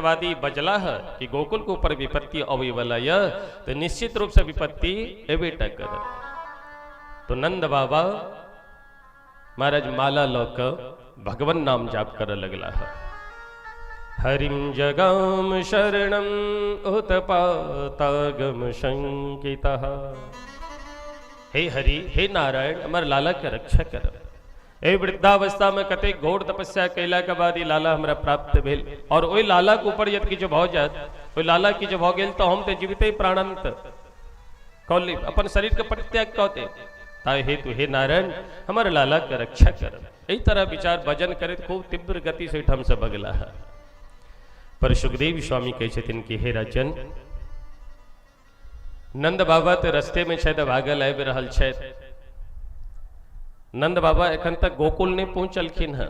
वादी बजला है कि गोकुल के ऊपर विपत्ति अबै वाला यह, तो निश्चित रूप से विपत्ति एबे टा करत। तो नंद बाबा महाराज माला लऽ कऽ भगवान नाम जाप करऽ लगला है। हरिं जगाम शरणम उत्पातागम शंकितः। हे हरि, हे नारायण, हमर लाला के रक्षा कर। एहि वृद्धावस्था में कतेक घोर तपस्या कैला के बाद ई लाला हमरा प्राप्त भेल, और ओहि लाला के ऊपर यदि किछु भऽ जायत, ओहि लाला किछु भऽ गेल तऽ हम तऽ जीविते प्राणांत कऽ लेब, अपन शरीर के परित्याग कऽ देब। ताहि हेतु हे नारायण, हमर लाला के रक्षा कर। एहि तरह विचार भजन करैत खूब तीव्र गति से ओहिठाम से बगला है। पर सुखदेव स्वामी कहै छथिन कि हे राजन, नंद बाबा तऽ रस्ते में छथि, भागल आबि रहल छथि। नंद बाबा एखन तक गोकुल नहीं पहुंचलखिन हैं,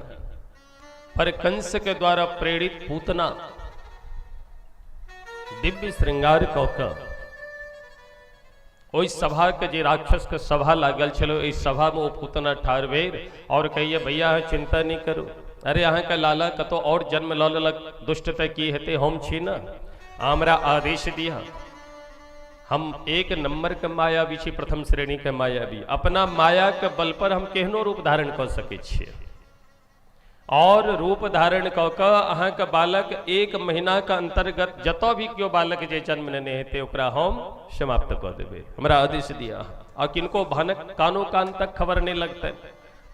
पर कंस के द्वारा प्रेरित पूतना दिव्य श्रृंगार कऽ कऽ ओहि सभा के जे राक्षस के सभा लागल छल, ओहि सभा में ओ पूतना ठाढ़ भेल और कहिए, भैया अहाँ चिंता नहीं करू, अरे अहाँके लाला कतौ और जन्म लऽ लेलक दुष्ट तऽ की हेतै, हम छी ने, हमरा आदेश दिअ, हम एक नंबर के मायावी छी, प्रथम श्रेणी के मायावी, अपना माया के बल पर हम केहनो रूप धारण कऽ सकै छियै, और रूप धारण कऽ कऽ अहाँके बालक एक महीना के अंतर्गत जतऽ भी केओ बालक जे जन्म लेने हेतै ओकरा हम समाप्त कऽ देबै, हमरा आदेश दिअ। आ किनको भनक कानो कान तक खबर नहि लगतै,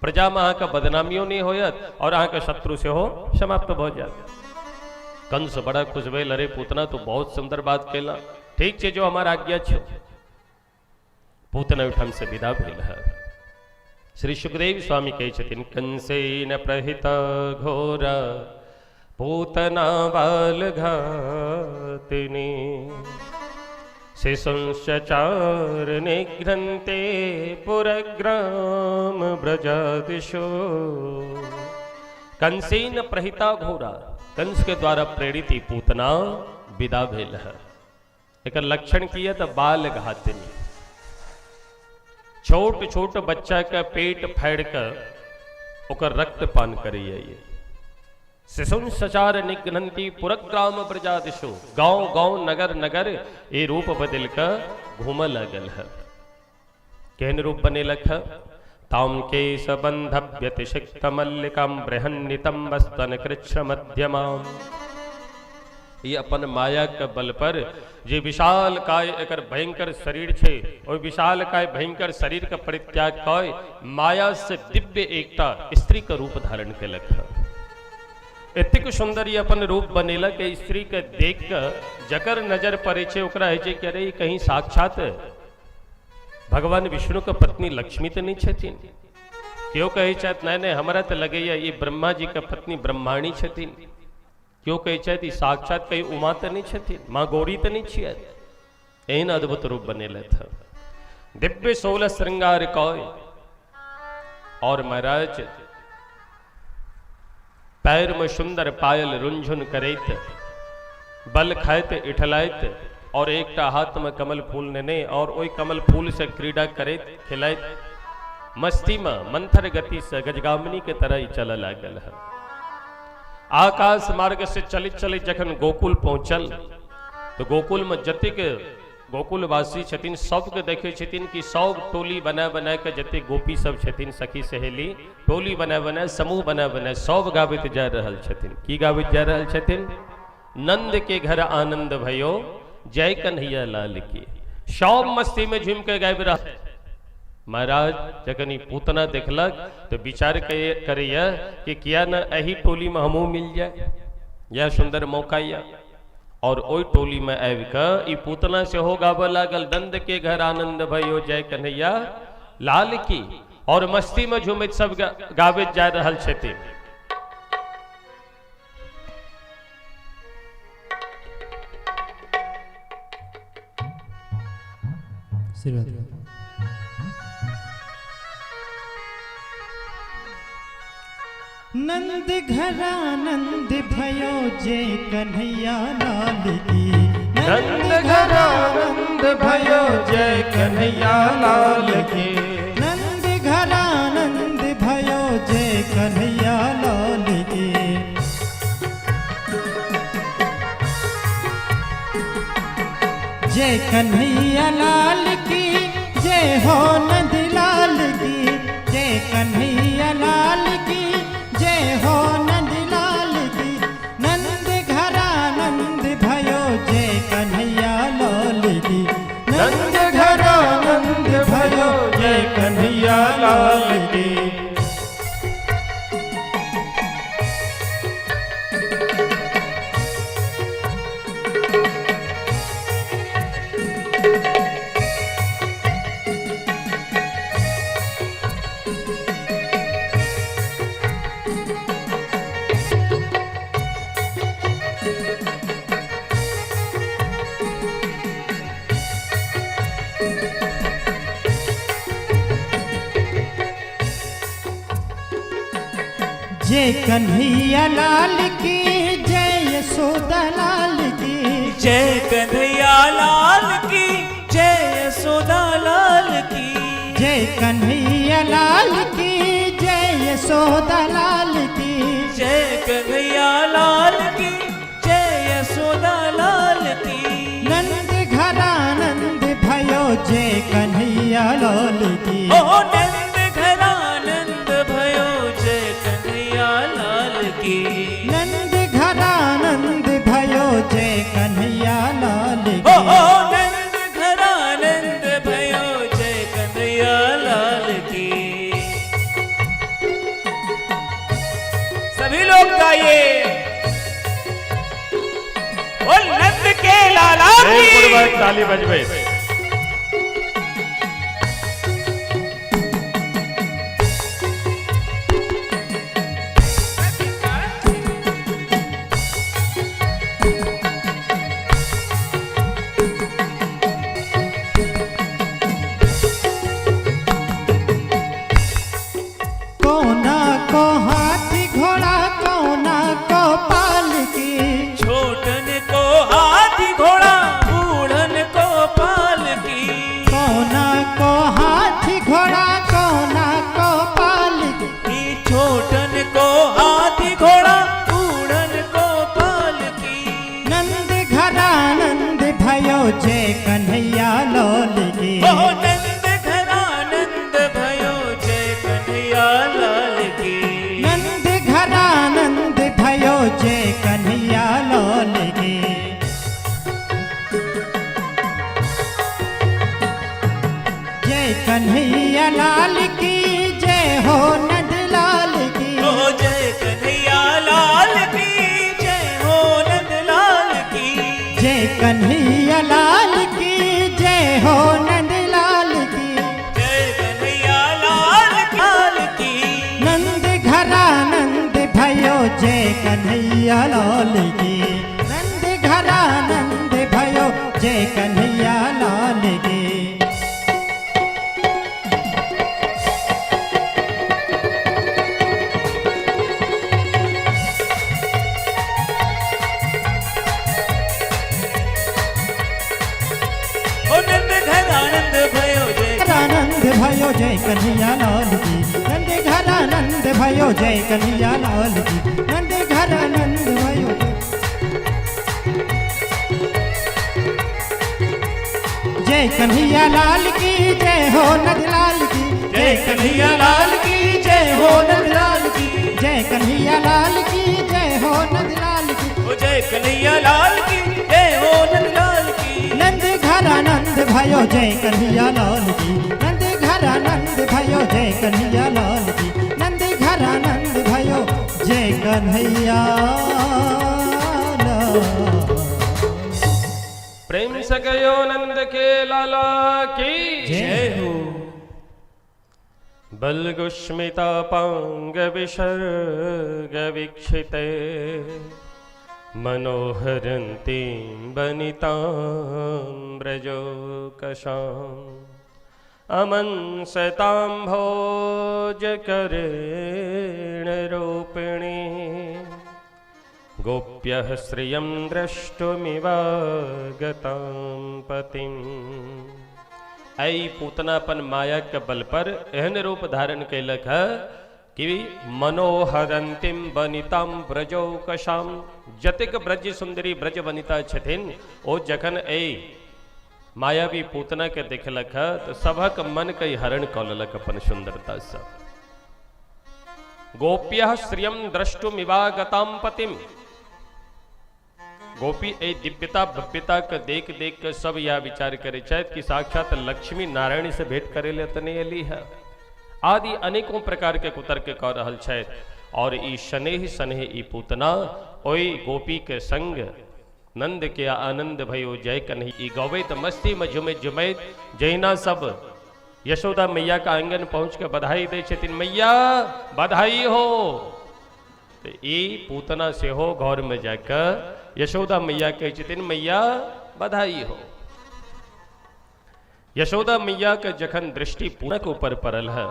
प्रजामे अहाँके बदनामियो नहि होयत और अहाँके शत्रु सेहो समाप्त भऽ जायत। कंस बड़ा खुश भेल, अरे पूतना तू बहुत सुंदर बात केला, ठीक छै जो हमार आज्ञा छौ। पूतना ओहिठाम से विदा भेल है। श्री सुखदेव स्वामी कहै छथिन, कंसेन प्रहित घोर पूतना बाल घातिनी, शिशुंश्चचार निघ्नन्ते पुरग्राम ब्रजादिशो। कंसेन प्रहिता घोरा, कंस के द्वारा प्रेरित ई पूतना विदा भेल है। एकर लक्षण की है तऽ बाल घातिनी, छोट छोट बच्चा के पेट फाड़ि कऽ ओकर रक्तपान करैए। शिशुन सचार निघ्नन्ति पुरग्राम प्रजादिशु, गांव गांव नगर नगर ये रूप बदल कऽ घूमऽ लागल है। केहन रूप बनेलक है? ताम केश बंधव्यतिषिक्त मल्लिकाम बृहन्नितम स्तन कृच्छ मध्यमाम। ई अपन माया के बल पर जे विशाल काय एकर भयंकर शरीर छै, ओहि विशाल काय भयंकर शरीर के परित्याग कऽ माया से दिव्य एकटा स्त्री के रूप धारण केलक है। एतेक सुंदर ई अपन रूप बनेलक, स्त्री के देख के जकर नजर पड़े छै ओकरा होइ छै कि अरे ई कहीं साक्षात भगवान विष्णु के पत्नी लक्ष्मी तऽ नहि छथिन। केओ कहै छथि नहि नहि हमरा तऽ लगैया ई ब्रह्मा जी के पत्नी ब्रह्माणी छथिन। केओ कहै छथि ई साक्षात कहीं उमा तऽ नहि छथिन, माँ गौरी तऽ नहि छियथि। एहन अद्भुत रूप बनेलथि हँ। दिव्य सोलह श्रृंगार कय और महाराज पैर में सुंदर पायल रुंझुन करैत, बल खाइत इठलाइत और एकटा हाथ में कमल फूल नेने और ओहि कमल फूल से क्रीड़ा करैत खेलाइत मस्ती में मंथर गति से गजगामिनी के तरह ही चलऽ लागल है। आकाश मार्ग से चलित चलित जखन गोकुल पहुंचल तो गोकुल में जतेक गोकुलवासी छथिन सबके देखै छथिन कि सब टोली बना बना के जतेक गोपी सब छथिन सखी सहेली टोली बना बना समूह बना बना सब गाबैत जा रहल छथिन। की गाबैत जा रहल छथिन? नंद के घर आनंद भयो जय कन्हैया लाल की। सब मस्ती में झूम के गाबि रहल। महाराज जखन ई पूतना देखलक तो विचार करैया कि किया न एही टोली में हमहूँ मिल जाए, यह सुंदर मौका यह। और ओहि टोली में आबि कऽ ई पूतना सेहो गाबऽ लागल, नंद के घर आनंद भयो जय कन्हैया लाल की। और मस्ती में झूमैत सब गाबैत जा रहल छथिन। नंद घरानंद भयो जय कन्हैया लाल की। नंद घरानंद भयो जय कन्हैया लाल की। नंद घरानंद भयो जय कन्हैया लाल की। जय कन्हैया लाल की जय हो नंदलाल की। जय कन्हैया लाल की जय हो नंदलाल की। नंद घरानंद भयो जय कन्हैया लाल की। नंद घरानंद भयो जय कन्हैया लाल की। जय कन्हैया लाल की जय यशोदा लाल की। जय कन्हैया लाल की जय यशोदा लाल की। जय कन्हैया लाल की जय यशोदा लाल की। जय कन्हैया लाल की जय यशोदा लाल की। नंद घरानंद भयो जय कन्हैया लाल की। ओ नंद घरानंद भयो जय कन्हैया लाल की। नंद घरानंद भयो जय कन्हैया लाल ओ की। नंद घरानंद भयो जय कन्हैया लाल की। सभी लोग गाइए ओ नंद के लाला की। प्रेमपूर्वक ताली बजबे। कोना को हाथी घोड़ा कोना को पाल की। छोटन को हाथी घोड़ा बूढ़न को पाल की। कोना को हाथी घोड़ा कोना को पाल की। छोटन को हाथी घोड़ा बूढ़न को पाल की। नंद घरानंद भयो जय कन्हैया लाल की। ओ नंद घरानंद भयो जय कन्हैया लाल की। नंद घरानंद भयो जय कन्हैया लाल की। जय कन्हैया लाल की जय हो नंद लाल की। ओ जय कन्हैया लाल की जय हो नंद लाल की। जय कन्हैया लाल की जय हो नंद लाल की। जय कन्हैया लाल लाल की। नंद घरानंद भयो जय कन्हैया लाल की। नंद घरानंद भयो जय कन्हैया लाल की। ओ नंद घरानंद भयो जय घरानंद भयो जय कन्हैया लाल की। नंद घरानंद भयो जय कन्हैया लाल की। नंद घरानंद भयो जय कन्हैया लाल की जय हो नंद लाल की। जय कन्हैया लाल की जय हो नंद लाल की। जय कन्हैया लाल की जय हो नंद लाल की। ओ जय कन्हैया लाल की जय हो नंद लाल की। नंद घरानंद भयो जय कन्हैया लाल की। नंद घरानंद भयो जय कन्हैया लाल की। नंद घरानंद भयो जय कन्हैया लाल। प्रेम से कहो नंद के लाला की जय हो। बलगुष्मितापांग विसर्ग वीक्षिते मनोहरन्तीं वनितां व्रजोकशाम् अमंसतां भोजकरेण रूपिणी गोप्यः श्रियं द्रष्टुमिवागतां पतिम्। ऐ पूतनापन माया के बल पर एहन रूप धारण कैलक है कि मनोहरंतिम वनितां व्रजोकशाम। जतेक ब्रज सुंदरी ब्रज वनिता छथिन ओ जखन ऐ मायावी पूतना के देखलक है तो सभक मन के हरण कऽ लेलक अपन सुंदरता से। गोप्यः श्रियं द्रष्टुमिवागतां पतिम। गोपी ए दिव्यता भव्यता के देख देख के सब यह विचार करे छथि कि साक्षात लक्ष्मी नारायण से भेंट करे ले तो नहीं एली है, आदि अनेकों प्रकार के कुतर्क कऽ रहल छथि। और ई स्नेह स्नेह ई पूतना ओहि गोपी के संग नंद के आनंद भयो जय कन्हैया ई गबैत मस्ती में झुमैत झुमैत जहिना सब यशोदा मैया का आंगन पहुंच के बधाई दै छथिन, मैया बधाई हो, तो ई पूतना सेहो घर में जाके यशोदा मैया कहै छथिन, मैया बधाई हो। यशोदा मैया के जखन दृष्टि पूतना के ऊपर पड़ल है,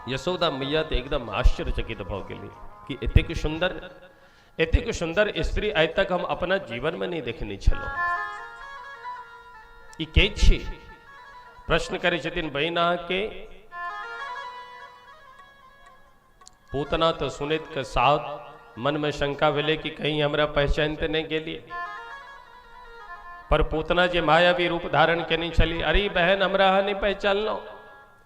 यशोदा मैया तो एकदम आश्चर्यचकित भऽ गेली कि एतेक सुंदर, एतेक सुंदर स्त्री आइ तक हम अपना जीवन में नहीं देखने छलहुँ। ई के छी? प्रश्न करै छथिन बहिन अहाँके। पूतना तो सुनैत के साथ मन में शंका भेलै कि कहीं हमरा पहचान तऽ नहीं गेली, पर पूतना जे मायावी रूप धारण केने छली, अरे बहन हमरा अहाँ नहीं पहचानलहुँ,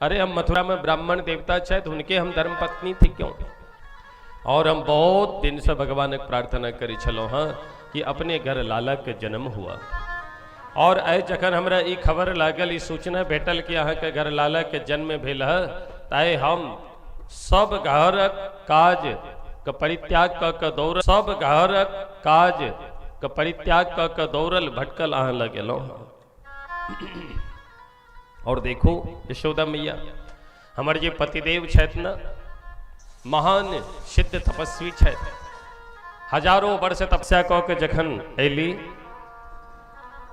अरे हम मथुरा में ब्राह्मण देवता छथि, हुनके हम धर्मपत्नी थी क्यों, और हम बहुत दिन से भगवानक प्रार्थना करै छलहुँ हँ कि अपने घर लाला के जन्म हुआ, और आइ जखन हमरा ई खबर लागल, ई सूचना भेटल कि अहाँके घर लाला के जन्म भेल है, तऽ आइ हम सब घरक काज के परित्याग कऽ के दौड़ल, सब घरक काज के परित्याग कऽ के दौड़ल भटकल अहाँ लग एलहुँ हँ। और देखू यशोदा मैया, हमर जे पतिदेव छथि न, महान सिद्ध तपस्वी छथि, हजारों वर्ष तपस्या कऽ के जखन अयली,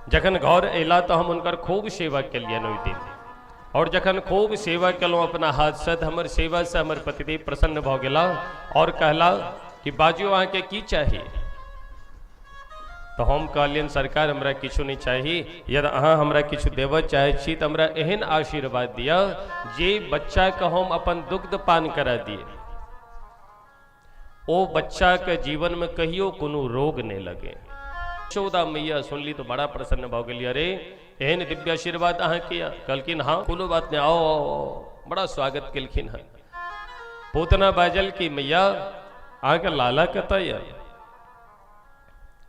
जखन घर अयला तऽ हम हुनकर खूब सेवा केलियनि ओहि दिन, और जखन खूब सेवा केलहुँ अपना हाथसँ तऽ हमर सेवासँ हमर पतिदेव प्रसन्न भऽ गेला और कहला कि बाजू अहाँके की चाही? तऽ हम कहलियनि सरकार हमरा किछु नहि चाही, यदि अहाँ हमरा किछु देबऽ चाहै छी तऽ हमरा एहन आशीर्वाद दिअ जे बच्चाके हम अपन दुग्ध पान करा दिए, ओ बच्चाके जीवनमे कहियो कोनो रोग नहि लगे। यशोदा मैया सुनली तऽ बड़ा प्रसन्न भऽ गेली, अरे एहन दिव्य आशीर्वाद अहाँके यऽ? कहलखिन हाँ कोनो बात नहि, आओ आओ आओ, बड़ा स्वागत केलखिन हँ। पूतना बाजल कि मैया अहाँके लाला कतऽ यऽ?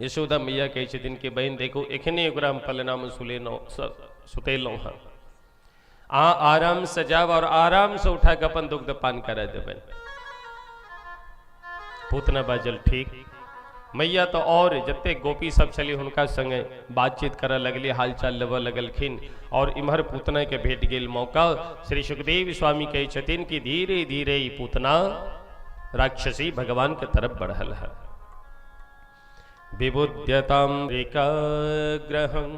यशोदा मैया कहै छथिन कि बहिन देखू एखने ओकरा हम पलनामे सुतेलहुँ हँ, अहाँ आरामसँ जायब और आरामसँ उठा कऽ अपन दुग्ध पान करा देबनि। पूतना बाजल ठीक। मैया तो और जते गोपी सब छली हुनका संगे बातचीत करऽ लगली, हालचाल लेबऽ लगलखिन, और इम्हर पूतना के भेट गेल मौका। श्री सुखदेव स्वामी कहै छथिन कि धीरे धीरे ई पूतना राक्षसी भगवान के तरफ बढ़ल है। विबुध्यतां एकाग्रहं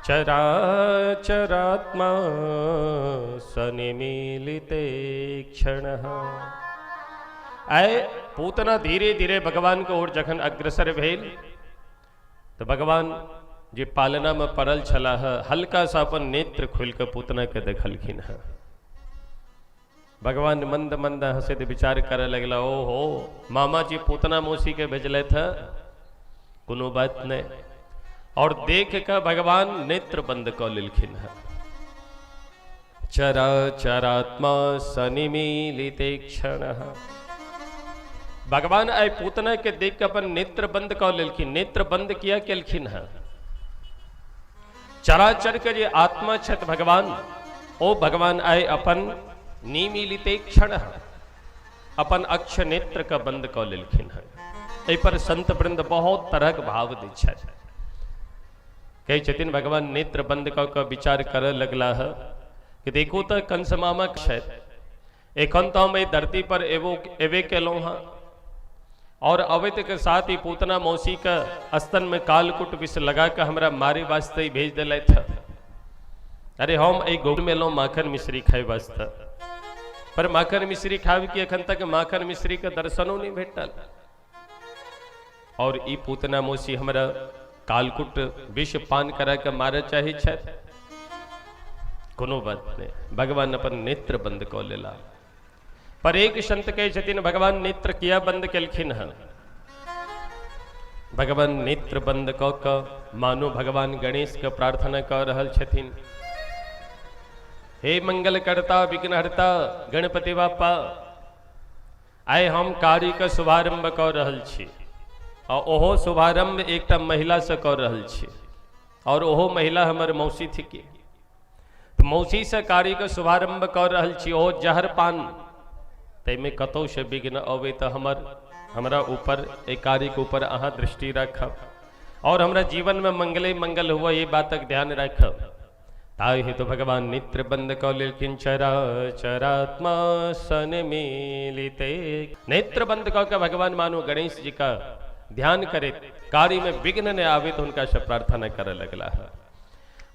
चराचरात्मा सनिमीलिते क्षणः। आय पूतना धीरे धीरे भगवान के ओर जखन अग्रसर भेल तो भगवान जे पालना में पड़ल छलाह हल्का सा अपन नेत्र खोलि कऽ पूतना के देखलखिन हँ। भगवान मंद मंद हंसैत विचार करऽ लगला, ओहो मामा जी पूतना मौसी के भेजलथि हँ, कोनो बात नहीं। और देख के भगवान नेत्र बंद कऽ लेलखिन हँ। चराचरात्मा सनिमीलिते क्षणः। भगवान आइ पूतना के देख के अपन नेत्र बंद कऽ लेलखिन। नेत्र बंद किया केलखिन हँ? चराचर के जे आत्मा छथि भगवान, ओ भगवान आइ अपन निमीलिते क्षण अपन अक्ष नेत्र के बंद कऽ लेलखिन हँ। एहि पर संत वृंद बहुत तरहक भाव दै छथि। कहै छथिन भगवान नेत्र बंद कऽ कऽ विचार करऽ लगला हँ कि देखू तऽ कंस मामा छथि, एखन तऽ हम एहि धरती पर एबे केलहुँ हँ, और अवैत के साथ ही पूतना मौसी के स्तन में कालकुट विष लगा के हमरा मारे वास्ते ही भेज दिलथि हँ। अरे हम एहि गोकुल में एलहुँ माखन मिश्री खाए वास्ते, पर माखन मिश्री खाब कि एखन तक माखन मिश्री के दर्शनो नहीं भेटल, और ई पूतना मौसी हमरा कालकुट विष पान करा के मारे चाहे छथि। कोनो बात नहीं, भगवान अपन नेत्र बंद कऽ लेला। पर एक संत कहै छथिन भगवान नेत्र किया बंद केलखिन हँ? भगवान नेत्र बंद कऽ कऽ मानो भगवान गणेशके प्रार्थना कऽ रहल छथिन। हे मंगलकर्ता विघ्नहर्ता गणपति बापा, आइ हम कार्यके शुभारम्भ कऽ रहल छी आ ओहो शुभारम्भ एकटा महिलासँ कऽ रहल छी और ओहो महिला हमर मौसी थिकी। तऽ मौसीसँ कार्यके शुभारम्भ कऽ रहल छी, ओहो जहर पान, ताहिमे कतहुसँ विघ्न अबै तऽ हमरा ऊपर एहि कार्यके ऊपर अहाँ दृष्टि राखब और हमरा जीवनमे मंगले मंगल हुए, ई बातक ध्यान राखब। ताहि हेतु भगवान नेत्र बंद कऽ लेलखिन। चरा चरात्मा सन मिलिते नेत्र बंद कऽ के भगवान मानो गणेश जी का ध्यान करैत कार्य में विघ्न नहि आबे तऽ हुनका से प्रार्थना करऽ लगला।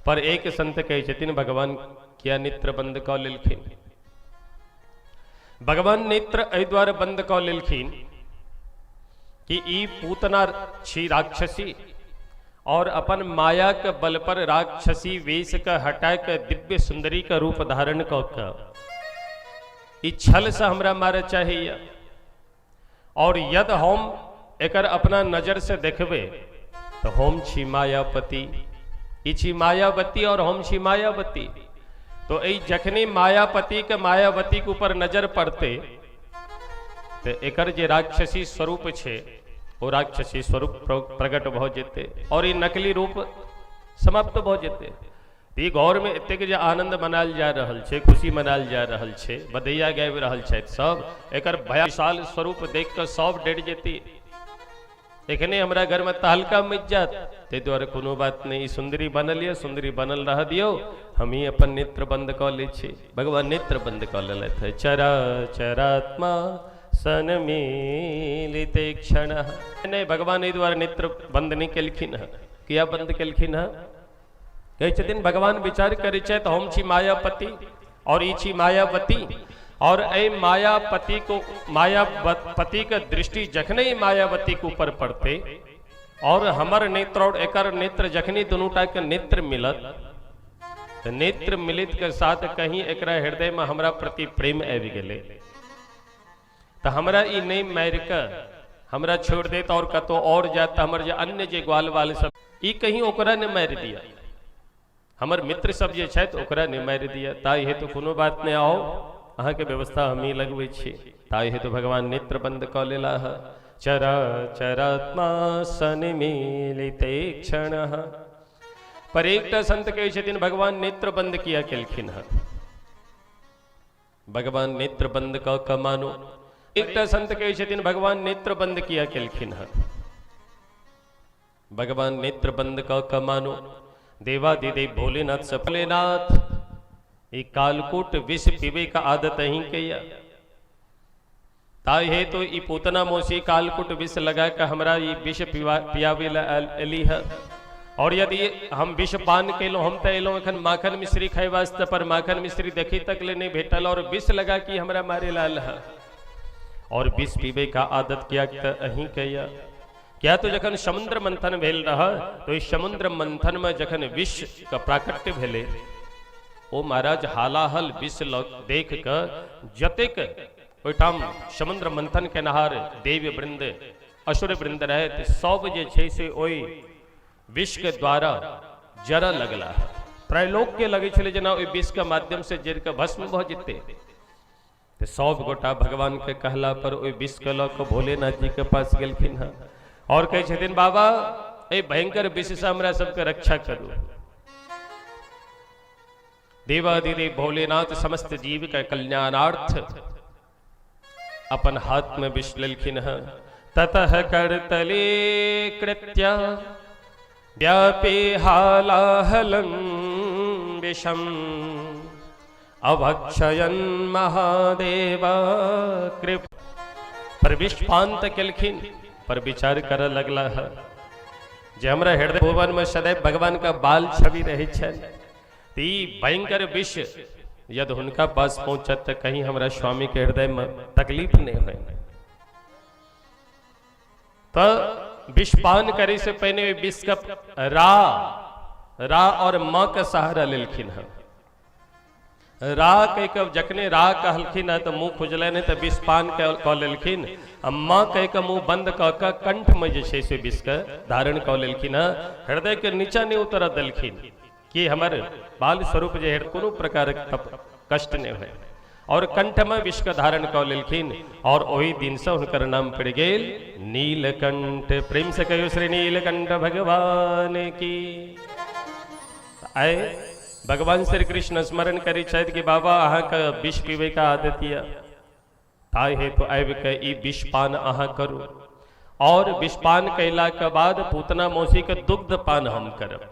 पर एक संत कहै छथिन, भगवान किया नेत्र बंद कऽ लेलखिन? भगवान नेत्र एहि दुआरे बंद कऽ लेलखिन कि ई पूतना छी राक्षसी और अपन माया के बल पर राक्षसी वेश के हटा के दिव्य सुंदरी के रूप धारण कऽ के ई छल से हमरा मारे चाहिए और यदि हम एकर अपना नजर से देखबे तो हम छी मायापति, ई छी मायावती और हम छी मायावती। तो एहि जखनी मायापति के मायावती के ऊपर नजर पड़ते तो एकर जे राक्षसी स्वरूप छे ओ राक्षसी स्वरूप प्रकट भऽ जेतै और ई नकली रूप समाप्त भऽ जेतै। ई घरमे एतेक जे आनंद मनायल जा रहल छै, खुशी मनायल जा रहल छै, बधैया गाबि रहल छथि सब, एकर विशाल स्वरूप देख कऽ सब डरि जेती। एखने हमरा घरमे तहलका मचि जायत। ताहि दुआरे कोनो बात नहि, ई सुन्दरी बनल यऽ, सुन्दरी बनल रह दियौ, हमही अपन नेत्र बंद कऽ लै छी। भगवान नेत्र बंद कऽ लेलथि। चरा चरात्मा सन मिलिते क्षण। नहि, भगवान एहि दुआरे नेत्र बंद नहि केलखिन हँ। किया बंद केलखिन हँ? कहै छथिन भगवान विचार करै छथि, हम छी मायापति और ई छी मायावती, और एहि मायापति को मायापति के दृष्टि जखने ही मायावती के ऊपर पड़ते और हमर नेत्र और एकर नेत्र जखनी दुनूटा के नेत्र मिलत तऽ नेत्र मिलित के साथ कहीं एकरा हृदय में हमरा प्रति प्रेम आबि गेलै तऽ हमरा ई नहि मारि कऽ हमरा छोड़ि देत और कतहु और जायत तऽ हमर जे अन्य जे ग्वाल बाल सब ई कहीं ओकरा नहि मारि दिअ, हमर मित्र सब जे छथि ओकरा नहि मारि दिअ, ताहि हेतु कोनो बात नहि, आउ अहाँके व्यवस्था हमही लगबै छी। ताहि हेतु भगवान नेत्र बंद कऽ लेलाह। चरा चरात्मा सन्मिलिते क्षण। पर एकटा संत कहै छथिन, भगवान नेत्र बंद किया केलखिन हँ? भगवान नेत्र बंद कऽ कऽ मानो एकटा संत कहै छथिन, भगवान नेत्र बंद किया केलखिन हँ? भगवान नेत्र बंद कऽ कऽ मानो देवादिदेव भोलेनाथ से, भोलेनाथ ई कालकूट विष पीबे का आदत अहीं के या, ताहि हेतु ई पूतना मौसी कालकूट विष लगा के हमरा ई विष पियाबे लए एली है, और यदि हम विष पान केलहुँ, हम तऽ एलहुँ एखन माखन मिश्री खाइ वास्ते, पर माखन मिश्री देखी तक ले नहि भेटल और विष लगा के हमरा मारे लए आयल है, और विष पीबे का आदत किया तऽ अहीं के या। किया तो जखन समुद्र मंथन भेल रह तो इस समुद्र मंथन में जखन विष के प्राकट्य भेले, ओ महाराज हालाहल विष देख के जतेक ओहिठाम समुद्र मंथन केनहार देव वृंद असुर वृंद रहे तऽ सब जे छै से ओहि विष के द्वारा जरऽ लगला। त्रैलोक के लगै छलै जेना ओहि विष के माध्यम से जरि के भस्म भऽ जेतै। तऽ सब गोटा भगवान के कहला पर ओहि विष के लऽ कऽ भोलेनाथ जी के पास गेलखिन हँ और कहै छथिन, बाबा एहि भयंकर विष से हमरा सबके रक्षा करू। देवादिदेव भोलेनाथ समस्त जीव के कल्याणार्थ अपन हाथ में विष लेलखिन हँ। ततः करतले कृत्य व्यापे हालाहलं विषम अभक्षयन महादेव कृप। पर विषपान तऽ केलखिन, पर विचार करऽ लगला है जे हमरा हृदय भुवन में सदैव भगवान का बाल छवि रहै छनि, तऽ ई भयंकर विष यदि हुनका पास पहुंचत तऽ कहीं हमरा स्वामी के हृदय में तकलीफ नहीं होय। तऽ विषपान करे से पहिने ओहि विष के रा रा और माँ के सहारा लेलखिन हँ। रा कहि कऽ जखने रा कहलखिन हँ तऽ मुँह खुजलै नहि तऽ विषपान कऽ लेलखिन। आ माँ कहि कऽ मुँह बंद कऽ कऽ कंठमे जे छै से विषके धारण कऽ लेलखिन हँ। हृदयके नीचा नहि उतरऽ देलखिन कि हमर बाल स्वरूप जे है कोनो प्रकारक तप कष्ट नहि होय। और कंठमे विषके धारण कऽ लेलखिन और ओहि दिनसँ हुनकर नाम पड़ि गेल नीलकंठ। प्रेम से कहियो श्री नीलकंठ भगवान की। आइ भगवान श्री कृष्ण स्मरण करै छथि कि बाबा अहाँके विष पीबैके आदत यऽ, ताहि हेतु आबि कऽ ई विषपान अहाँ करू और विषपान कयलाके बाद पूतना मौसीके दुग्ध पान हम करब।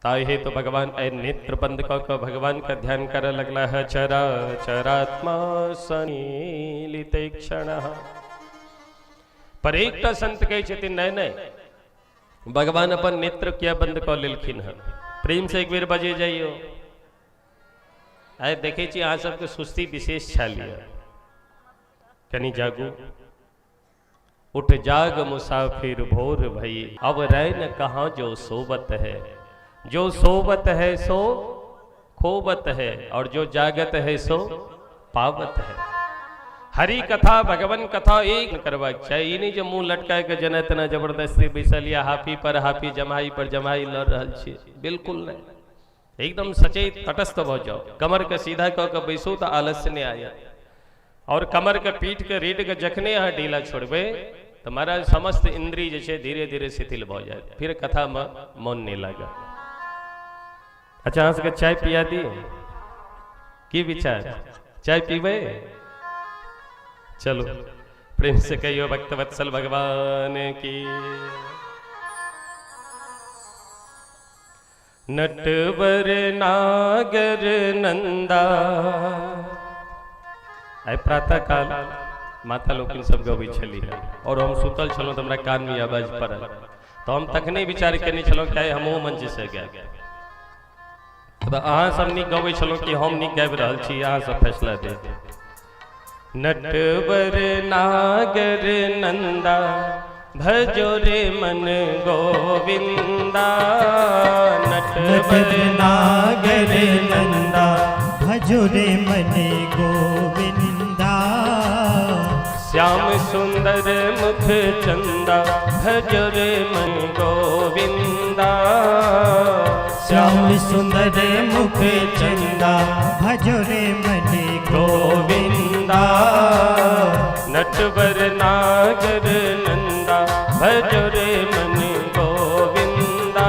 ताहि हेतु भगवान आइ नेत्र बंद कऽ कऽ भगवानके ध्यान करऽ लगला है। चरा चरात्मा सनीलित क्षण। पर एकटा संत कहै छथिन नहि नहि, भगवान अपन नेत्र किया बंद कऽ लेलखिन हँ? प्रेम से एक बेर बजे जाइयो। आइ देखै छी अहाँ सबके सुस्ती विशेष छायल यऽ, कनि जागू। उठ जाग मुसाफिर भोर भई, अब रैन कहाँ जो सोबत है। जो सोबत है सो खोबत है, और जो जागत है सो पावत है। हरि कथा भगवान कथा एक करबाक चाही। ई नहि जे मुँह लटका के जेना तेना जबरदस्ती बैसल या हाफी पर हाफी जमाई पर जमाई लड़ रहल छी, बिल्कुल नहि। एकदम सचेत तटस्थ भऽ जाउ। कमर के सीधा कऽ के बैसू तऽ आलस्य नहि आयत। और कमर के पीठ के रीढ़ के जखने अहाँ ढीला छोड़बै तऽ महाराज समस्त इंद्रिय जे छै धीरे धीरे शिथिल भऽ जायत, फिर कथामे मन नहि लागत। अच्छा अहाँ सबके चाय पिया दी? की विचार, चाय पीबै? चलो प्रेम से कहियो भक्त वत्सल भगवान की। नटवर नागर नंदा। आइ प्रातः काल माता लोकनि सब गबै छलीह और हम सुतल छलहुँ तऽ हमरा कानमे आवाज पड़ल, तऽ हम तखने विचार केने छलहुँ कि आइ हमहूँ मंच से गायब। तऽ अहाँ सब नीक गबै छलहुँ कि हम नीक गाबि रहल छी, अहाँ सब फैसला देब। नटवर नागर नंदा भजो रे मन गोविंदा। नटवर नागर नंदा भजो रे मन गोविंदा। श्याम सुंदर मुख चंदा भजो रे मन गोविंदा। श्याम सुंदर मुख चंदा भजो रे मन गोविंदा। नटवर नागर नंदा भजो रे मन गोविंदा।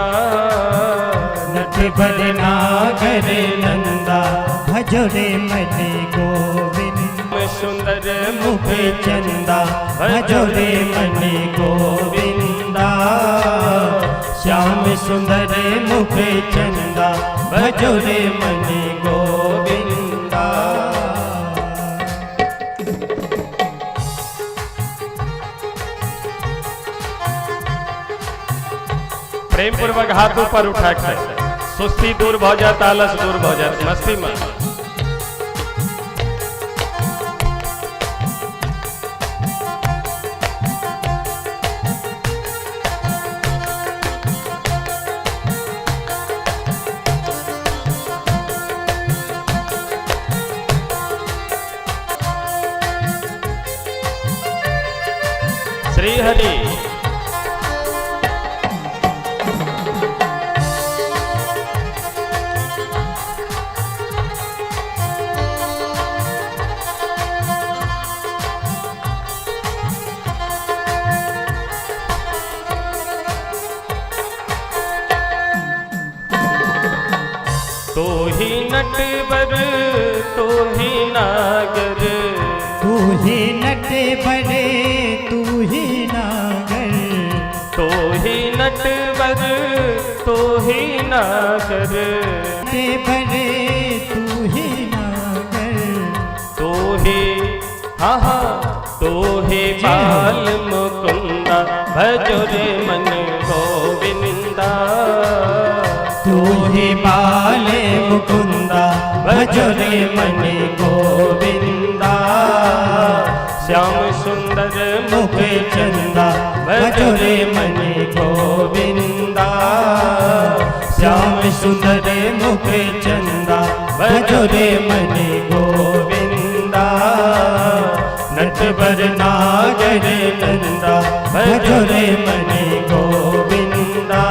नटवर नागर नंदा भजो रे मन गोविंदा। सुंदर मुख चंदा भजो रे मन गोविंदा। श्याम सुंदर मुख चंदा भजो रे मन गोविंदा। प्रेम पूर्वक हाथ ऊपर उठा के सुस्ती दूर भ जात, आलस दूर भ जात, मस्ती में। श्री हरि तो ही नटवर तो ही नागर। तू ही नटवर तू ही नागर। तो ही नटवर तो ही नागर। नटवर तू ही नागर। तो ही हाँ हाँ तो ही बाल मुकुंदा भजो रे मन गोविंदा। तू ही बाल मुकुंदा भजो रे मन गोविंदा। श्याम सुंदर मुख चंदा भजो रे मन गोविंदा। श्याम सुंदर मुख चंदा भजो रे मन गोविंदा, नटवर नागर नंदा, भजो रे मन गोविंदा,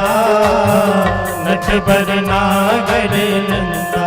नटवर नागर नंदा।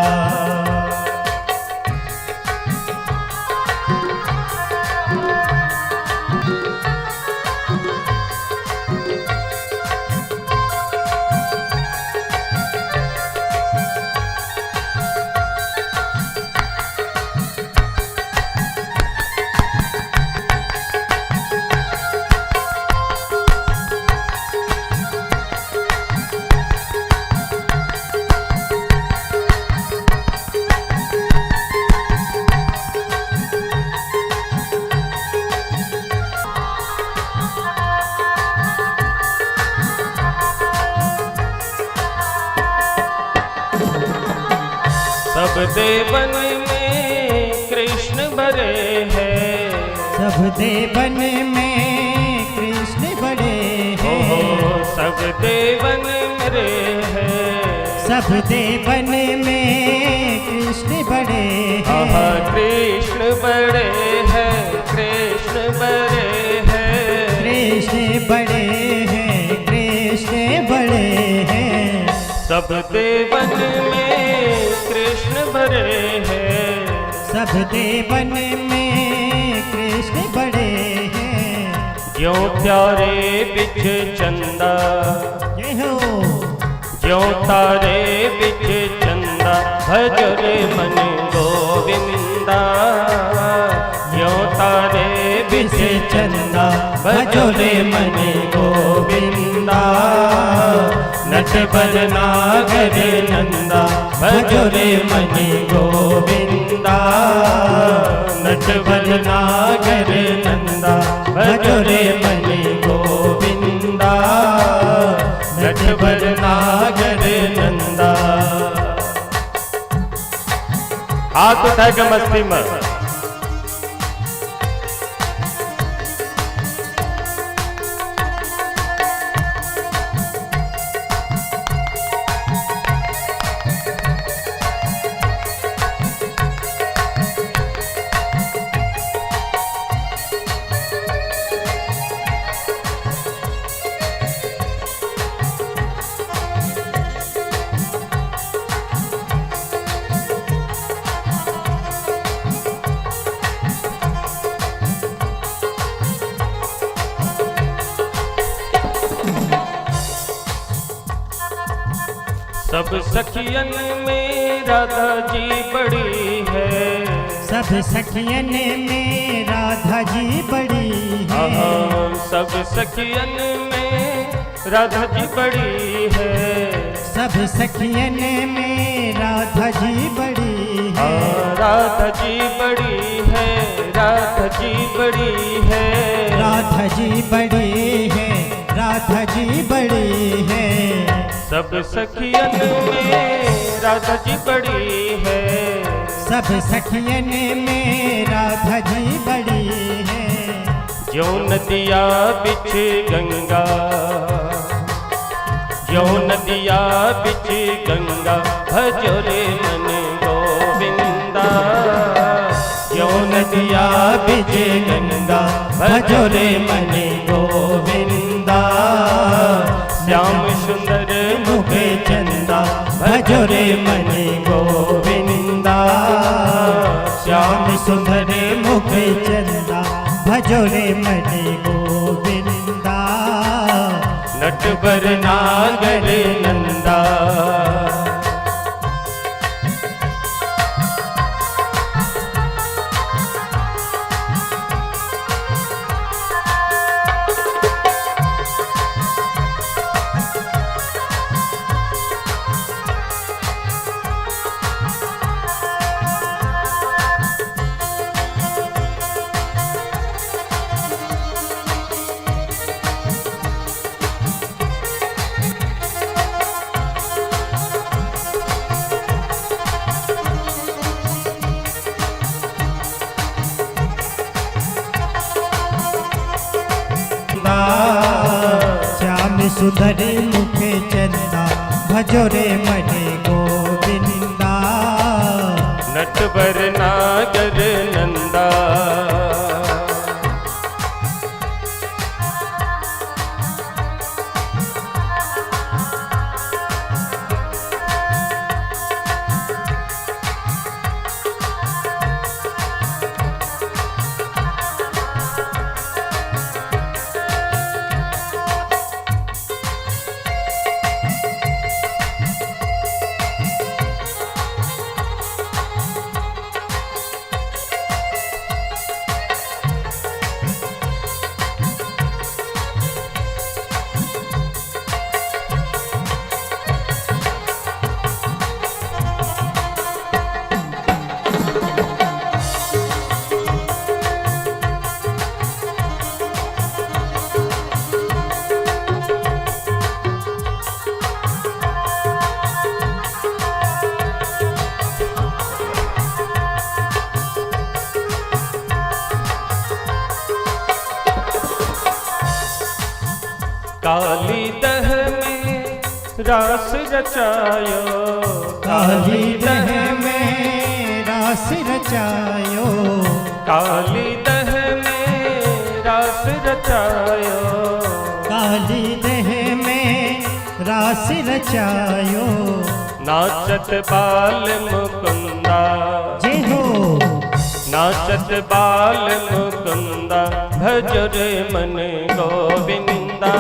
सब देवन में कृष्ण बड़े हैं, सब देवन में कृष्ण बड़े हैं, सब देवन मेरे हैं, सब देवन में कृष्ण बड़े हैं, कृष्ण बड़े हैं, कृष्ण बड़े हैं, कृष्ण बड़े हैं, कृष्ण बड़े हैं। सब देवन में कृष्ण बड़े हैं, सब देवन में कृष्ण बड़े हैं। ज्यों प्यारे बिच चंदा, जय हो, ज्यों तारे बिच चंदा, भजो रे मन गोविंदा, ज्यों तारे बिच चंदा, भजो रे मन गोविंदा, नटवर नागर नंदा, भजो रे मन गोविंदा, नटवर नागर नंदा, भजो रे मन गोविंदा, नटवर नागर नंदा। हाथ उठा के मस्ती में। सब सखियन में राधा जी बड़ी है, सब सखियन में राधा जी बड़ी है, सब सखियन में राधा जी बड़ी है, सब सखियन में राधा जी बड़ी है, राधा जी बड़ी है, राधा जी बड़ी है, राधा जी बड़ी है, राधा जी बड़ी है। सब सखियन में राधा जी बड़ी है, सब सखियन में राधा जी बड़ी है। ज्यों नदिया बिच गंगा, ज्यों नदिया बिच गंगा, भजो रे मन गोविंदा, ज्यों नदिया बिच गंगा, भजो रे मन गोविंदा, श्याम सुंदर मुख चंदा, भजो रे मन गोविंदा, श्याम सुंदर मुख चंदा, भजो रे मन गोविंदा, नटवर नागर नंदा। श्याम सुंदर मुख चंदा, भजो रे मन गोविंदा, नटवर नागर नंदा। काली दह में रास रचायो, काली दह में रास रचायो, काली दह में रास रचायो, काली दह में रास रचायो। नाचत बाल मुकुंदा, जय हो। नाचत बाल मुकुंदा, भज रे मन गोविंदा।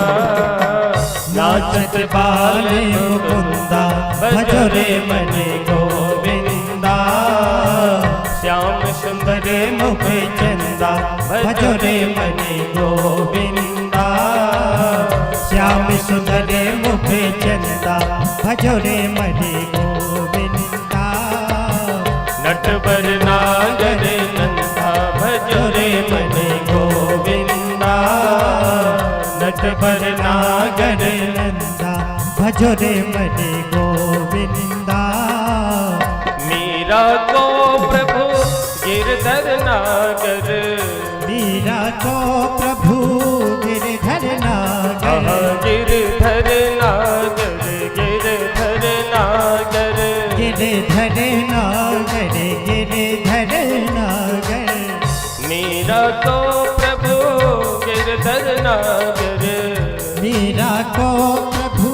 नाचत बाल मुकुंदा, भज रे मन गोविंदा। श्याम सुंदर मुख चंदा, भज रे मन गोविंदा। श्याम सुंदर मुख चंदा, भज रे मन गोविंदा। नटवर नागर नंदा, भज रे मन गोविंदा। नटवर नागर नंदा, भज रे मन गोविंदा। मीरा को प्रभु गिरधर नागर, मीरा को प्रभु गिरधर नागर, गिरधर नागर, गिरधर नागर, गिरधर नागर, गिरधर नागर। मीरा को प्रभु गिरधर नागर, मीरा को प्रभु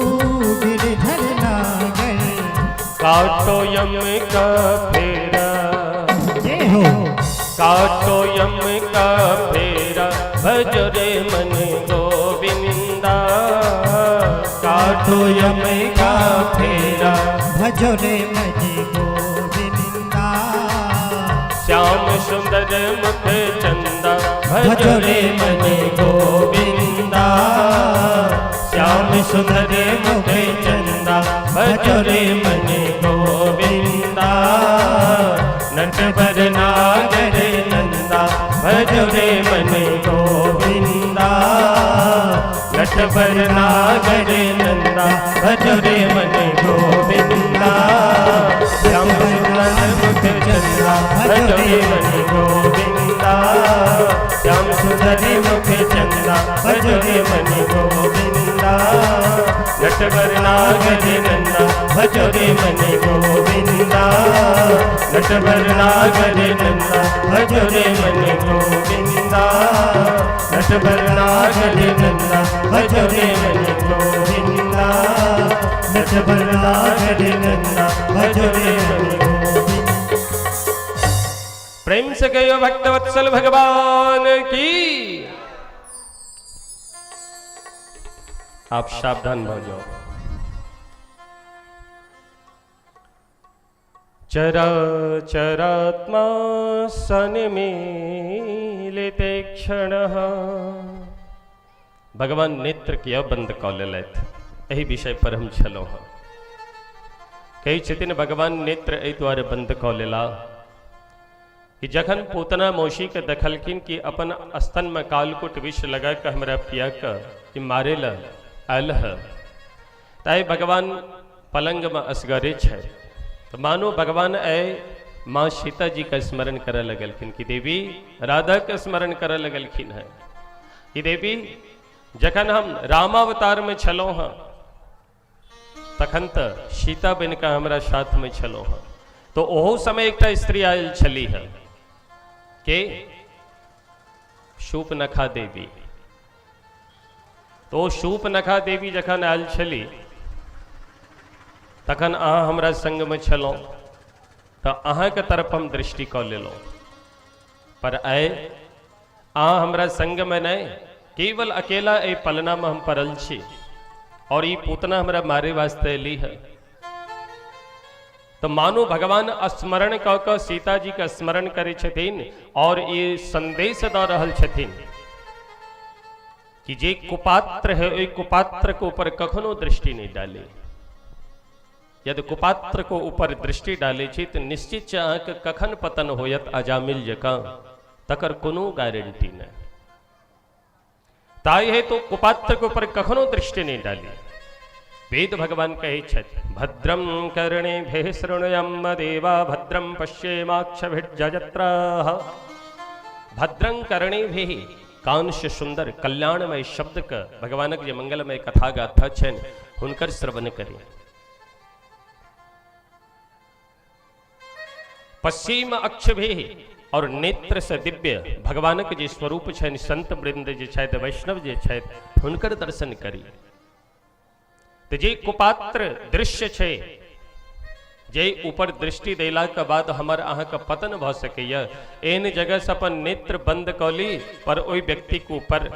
गिरधर नागर। काटो यम का फेरा, जय हो। काटो यम का फेरा, भज रे मन गोविंदा। काटो यम का फेरा, भज रे मन गोविंदा। श्याम सुंदर मुख चंदा, भज रे मन गोविंदा। श्याम सुंदर मुख चंदा, भज रे मन गोविंदा। नटवर नागर नंदा, भज रे मन गोविंदा। नटवर नागर नंदा, भज रे मन गोविंदा। श्याम सुंदर मुख चंदा, भज रे मन गोविंदा। श्याम सुंदर मुख चंदा, भज रे मन गोविंदा। नटवर नागर नंदा, भज रे मन गोविंदा। नटवर नागर नंदा, भज रे मन गोविंदा। नटवर नागर नंदा, भज रे मन गोविंदा। नटवर नागर नंदा, भज रे मन गोविंदा। प्रेम से कहो भक्तवत्सल भगवान की। आप सावधान हो जाओ। चराचरात्मा सन्मीलिते क्षणः। भगवान नेत्र किया बंद कऽ लेलथि। एहि विषय पर हम छलहुँ हँ। कहै छथिन भगवान नेत्र एहि दुआरे बंद कऽ लेला कि जखन पूतना मौसी के देखलखिन कि अपन स्तन में कालकुट विष लगा के हमरा पिया के कि मारे ल आयल है, ताहि भगवान पलंग में असगरे छै। तो मानो भगवान आए माँ सीता जी का स्मरण करे लगलखिन कि देवी राधा के स्मरण करे लगलखिन है कि देवी जखन हम रामावतार में छलहुँ हँ तखन तो सीता बनिकऽ हमरा साथ में छलहुँ हँ, तऽ ओहो समय एकटा स्त्री आयल छलीह के शूर्पणखा देवी। तो ओ शूर्पणखा देवी जखन आयल छली तखन अहाँ हमरा संगमे छलहुँ तऽ अहाँके तरफ हम दृष्टि कऽ लेलहुँ, पर आइ अहाँ हमरा संगमे नहि, केवल अकेला एहि पलनामे हम पड़ल छी और ई पूतना हमरा मारे वास्ते एली है। तऽ मानू भगवान स्मरण कऽ कऽ सीताजीके स्मरण करै छथिन और ई संदेश दऽ रहल छथिन कि जे कुपात्र है ओहि कुपात्र के ऊपर कखनो दृष्टि नहीं डाले। यदि कुपात्र को ऊपर दृष्टि डाले छी तऽ निश्चित छै अहाँके कखन पतन होयत अजामिल जकाँ, तकर कोनो गारंटी नहीं। ताहि हेतु कुपात्र के ऊपर कखनो दृष्टि नहीं डाली। वेद भगवान कहै छथि, भद्रम कर्णे भेः शृणुयाम देवा भद्रम पश्येमाक्षभिर्जत्राः। भद्रं कर्णे भेः, कान से सुंदर कल्याणमय शब्द के भगवानक जे मंगलमय कथा गाथा छनि हुनकर श्रवण करी। पश्चिम अक्ष भी और नेत्र से दिव्य भगवानक जे स्वरूप छनि, संत वृंद जे छथि, वैष्णव जे छथि, हुनकर दर्शन करी। तऽ जे कुपात्र दृश्य छै, जे ऊपर दृष्टि देलाके बाद हमर अहाँके पतन भऽ सकैए, एहन जगह से अपन नेत्र बंद कऽ ली, पर ओहि व्यक्तिके ऊपर,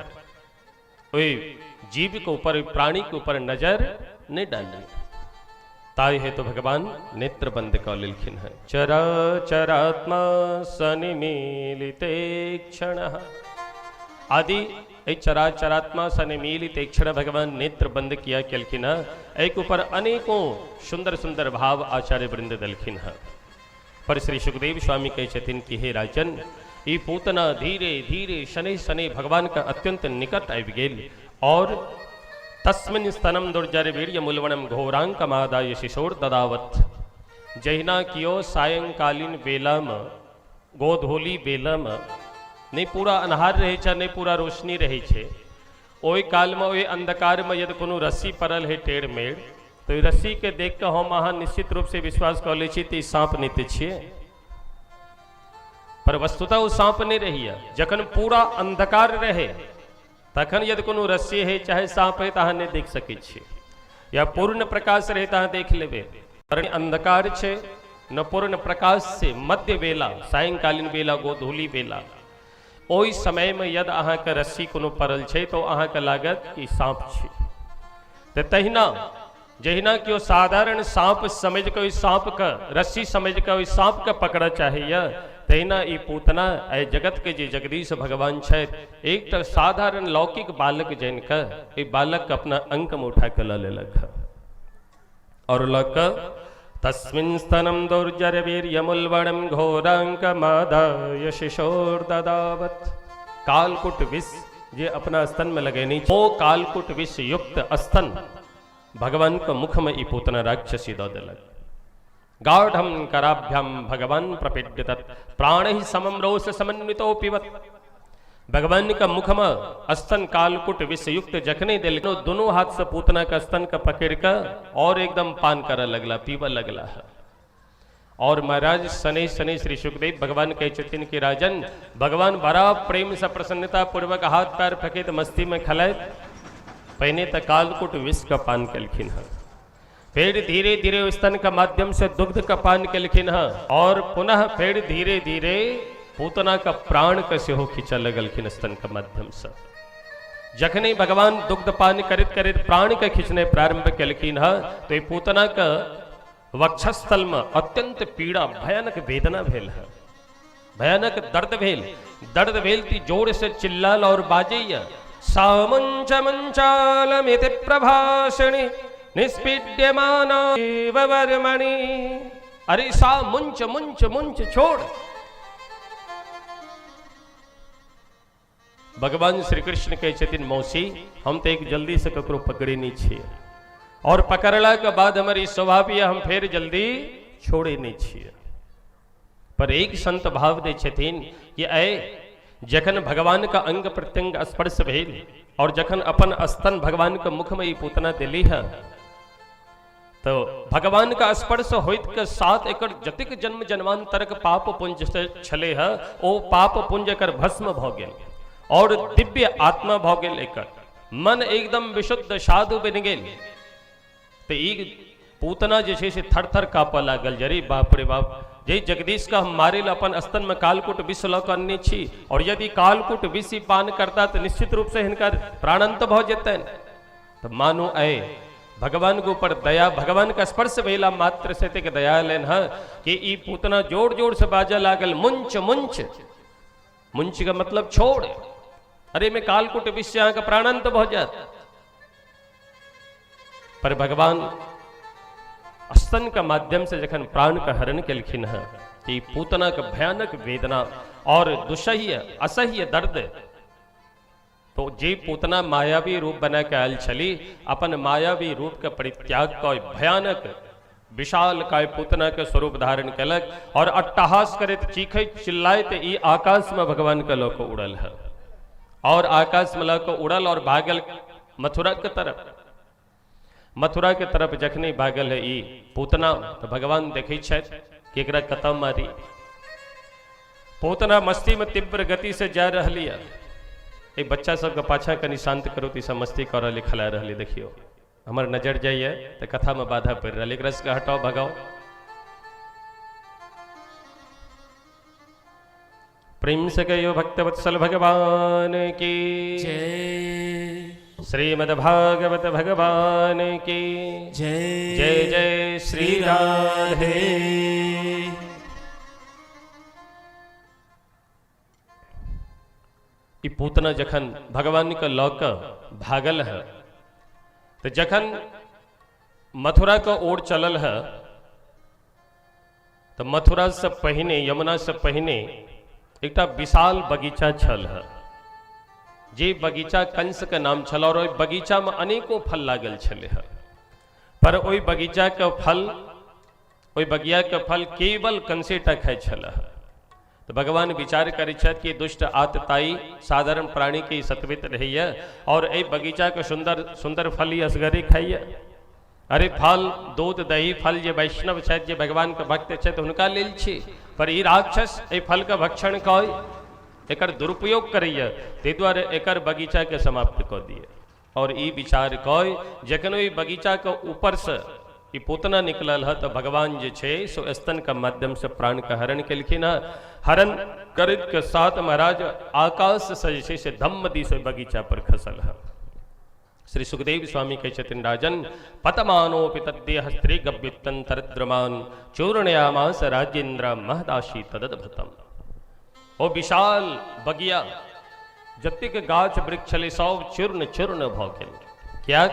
ओहि जीवके ऊपर, ओहि प्राणीके ऊपर नजर नहि डाली। ताहि हेतु भगवान नेत्र बंद कऽ लेलखिन हँ। चराचरात्मा सनिमीलिते क्षण आदि, एहि चराचरात्मा सनिमीलित क्षण भगवान नेत्र बंद किया केलखिन हँ। एहिके ऊपर अनेकों सुंदर सुंदर भाव आचार्य वृंद देलखिन हँ। पर श्री सुखदेव स्वामी कहै छथिन कि हे राजन, ई पूतना धीरे धीरे शनै शनै भगवान के अत्यंत निकट आबि गेल और तस्मिन स्तनम दुर्जर वीर्य मुलवणम घोरांकमादाय शिशोर ददावत। जहिना कियो सायंकालीन बेलामे, गोधूली बेलामे नहि पूरा अन्हार रहै छै, नहि पूरा रोशनी रहै छै, ओहि कालमे ओहि अंधकारमे यदि कोनो रस्सी पड़ल है टेढ़ मेढ़, तऽ ओहि रस्सीके देख कऽ हम अहाँ निश्चित रूपसँ विश्वास कऽ लै छी तऽ ई साँप नहि तऽ छियै, पर वस्तुतः ओ साँप नहि रहैए। जखन पूरा अंधकार रहै तखन यदि कोनो रस्सी है चाहे साँप है तऽ अहाँ नहि देख सकै छियै, या पूर्ण प्रकाश रहै तऽ अहाँ देख लेबै, पर अंधकार छै न पूर्ण प्रकाश से, मध्य बेला, सायंकालीन बेला, गोधूली बेला, ओहि समयमे यदि अहाँके रस्सी कोनो पड़ल छै तऽ अहाँके लागत कि साँप छै। तऽ तहिना जहिना केओ साधारण साँप समझि कऽ ओहि साँपके रस्सी समझि कऽ ओहि साँपके पकड़ऽ चाहैए, तहिना ई पूतना एहि जगतके जे जगदीश भगवान छथि, एकटा साधारण लौकिक बालक जानि कऽ एहि बालकके अपना अंकमे उठा कऽ लऽ लेलक हँ और लऽ कऽ तस्मिन् स्तनं दुर्जरवीर्यमुल्बणं घोराङ्कमादाय शिशोर्ददावत्। कालकुट विष जे अपना स्तन में लगेने ओ कालकुट विष युक्त स्तन भगवान के मुख में ई पूतना राक्षसी दऽ देलक। गाढ़म कराभ्याम भगवान प्रपीड्य तत् प्राण ही समम रोष समन्वितो पिबत। भगवान के मुख में स्तन कालकुट विषयुक्त जखने देलखिन, दोनों हाथ से पूतना के स्तन के पकड़ के और एकदम पान करऽ लगला, पीबऽ लगला। और महाराज शनि शनि श्री सुखदेव भगवान कहै छथिन कि राजन, भगवान बड़ा प्रेम से प्रसन्नता पूर्वक हाथ पैर फेकैत मस्ती में खलैत पहिने तऽ कालकुट विष के पान केलखिन हँ, फिर धीरे धीरे स्तन के माध्यम से दुग्ध के पान केलखिन हँ और पुनः फिर धीरे धीरे पूतना के प्राण के सेहो खींचऽ लगलखिन स्तन के माध्यम से। जखने भगवान दुग्ध पान करैत करैत प्राण के खींचने प्रारंभ केलखिन हँ तो ई पूतना के वक्षस्थल में अत्यंत पीड़ा, भयानक वेदना भेल है, भयानक दर्द भेल। दर्द भेल ती जोर से चिल्लाल और बाजैया, सामुंच मुंचालमिति प्रभाषिणी निष्पीड्यमाना वर्मणि। अरे सा मुंच मुंच मुंच छोड़। भगवान श्री कृष्ण कहै छथिन, मौसी हम तऽ एक जल्दी से ककरो पकड़े नहीं छियै और पकड़ला के बाद हमर ई स्वभाव यऽ हम फेर जल्दी छोड़े नहीं छियै। पर एक संत भाव दै छथिन कि ऐ जखन भगवान का अंग प्रत्यंग स्पर्श भेल और जखन अपन स्तन भगवान के मुख में ई पूतना देली है, तो भगवान का स्पर्श होइत के साथ एकर जतेक जन्म जन्मांतरक पाप पुंज से छले है, ओ पाप पुंज एकर भस्म भ गेल और दिव्य आत्मा भ गेल। एकर मन एकदम विशुद्ध साधु बनि गेल। तो ई पूतना जे छै से थर थर काँपऽ लागल, जरे बाप रे बाप, जे जगदीश का हम मारे ला अपन स्तन में कालकूट विष लऽ कऽ अनने छी और यदि कालकूट विष ही पान करता तऽ निश्चित रूप से हिनकर प्राणांत भऽ जेतनि। तऽ मानू ऐ भगवान के ऊपर दया, भगवान का स्पर्श भेला मात्र से एतेक दया एलनि हँ कि ई पूतना जोर जोर से बाजऽ लागल, मुंच मुंच। मुंच का मतलब छोड़, अरे में कालकूट विष से अहाँके प्राणांत भऽ जायत। पर भगवान स्तन के माध्यम से जखन प्राण का हरण केलखिन हँ कि पूतना के भयानक वेदना और दुसह्य असह्य दर्द, तो जे पूतना मायावी रूप बना के आयल छली, अपन मायावी रूप के परित्याग कऽ भयानक विशाल काय पूतना के स्वरूप धारण केलक और अट्टहास करैत चीखैत चिल्लाइत ई आकाश में भगवान के लऽ कऽ उड़ल है और आकाश में लऽ कऽ उड़ल और भागल मथुरा के तरफ। मथुरा के तरफ जखने भागल है ई पूतना तो भगवान देखै छथि कि एकरा कतऽ मारी। पूतना मस्ती में तीव्र गति से जा रहली है। ए बच्चा सबके पाछा कनि शांत करू तऽ ई सब मस्ती कऽ रहली, खला रहली। देखियौ हमर नजर जाइए तऽ कथा में बाधा पड़ि रहल, एकरा सबके हटाओ भगाओ। प्रेम से कहियो भक्तवत्सल भगवान की जय। श्रीमद् भागवत भगवान की जय। जय जय श्री श्री राधे। राधे। ई पूतना जखन भगवान के लऽ कऽ भागल है तऽ जखन मथुरा के ओर चलल है तऽ मथुरा से पहिने, यमुना से पहिने एकटा विशाल बगीचा छल है, जे बगीचा कंस के नाम छल और ओहि बगीचा में अनेकों फल लागल छलै है। पर ओहि बगीचा के फल, ओहि बगिया के फल केवल कंसेटा खाइ छल है। तऽ भगवान विचार करै छथि कि दुष्ट आतताई साधारण प्राणी के सतवित रहैया और एहि बगीचा के सुंदर सुंदर फल ही असगरे खाइया। अरे फल दूध दही फल जे वैष्णव छथि, जे भगवान के भक्त छथि, हुनका लेल छी, पर ई राक्षस एहि फल के भक्षण कऽ एकर दुरुपयोग करैया, ताहि दुआरे एकर बगीचा के समाप्त कऽ दिए। और ई विचार कऽ जखन ओहि बगीचा के ऊपर से ई पूतना निकलल है तऽ भगवान जे छै सो स्तन के माध्यम से प्राण के हरण केलखिन हँ। हरण करैत के साथ महाराज आकाश से जे छै से धम्म दिस ओहि बगीचा पर खसल है। श्री सुखदेव स्वामी कहै छथिन, राजन पतमानोपि तद्देह स्त्री गव्युत्तंतरद्रुमान चूर्णयामास राजेंद्र महदाशी तदद्भुतम। ओ विशाल बगिया जतेक गाछ वृक्ष छलै सब चूर्ण चूर्ण भऽ गेल। किया?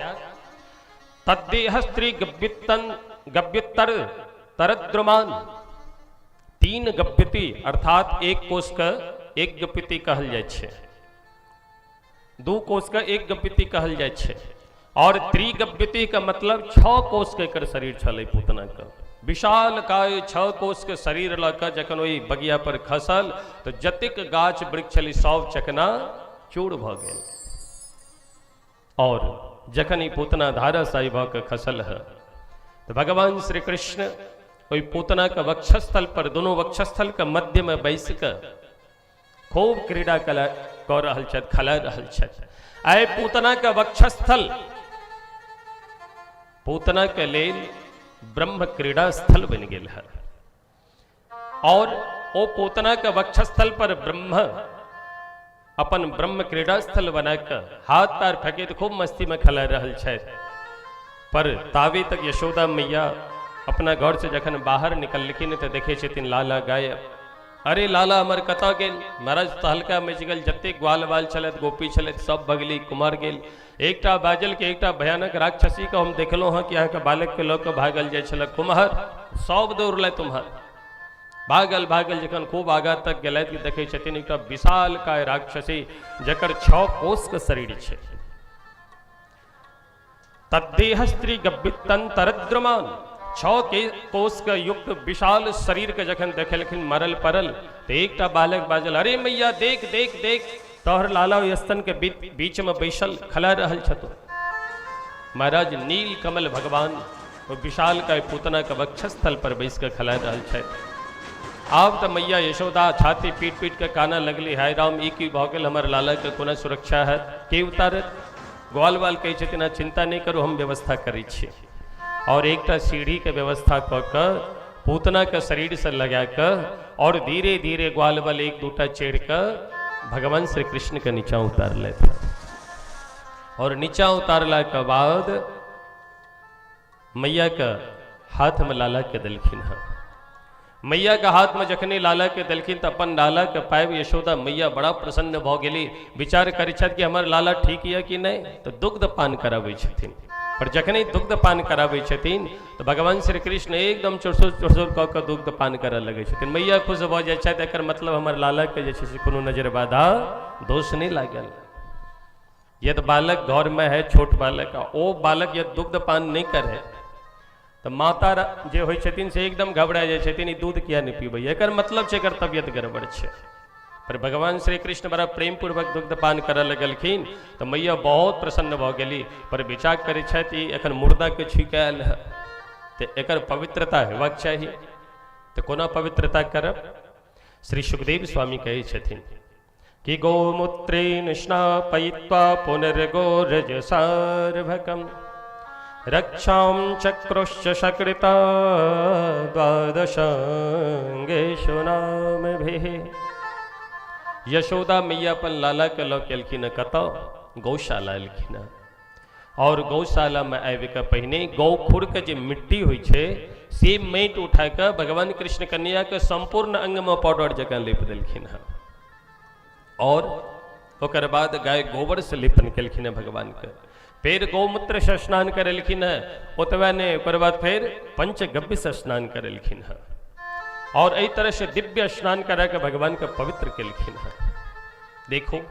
तद्देह स्त्री गव्युत्तर तरद्रुमान, तीन गव्यति अर्थात एक कोष के एक गव्यति कहल जाइ छै, दू कोष के एक गव्यति कहल जाइ छै और त्रिगव्यति के मतलब 6 कोष के एकर शरीर छलै पूतना के। विशाल काय 6 कोष के शरीर लऽ कऽ जखन ओहि बगिया पर खसल तऽ जतेक गाछ वृक्ष छलै सब चकना चूर भऽ गेल। और जखन ई पूतना धाराशायी भऽ कऽ खसल है तऽ भगवान श्री कृष्ण ओहि पूतना के वक्षस्थल पर, दोनों वक्षस्थल के मध्य में बैस कऽ खूब क्रीड़ा कला कऽ रहल छथि, खला रहल छथि। आइ पूतना के वक्षस्थल पूतना के लेल ब्रह्म क्रीड़ा स्थल बनि गेल है और ओ पूतना के वक्षस्थल पर ब्रह्म अपन ब्रह्म क्रीड़ा स्थल बना कऽ हाथ पैर फेंकैत खूब मस्ती में खेला रहल छथि। पर तावे तक यशोदा मैया अपना घर से जखन बाहर निकललखिन तऽ देखै छथिन लाला गायब। अरे लाला हमर कतऽ गेल? महाराज तहलका मचि गेल, जतेक ग्वाल बाल छलथि, गोपी छलथि, सब भगली कुमार गेल। एकटा बाजल कि एकटा भयानक राक्षसी के हम देखलहुँ हँ कि अहाँके बालक के लऽ कऽ भागल जाइ छलए कुम्हर, सब दौड़लथि उम्हर, भागल भागल जखन खूब आगाँ तक गेलथि कि देखै छथिन एकटा विशाल काय राक्षसी जकर 6 कोष के शरीर छै। तद्देह स्त्री गव्युत्तन तरद्रमान, 6 के कोष के युक्त विशाल शरीर के जखन देखेलखिन मरल पड़ल तऽ एकटा बालक बाजल, अरे मैया देख देख देख, तोहर लाला ओहि स्तन के बीच में बैसल खला रहल छथु। महाराज नील कमल भगवान ओ विशाल का पूतना के वक्षस्थल पर बैस कऽ खेला रहल छथि। आब तऽ मैया यशोदा छाती पीट पीट के कानऽ लगली, हाय राम, ई की भऽ गेल, हमर लाला के कोना सुरक्षा हैत, के उतारत? ग्वाल बाल कहै छथिन, अहाँ चिंता नहि करू, हम व्यवस्था करै छी। और एकटा सीढ़ी के व्यवस्था कऽ कऽ पूतना के शरीर से लगा कऽ और धीरे धीरे ग्वाल बाल एक दूटा चढ़ि कऽ भगवान श्री कृष्ण के नीचा उतारलथि। और नीचा उतारला के बाद मैया के हाथ में लाला के देलखिन हँ। मैया के हाथ में जखने लाला के देलखिन तऽ अपन लाला के पाबि यशोदा मैया बड़ा प्रसन्न भऽ गेली। विचार करै छथि कि हमर लाला ठीक यऽ कि नहि, तऽ दुग्ध पान कराबै छथिन। पर जखने दुग्ध पान कराबै छथिन तऽ भगवान श्री कृष्ण एकदम चुरसुर चुरसुर कऽ कऽ दुग्ध पान करऽ लगै छथिन। मैया खुश भऽ जाइ छथि, एकर मतलब हमर लाला के जे छै से कोनो नजर बाधा दोष नहि लागल। यदि बालक घर में है, छोट बालक, ओ बालक यदि दुग्ध पान नहीं करे तो माता जे होइ छथिन से एकदम घबरा जाइ छथिन, ई दूध किया नहीं पीबै, एकर मतलब छै एकर तबियत गड़बड़ छै। पर भगवान श्री कृष्ण बड़ा प्रेम पूर्वक दुग्ध पान करऽ लगलखिन तऽ मैया बहुत प्रसन्न भऽ गेली। पर विचार करै छथि, ई एखन मुर्दा के छुइ कऽ आयल है, तऽ एकर पवित्रता हेबाक चाही, तऽ कोना पवित्रता करब? श्री सुखदेव स्वामी कहै छथिन कि गोमूत्रेण स्नापयित्वा पुनर्गोरजसार्भकं रक्षां चक्रुश्च सकृता द्वादशाङ्गेषु नामभिः। यशोदा मैया अपन लाला के लऽ के एलखिन कतऽ? गौशाला एलखिन। और गौशाला में आबि कऽ पहिने गौखुर के जे मिट्टी होइ छै से माटि उठा कऽ भगवान कृष्ण कन्हैया के संपूर्ण अंग में पाउडर जकाँ लेप देलखिन हँ। और ओकर बाद गाय गोबर से लेपन केलखिन हँ भगवान के। फेर गौमूत्र से स्नान करेलखिन हँ, ओतबे नहि, ओकर बाद फेर पंचगव्य से स्नान करेलखिन हँ। और एहि तरह से दिव्य स्नान करा के भगवान के पवित्र केलखिन हँ। देखो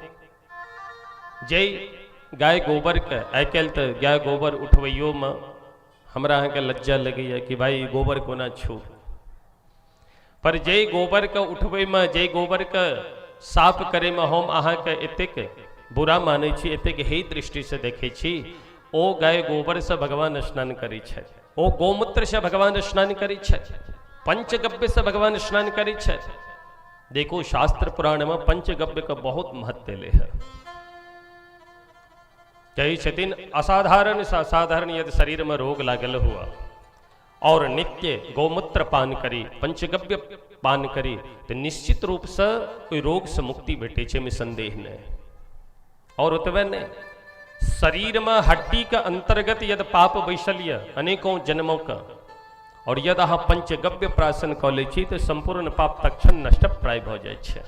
जे गाय गोबर के आइ काल्हि तऽ गाय गोबर उठबैयोमे हमरा अहाँके लज्जा लगैए कि भाई गोबर कोना छू, पर जे गोबरके उठबैमे, जे गोबरके साफ करैमे हम अहाँके एतेक बुरा मानै छी, एतेक हेय दृष्टिसँ देखै छी, ओ गाय गोबरसँ भगवान स्नान करै छथि, ओ गोमूत्रसँ भगवान स्नान करै छथि, पंचगव्यसँ भगवान स्नान करै छथि। देखो शास्त्र पुराण में पंचगव्य का बहुत महत्व ले है। कहै छथिन असाधारण से असाधारण यदि शरीर में रोग लागल हुआ और नित्य गौमूत्र पान करी, पंचगव्य पान करी, तो निश्चित रूप से कोई रोग से मुक्ति भेटे छै, में संदेह नहीं। और ओतबे नहीं, शरीर में हड्डी के अंतर्गत यदि पाप बैसल यऽ अनेकों जन्मों का, और यदि अहाँ पंचगव्य प्राशन कऽ लै छी तऽ संपूर्ण पाप तत्क्षण नष्टप्राय भऽ जाइ छै।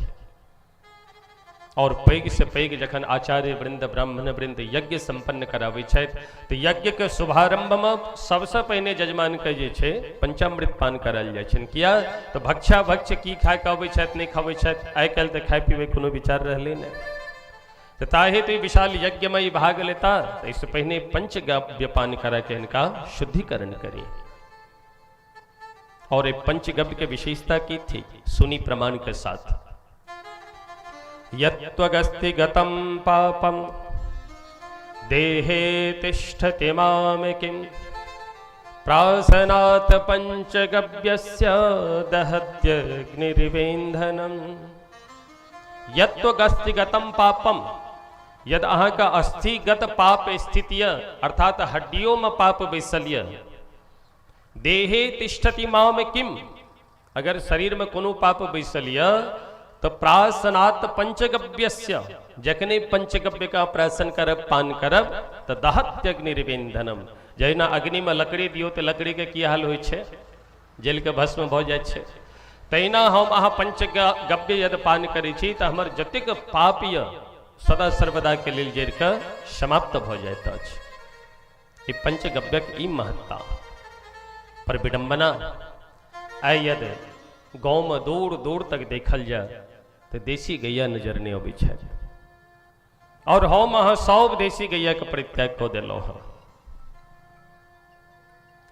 और पैघ से पैघ जखन आचार्य वृंद ब्राह्मण वृंद यज्ञ संपन्न कराबै छथि तऽ यज्ञ के शुभारंभ में सबसे पहिने यजमान के जे छै पंचामृत पान करायल जाइ छनि। किया तऽ भक्षा भक्ष की खाय के अबै छथि, नहि खबै छथि, आइ काल्हि तऽ खाय पीबै कोनो विचार रहलै नहि, तऽ ताहि हेतु विशाल यज्ञ में ई भाग लेता तऽ एहिसँ पहिने पंचगव्य पान करा के हिनका शुद्धिकरण करी। और एक पंचगव्य के विशेषता की थी, सुनी प्रमाण के साथ। यत्त्वगस्ति गतं पापम देहे तिष्ठति मामकिं प्रासनात् पंचगव्यस्य दहत्यग्निरिवेन्धनम्। यत्त्वगस्ति गतं पापम, यदि अहाँ का अस्थिगत पाप स्थिति य, अर्थात हड्डियों में पाप बैसल य, देहे तिष्ठति माम किम, अगर शरीर में कोनो पाप बैसल य तो प्रासनात् पंचगव्यस्य, जखने पंचगव्य का प्रासन करब पान करब तो दहत्यग्निरिवेन्धनम। जहिना अग्नि में लकड़ी दियो तो लकड़ी के की हाल होइ छै, जल के भस्म भऽ जाइ छै, तहिना हम अहाँ पंचगव्य यदि पान करै छी तऽ हमर जतेक पाप यऽ सदा सर्वदा के लेल जरि कऽ समाप्त भऽ जाइत अछि। ई पंचगव्यक ई महत्ता। पर विडम्बना आइ यदि गाँवमे दूर दूर तक देखल जाय तऽ देसी गैया नजर नहि अबै छै, और हम अहाँ सब देसी गैया के परित्याग कऽ देलहुँ हँ।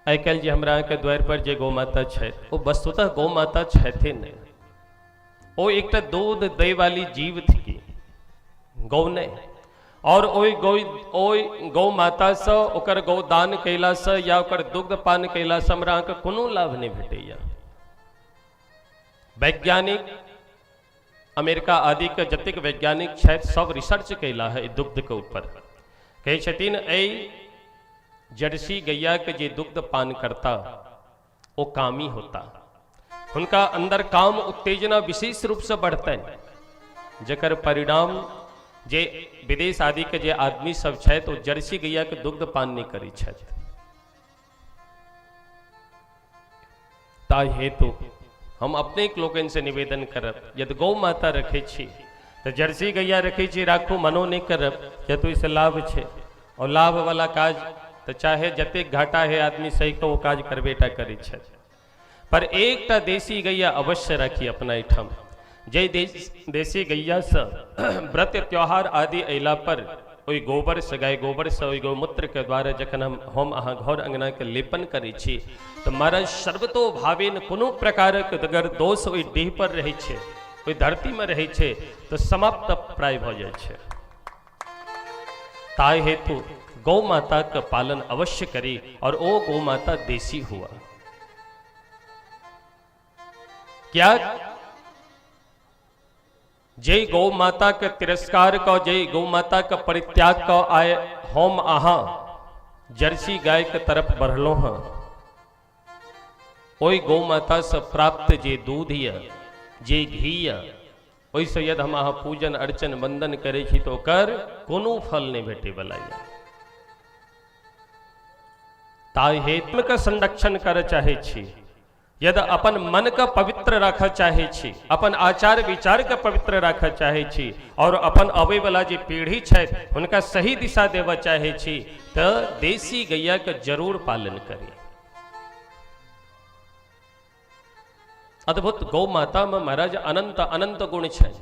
आइ काल्हि जे हमरा अहाँके द्वारि पर जे गौ माता छथि ओ वस्तुतः गौ माता छथि नहि, ओ एकटा दूध दै वाली जीव थी, गौ नहि। आओर ओहि गौ ओहि गौ मातासँ ओकर गौदान कयलासँ या ओकर दुग्ध पान कयलासँ हमरा अहाँके कोनो लाभ नहि भेटैए। वैज्ञानिक अमेरिका आदिके जतेक वैज्ञानिक छथि सब रिसर्च कयला है दुग्धके ऊपर। कहै छथिन एहि जर्सी गैयाके जे दुग्ध पान करता ओ कामी होता, हुनका अंदर काम उत्तेजना विशेष रूपसँ बढ़तनि, जकर परिणाम जे विदेश आदिके जे आदमी सब छथि ओ जर्सी गैयाके दुग्ध पान नहि करै छथि। ताहि हेतु हम अपने लोकनिसँ निवेदन करब, यदि गौ माता रखै छी तऽ जर्सी गैया रखै छी राखू, मनो नहि करब, किया तऽ ओहिसँ लाभ छै और लाभवला काज तऽ चाहे जतेक घाटा है आदमी सही कऽ ओ काज करबे टा करै छथि। पर एकटा देसी गैया अवश्य राखी अपना एहिठाम, जाहि देसी गैयासँ व्रत त्योहार आदि अयला पर ओहि गोबरसँ, गाय गोबरसँ, ओहि गौमूत्रके द्वारा जखन हम अहाँ घर अङ्गनाके लेपन करै छी तऽ महाराज सर्वतो भावेन कोनो प्रकारक अगर दोष ओहि डीह पर रहै छै, ओहि धरतीमे रहै छै, तऽ समाप्त प्राय भऽ जाइ छै। ताहि हेतु गौ माताके पालन अवश्य करी और ओ गौ माता देसी हुआ। क्या जे गौ माता के तिरस्कार क, जे गौ माता के परित्याग क आए हम अहाँ जर्सी गाय के तरफ बढ़लो हँ, ओहि गौ माता से प्राप्त जे दूध यऽ, जे घी यऽ, ओहिसँ यदि हम अहाँ पूजन अर्चन वंदन करै छी तऽ ओकर कोनो फल नहि भेटै वाला यऽ। ताहि हेतु के संरक्षण करऽ चाहै छी, यदि अपन मन के पवित्र राखऽ चाहै छी, अपन आचार विचार के पवित्र राखऽ चाहै छी और अपन अबै वाला जे पीढ़ी छथि हुनका सही दिशा देबऽ चाहै छी तऽ देसी गैया के जरूर पालन करी। अद्भुत गौ माता में महाराज अनंत अनंत गुण छै।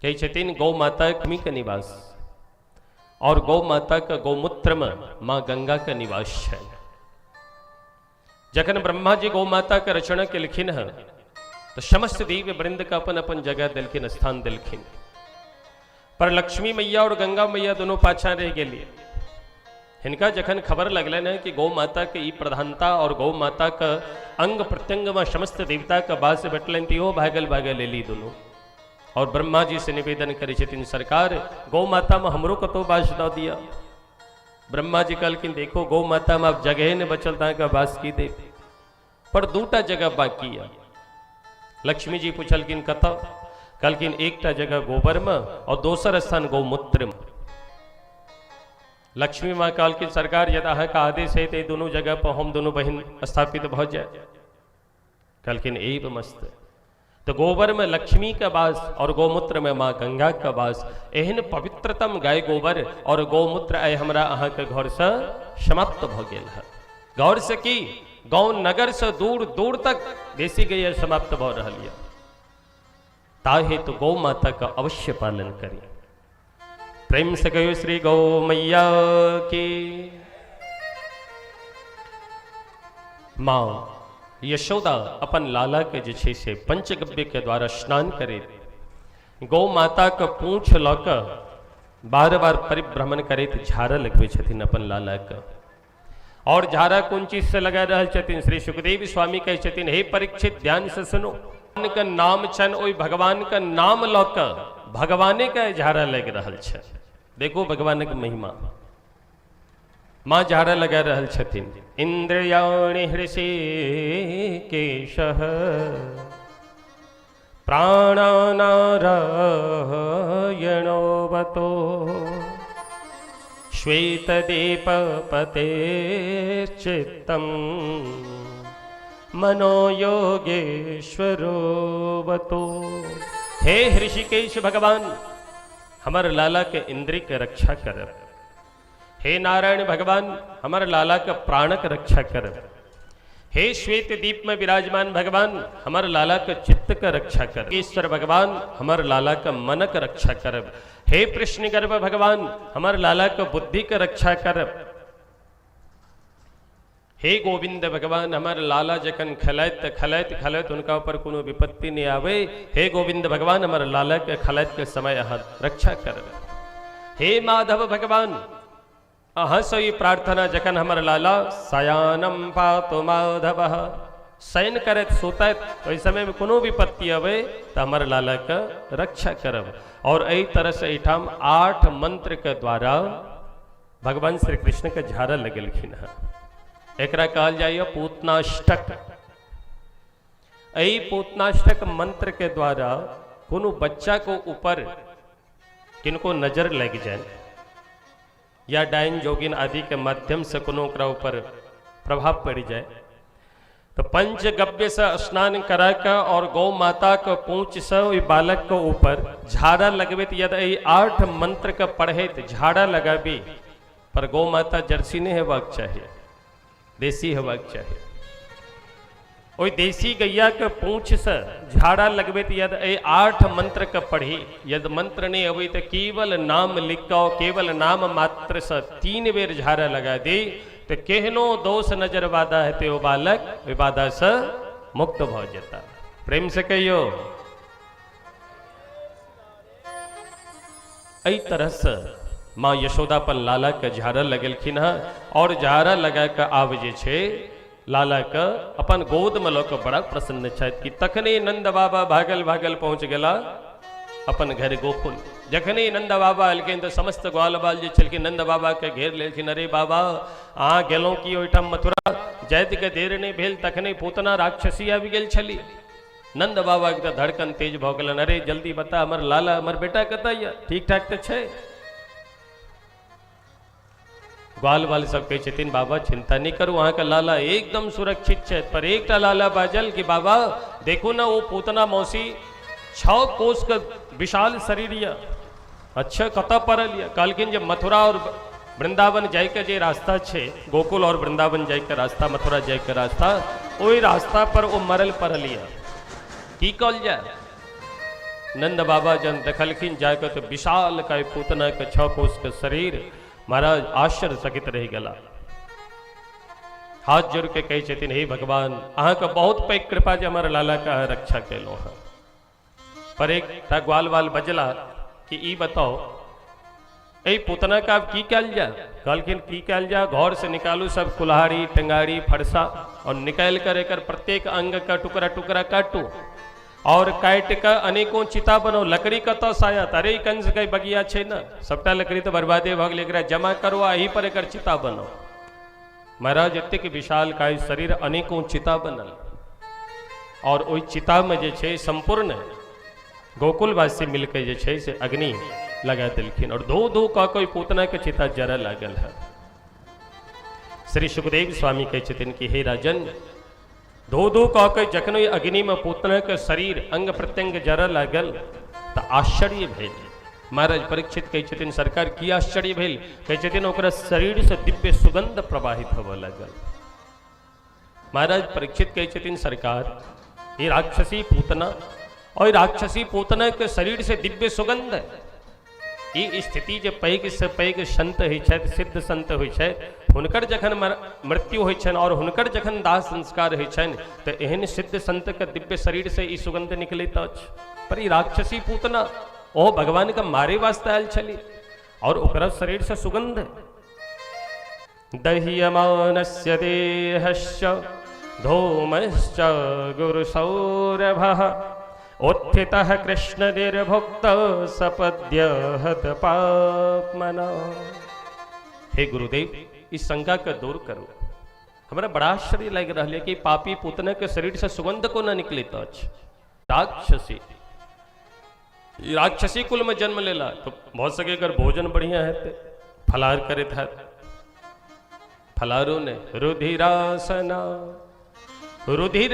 कहै छथिन गौ माता के निवास और गौ माता के गौमूत्र में माँ गंगा के निवास छै। जखन ब्रह्मा जी गौ माता के रचना केलखिन हँ तो समस्त देव वृंद के अपन अपन जगह देलखिन, स्थान देलखिन, पर लक्ष्मी मैया और गंगा मैया दोनों पाछा रह गेली। हिनका जखन खबर लगलनि हँ कि गौ माता के ई प्रधानता और गौ माता के अंग प्रत्यंग में समस्त देवता के वास भेटलनि, तऽ इहो भागल भागल एली दोनों और ब्रह्मा जी से निवेदन करै छथिन, सरकार गौ माता में हमरो कतौ वास दऽ दिअ। ब्रह्मा जी कहलखिन देखो गौ माता में आब जगहे नहि बचल तऽ अहाँके वास की देब, पर दूटा जगह बाकी यऽ। लक्ष्मी जी पुछलखिन कतऽ? कहलखिन एकटा जगह गोबर में और दोसर स्थान गौमूत्र में। लक्ष्मी माँ कहलखिन सरकार यदि अहाँके आदेश है तऽ दुनू जगह पर हम दुनू बहिन स्थापित भऽ जाय। कहलखिन एव मस्त। तो गोबर में लक्ष्मी का वास और गौमूत्र में माँ गंगा का वास, एहन पवित्रतम गाय गोबर और गौमूत्र आइ हमरा अहाँके घर से समाप्त भऽ गेल है। घर से की गाँव नगर से दूर दूर तक देसी गैया समाप्त भऽ रहल यऽ। ताहि हेतु गौ माता का अवश्य पालन करी। प्रेम से कहियो श्री गौ मैया की। माँ यशोदा अपन लाला के जे छै से पंचगव्य के द्वारा स्नान करे गौ माता के पूछ लऽ कऽ बार बार परिभ्रमण करैत झाड़ लगबै छथिन अपन लाला के। और झाड़ा कोन चीज से लगा रहल छथिन? श्री सुखदेव स्वामी कहै छथिन हे परीक्षित ध्यान से सुनो, भगवान के नाम छनि, ओहि भगवान के नाम लऽ कऽ भगवाने के झाड़ा लागि रहल छै। देखो भगवानक महिमा, माँ झाड़ा लगा रहल छथिन। इंद्रियाणि हृषीकेश प्राणनारायणोऽवतो श्वेतदीपपतेश्चित्तं मनो योगेश्वरोऽवतो। हे हृषिकेश भगवान, हमर लाला के इंद्रिय के रक्षा करब। हे नारायण भगवान, हमर लाला के प्राणक रक्षा करब। हे श्वेत दीप में विराजमान भगवान, हमर लाला के चित्त के रक्षा कर। ईश्वर भगवान, हमर लाला के मनक रक्षा करब। हे कृष्ण गर्भ भगवान, हमर लाला के बुद्धि के रक्षा करब। हे गोविंद भगवान, हमर लाला जखन खेलाइत तऽ खेलाइत खेलाइत हुनका ऊपर कोनो विपत्ति नहि आबै। हे गोविंद भगवान, हमर लाला के खेलाइत के समय अहाँ रक्षा करबै। हे माधव भगवान, अहाँसँ ई प्रार्थना, जखन हमर लाला शयानम पातु माधव, शयन करैत सुतैत ओहि समयमे कोनो विपत्ति अबै तऽ हमर लालाके रक्षा करब। और एहि तरहसँ एहिठाम 8 मंत्रके द्वारा भगवान श्री कृष्ण के झाड़ऽ लगेलखिन हँ। एकरा कहल जाइए पूतनाष्टक। एहि पूतनाष्टक मंत्र के द्वारा कोनो बच्चा को ऊपर किनको नजर लग जाए या डायन जोगिन आदि के माध्यम से कोनो ओकरा ऊपर प्रभाव पड़ जाए तो पंचगव्य से स्नान करा के और गौ माता के पूछ से ओहि बालक के ऊपर झाड़ा लगबैत यदि एहि 8 मंत्र के पढ़ैत झाड़ा लगाबी, पर गौ माता जर्सी नहीं हेबाक चाही, देसी हेबाक चाही। ओहि देसी गैया के पूछ से झाड़ा लगबैत यदि एहि 8 मंत्र के पढ़ी, यदि मंत्र नहीं अबै तो केवल नाम लिख के केवल नाम मात्र से 3 बेर झाड़ा लगा दी तो केहनो दोष नजर बाधा हेतै ओ बालक ओहि बाधा से मुक्त भऽ जेता। प्रेम से कहियो। एहि तरह से माँ यशोदा अपन लाला के झाड़ा लगेलखिन हँ और झाड़ा लगा के आब जे छै लाला के अपन गोद में लऽ कऽ बड़ा प्रसन्न छथि कि तखने नंद बाबा भागल भागल पहुँच गेला अपन घर गोकुल। जखने नंद बाबा एलखिन तऽ समस्त ग्वाल बाल जे छलखिन नंद बाबा के घेर लेलखिन। अरे बाबा, अहाँ गेलहुँ कि ओहिठाम मथुरा जाइत के देर नहि भेल तखने पूतना राक्षसी आबि गेल छली। नंद बाबा के तऽ धड़कन तेज भऽ गेलनि। अरे जल्दी बता, हमर लाला हमर बेटा कतऽ यऽ, ठीक ठाक तऽ छै? ग्वाल बाल सब कहै छथिन बाबा चिंता नहीं करू, अहाँके लाला एकदम सुरक्षित छथि। पर एकटा लाला बाजल कि बाबा देखू ने ओ पूतना मौसी 6 कोस के विशाल शरीर यऽ। अच्छा कतऽ पड़ल यऽ? कहलखिन जे मथुरा और वृंदावन जाइके जे रास्ता छै, गोकुल और वृंदावन जाइके रास्ता, मथुरा जाइके रास्ता, ओहि रास्ता पर ओ मरल पड़ल यऽ, की कहल जाय? नंद बाबा जन देखलखिन जाके तो विशाल काय पूतना के 6 कोस के शरीर, महाराज आश्चर्यचकित रहि गेला। हाथ जोड़ के कहै छथिन हे भगवान, अहाँके बहुत पैघ कृपा जे हमर लाला के अहाँ रक्षा केलहुँ हँ। पर एकटा ग्वाल बाल बजला कि ई बताओ एहि पूतना के आब की कयल जाय? कहलखिन की कयल जाय, घर से निकालू सब कुल्हाड़ी टेंगारी फरसा और निकालि कर एकर प्रत्येक अंग के टुकड़ा टुकड़ा काटू और काटि के अनेकों चिता बनाओ। लकड़ी कतऽ से आयत? अरे ई कंस के बगिया छै ने, सबटा लकड़ी तऽ बर्बादे भऽ गेलै, एकरा जमा करू आ एही पर एकर चिता बनाओ। महाराज एतेक विशाल काय शरीर अनेकों चिता बनल और ओहि चिता में जे छै संपूर्ण गोकुलवासी मिलके जे छै से अग्नि लगा देलखिन और धो धो कऽ के ओहि पूतना के चिता जरऽ लागल है। श्री सुखदेव स्वामी कहै छथिन कि हे राजन, धो धो कऽ के जखन ओहि अग्नि में पूतना के शरीर अंग प्रत्यंग जरऽ लागल तऽ आश्चर्य भेल। महाराज परीक्षित कहै छथिन सरकार की आश्चर्य भेल? कहै छथिन ओकरा शरीर से दिव्य सुगंध प्रवाहित होबऽ लागल। महाराज परीक्षित कहै छथिन सरकार ये राक्षसी पूतना और राक्षसी पूतना के शरीर से दिव्य सुगंध, ई स्थिति जे पैघ से पैघ संत होइ छथि, सिद्ध संत होइ छथि, हुनकर जखन मृत्यु होइ छनि और हुनकर जखन दाह संस्कार होइ छनि तऽ एहन सिद्ध संत के दिव्य शरीर से ई सुगंध निकलैत अछि। पर ई राक्षसी पूतना ओ भगवान के मारे वास्ते आयल छली और ओकरा शरीर से सुगंध। दह्यमानस्य देहश्च धूमश्च गुरुसौरभः उत्थितः कृष्ण निर्भुक्त सपद्य हत पापमना। हे गुरुदेव, इस शंका के दूर करू। हमरा बड़ा आश्चर्य लागि रहल है कि पापी पूतना के शरीर से सुगंध कोना निकलैत अछि। राक्षसी, राक्षसी कुल में जन्म लेला तो भऽ सके अगर भोजन बढ़िया हेतै, फलाहार करैत हैत, फलाहारो नहि, रुधिरासना, रुधिर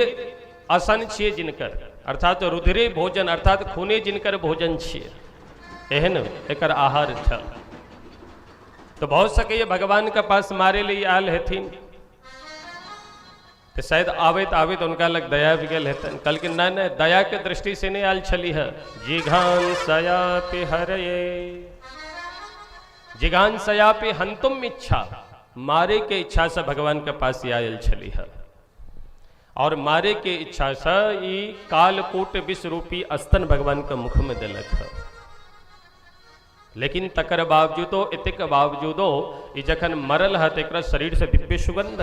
असन छियै जिनकर, अर्थात रुधिरे भोजन, अर्थात खूने जिनकर भोजन छियै, एहन एकर आहार छल। तो भऽ सकैए भगवान के पास मारे लिए आयल हेथिन तऽ शायद आबैत आबैत हुनका लग दया आबि गेल हेतनि। कहलखिन नहि नहि, दयाके दृष्टि से नहि आयल छलीह। जिघांसयापि हरये, जिघांसयापि हंतुम इच्छा, मारे के इच्छासँ भगवानके पास आयल छलीह और मारे के इच्छासँ ई कालकूट विष रूपी स्तन भगवानके मुखमे देलक हँ। लेकिन तकर बावजूदो, एतेक बावजूदो ई जखन मरल है तऽ एकरा शरीरसँ दिव्य सुगंध।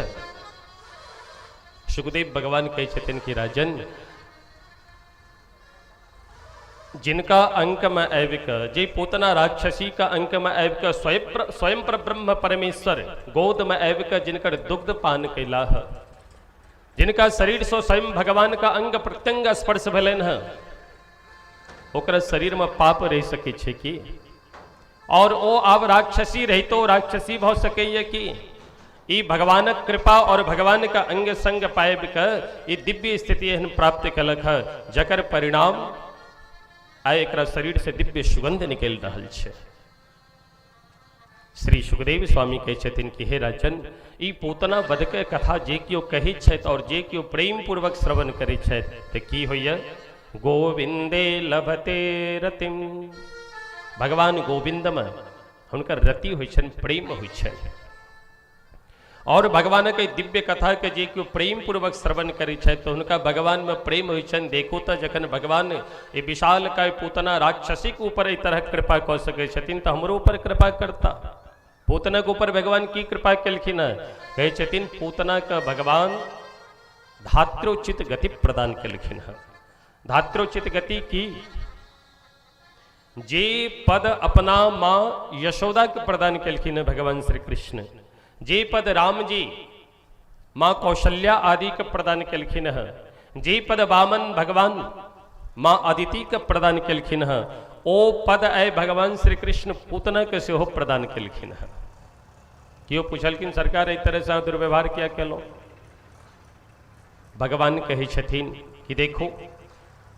सुखदेव भगवान कहै छथिन कि राजन, जिनका अंक में आबि कऽ, जे पूतना राक्षसी का अंक में आबि कऽ स्वयं पर ब्रह्म परमेश्वर गोद में आबि कऽ जिनकर दुग्ध पान कैलाह, जिनका शरीर से स्वयं भगवान का अंग प्रत्यंग स्पर्श भेलनि हँ, ओकरा शरीर में पाप रहि सकै छै की? और ओ आब राक्षसी रहितो राक्षसी भऽ सकैए की? ई भगवानक कृपा और भगवान का अंग संग पाबि कऽ ई दिव्य स्थिति एहन प्राप्त केलक हँ, जकर परिणाम आइ एकरा शरीर से दिव्य सुगंध निकलि रहल छै। श्री सुखदेव स्वामी कहै छथिन कि हे राजन, ई पूतना वध के कथा जे केओ कहै छथि और जे केओ प्रेम पूर्वक श्रवण करै छथि तऽ की होइए? गोविंदे लभते रतिम। भगवान गोविंदमे हुनकर रति होइ छनि, प्रेम होइ छनि। और भगवानक एहि दिव्य कथा के जे केओ प्रेम पूर्वक श्रवण करै छथि तऽ हुनका भगवानमे प्रेम होइ छनि। देखू तऽ जखन भगवान ई विशाल काय पूतना राक्षसीक ऊपर एहि तरहक कृपा कऽ सकै छथिन तऽ हमरो ऊपर कृपा करता। पूतनाक ऊपर भगवान की कृपा केलखिन हँ? कहै छथिन पूतनाके भगवान धात्रोचित गति प्रदान केलखिन हँ। धात्रोचित गति की? जे पद अपना माँ यशोदा के प्रदान केलखिन हँ भगवान श्री कृष्ण, जे पद राम जी माँ कौशल्या आदि के प्रदान केलखिन हँ, जे पद वामन भगवान माँ अदिति के प्रदान केलखिन हँ, ओ पद आइ भगवान श्री कृष्ण पूतना के सेहो प्रदान केलखिन हँ। केओ पुछलखिन, सरकार एहि तरह से अहाँ दुर्व्यवहार किया केलहुँ? भगवान कहै छथिन कि देखू,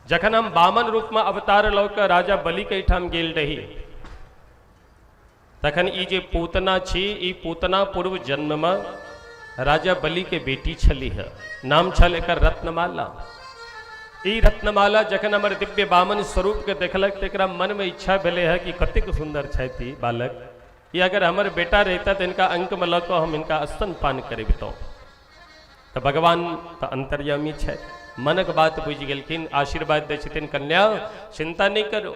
जखन हम वामन रूपमे अवतार लऽ कऽ राजा बलिके एहिठाम गेल रही, तखन ई जे पूतना छी, ई पूतना पूर्व जन्ममे राजा बलिके बेटी छलीह, नाम छल एकर रत्नमाला। ई रत्नमाला जखन हमर दिव्य वामन स्वरूपके देखलक तऽ एकरा मनमे इच्छा भेलै हँ कि कतेक सुन्दर छथि ई बालक, ई अगर हमर बेटा रहिता तऽ हिनका अंकमे लऽ कऽ हम हिनका स्तनपान करबितहुँ। तऽ भगवान तऽ अन्तर्यामी छथि, मनक बात बुझि गेलखिन, आशीर्वाद दै छथिन, कन्या चिन्ता नहि करू,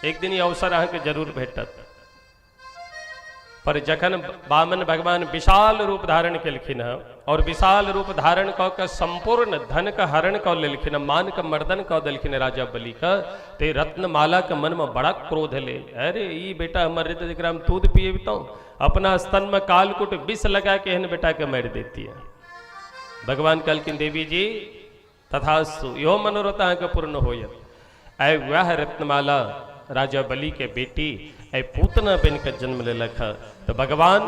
एक दिन ई अवसर अहाँके जरूर भेटत। पर जखन वामन भगवान विशाल रूप धारण केलखिन हँ और विशाल रूप धारण कऽ के सम्पूर्ण धनके हरण कऽ लेलखिन हँ, मानके मर्दन कऽ देलखिन राजा बलिके, तऽ रत्नमालाके मनमे बड़ा क्रोध एलै, अरे ई बेटा हमर रहितै जकरा हम दूध पियबितहुँ, अपना स्तनमे कालकुट विष लगा के एहन बेटाके मारि दैतियै। भगवान कहलखिन देवी जी तथास्तु, इहो मनोरथ अहाँके पूर्ण होयत। आइ वएह रत्नमाला राजा बलिके बेटी आइ पूतना बनि कऽ जन्म लेलक हँ। तऽ भगवान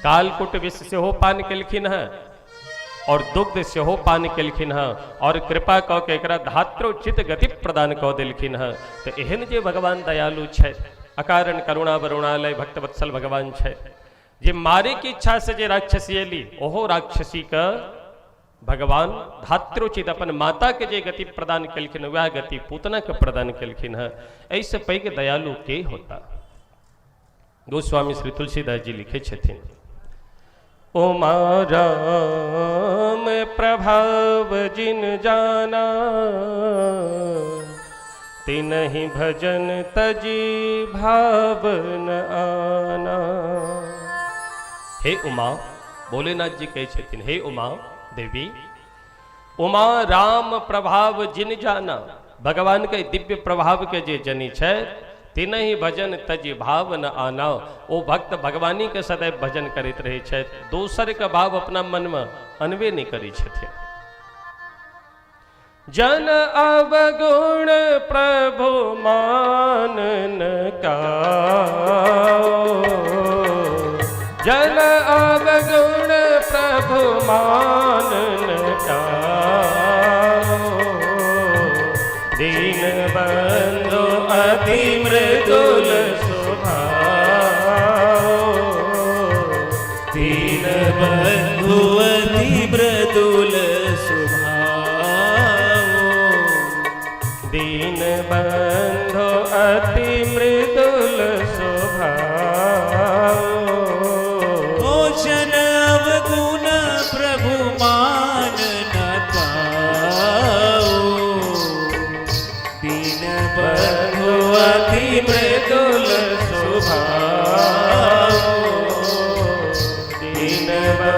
कालकुट विष सेहो पान केलखिन हँ और दुग्ध सेहो पान केलखिन हँ और कृपा कऽ के एकरा धात्रोचित गति प्रदान कऽ देलखिन हँ। तऽ एहन जे भगवान दयालु छथि, अकारण करुणा वरुणालय भक्तवत्सल भगवान छथि, जे मारे के इच्छा से जे राक्षसी एली, ओहो राक्षसी के भगवान धात्रोचित अपन माता के जे गति प्रदान केलखिन वएह गति पूतना के प्रदान केलखिन हँ। एहिसँ पैघ दयालु के होता? गोस्वामी श्री तुलसीदास जी लिखे छथिन, उमा राम प्रभाव जिन जाना, तिनहि भजन तजी भावन आना। हे उमा, भोलेनाथ जी कहै छथिन, हे उमा देवी, उमा राम प्रभाव जिन जाना, भगवान के दिव्य प्रभाव के जे जनी छै, तिनहि भजन तज भाव न आना। ओ भक्त भगवानी के सदैव भजन करैत रहै छथि, दोसर के भाव अपना मनमे अनबे नहि करै छथिन। जन अवगुण प्रभु मानन का, जन अवगुण प्रभु मानन का, दीन बंधु अति मृदुल स्वभाव, दीन बंधु अति मृदुल स्वभाव, दीन बंधु अति मृदुल स्वभाव। कौशलेंद्र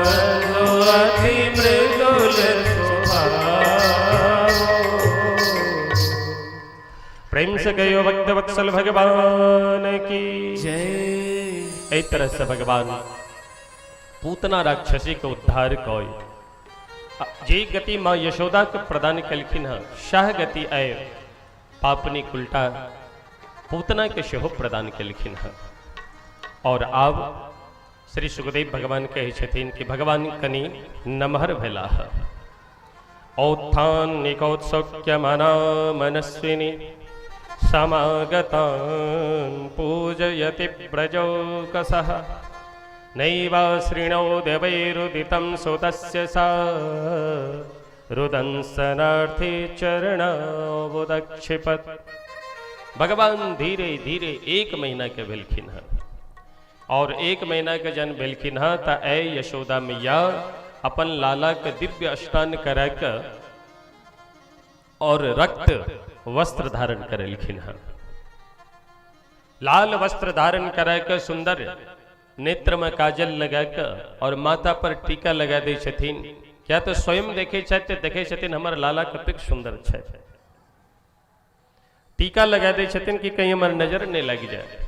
नंदो अति मृदुल स्वभावो। प्रेम से कहियो भक्त वत्सल भगवान की जय। एहि तरह से भगवान पूतना राक्षसी के उद्धार कय जे गति माँ यशोदा के प्रदान केलखिन हँ, शाह गति आय पापनी कुलटा पूतना के सेहो प्रदान केलखिन हँ। और आब श्री सुखदेव भगवान कहै छथिन कि भगवान कनि नमहर भेलाह। औत्थानिकोत्सुक्यमना मनस्विनी समागतान् पूजयति व्रजौकसः नैवाश्रिणौ देवैरुदितं सुतस्य सा रुदंसनार्थी चरणावुदक्षिपत्। भगवान धीरे धीरे 1 महीना के भेलखिन हँ और 1 महीना के जन भेलखिन हँ त ऐ यशोदा मैया अपन लाला के दिव्य स्नान करा के और रक्त वस्त्र धारण करेलखिन हँ। लाल वस्त्र धारण करा के सुंदर नेत्र में काजल लगा के और माथा पर टीका लगा दै छथिन। क्या तो स्वयं देखे छथि, देखे छथिन हमर लाला कतेक सुंदर छथि। टीका लगा दै छथिन कि कहीं हमर नजर नहीं लग जाए।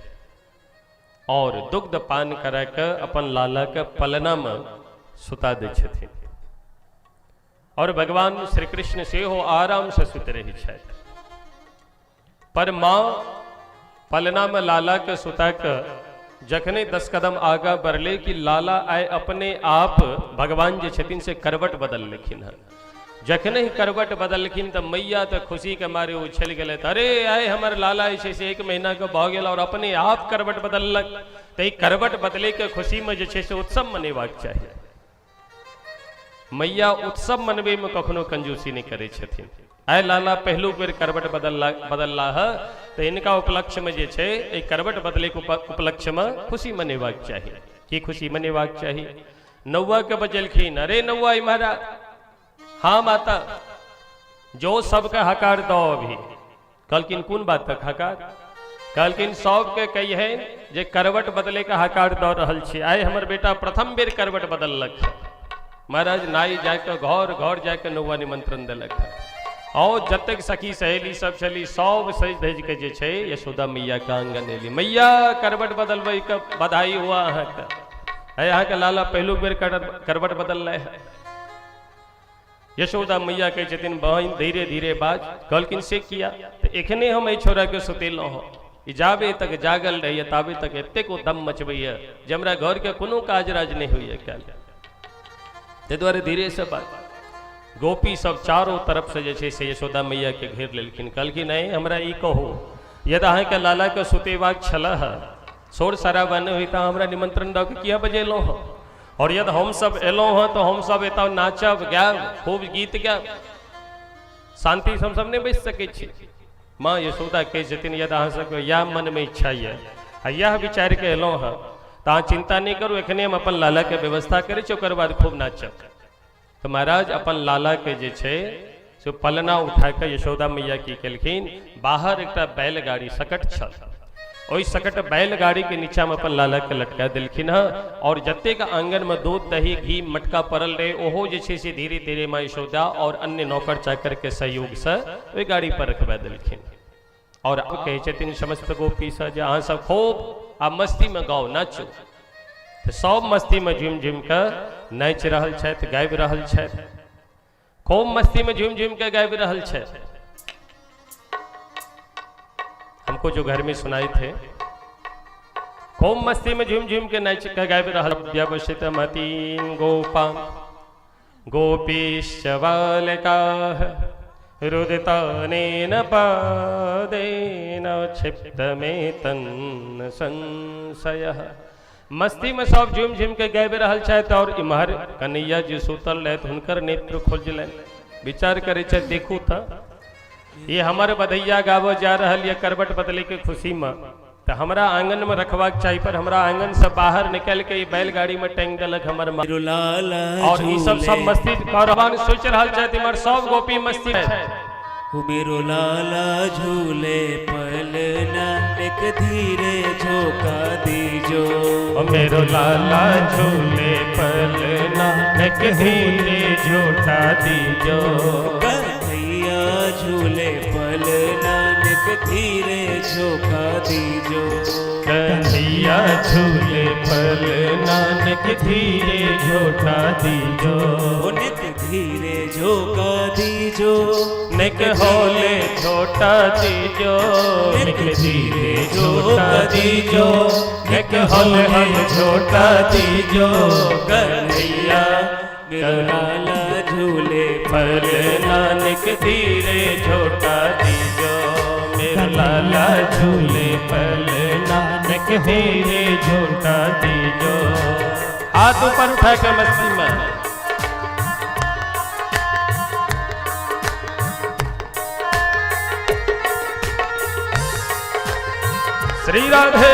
और दुग्ध पान करा के अपन लाला के पलना में सुता दै छथिन और भगवान श्री कृष्ण सेहो आराम से सुति रही छथि। पर माँ पलना में लाला के सुता के जखने 10 कदम आगा बढ़ले कि लाला आए अपने आप भगवान जे छथिन से करवट बदल लेखिन हँ। जखने ही करवट बदलखिन त मैया त खुशी के मारे उछल गेलै, अरे आए हमर लाला जे छै से 1 महीना के भऽ गेल और अपने आप करवट बदललक। त ई करवट बदले के खुशी में जे छै से उत्सव मनेबाक चाही। मैया उत्सव मनबे में कखनो कंजूसी नहीं करै छथिन। आइ लाला पहलू बेर करवट बदलला है त इनका उपलक्ष्य में जे छै एहि करवट बदले के उपलक्ष्य में खुशी मनेबाक चाही। की खुशी मनेबाक चाही? नौआ के बजेलखिन, अरे नौआ इम्हरा, हाँ माता, जो सबके हकार दो अभी। कहलखिन कोन बात तक हकार? कहलखिन सबके कहिए जे करवट बदले के हकार दऽ रहल छी। आइ हमर बेटा प्रथम बेर करवट बदललक। महाराज नाई जाके घर घर जाके नौआ निमंत्रण देलक और जतेक सखी सहेली सब छली सब सज धज के जे छै यशोदा मैया के आंगन एली। मैया करवट बदलबै के बधाई हुआ अहाँके, है अहाँके लाला पहलुक बेर करवट बदललै है। यशोदा मैया कहै छथिन बहिन धीरे धीरे बाज। कहलखिन से किया? तऽ एखने हम एहि छोरा के सुतेलहुँ हँ, ई जाबे तक जागल रहैए ताबे तक एतेक ओ दम मचबैए जे हमरा घर के कोनो काज राज नहि होइए काल्हि, ताहि दुआरे धीरे से बाज। गोपी सब चारों तरफ से जे छै से यशोदा मैया के घेर लेलखिन। कहलखिन नहीं हमरा ई कहू, यदि अहाँके लाला के सुतेबाक छलह हँ, शोर शराबा नहि होई तऽ हमरा निमंत्रण दऽ के किया बजेलहुँ हँ? और यदि हम सब एलहुँ हँ तऽ हम सब एतऽ नाचब गायब खूब गीत गायब, शांति से हम सब नहि बैस सकै छी। माँ यशोदा कहै छथिन यदि अहाँ सबके इएह मनमे इच्छा यऽ आ इएह विचारि के एलहुँ हँ तऽ अहाँ चिंता नहि करू, एखने हम अपन लालाके व्यवस्था करै छी, ओकर बाद खूब नाचब। तऽ महाराज अपन लालाके जे छै से पलना उठा कऽ यशोदा मैया की केलखिन, बाहर एकटा बैलगाड़ी सकट छल, ओहि सकट बैलगाड़ी के नीचा में अपन लाला के लटका देलखिन हँ। और जतेक आंगन में दूध दही घी मटका पड़ल रहे ओहो जे छै से धीरे धीरे माँ यशोदा और अन्य नौकर चाकर के सहयोग से ओहि गाड़ी पर रखवा देलखिन। और आब कहै छथिन समस्त गोपी से जे अहाँ सब खूब आ मस्ती में गाओ नाचू। तऽ सब मस्ती में झुमि झुमि कऽ नाचि रहल छथि, गाबि रहल छथि, खूब मस्ती में झुमि झुमि के गाबि रहल छथि। हमको जो घर में सुनाए थे, खूब मस्ती में झुम झुम के नाच के गाबि रहल। व्यवसित मतीन गोपा गोपीश्च बालकाः रुदितानेन पादेन क्षिप्तमेतन्न संशयः। मस्ती में सब झुम झुम के गाबि रहल छथि और इम्हर कन्हैया जी सुतल रहथि, हुनकर नेत्र खुजलनि, विचार करै छथि देखू तऽ ये हमर बधैया गाबऽ जा रहल यऽ करवट बदले के खुशी में, तऽ हमरा आंगन में रखबाक चाही, पर हमरा आंगन से बाहर निकल के ई बैलगाड़ी में टांगि देलक हमर माँ। लाला और ई सब सब मस्ती कर भगवान सोचि रहल छथि इम्हर सब गोपी मस्ती मेरो लाला झूले पलना एक निक धीरे झोंका दीजो। मेरो लाला झूले पलना निक धीरे झूठा दीजो। कन्हैया झूले पलना निक धीरे झोंका दीजो। कन्हैया झूले पलना निक धीरे झूठा दीजो। निक धीरे झोंका दीजो। निक होले छोटा दीजो। निक धीरे झोटा दीजो। निक होले होले छोटा दीजो। कन्हैया मेरो लाला झूले पलना निक धीरे झोटा दीजो। मेरा लाला झूले पलना निक धीरे झोटा दीजो। हाथ ऊपर उठा कर मस्ती में। श्री राधे।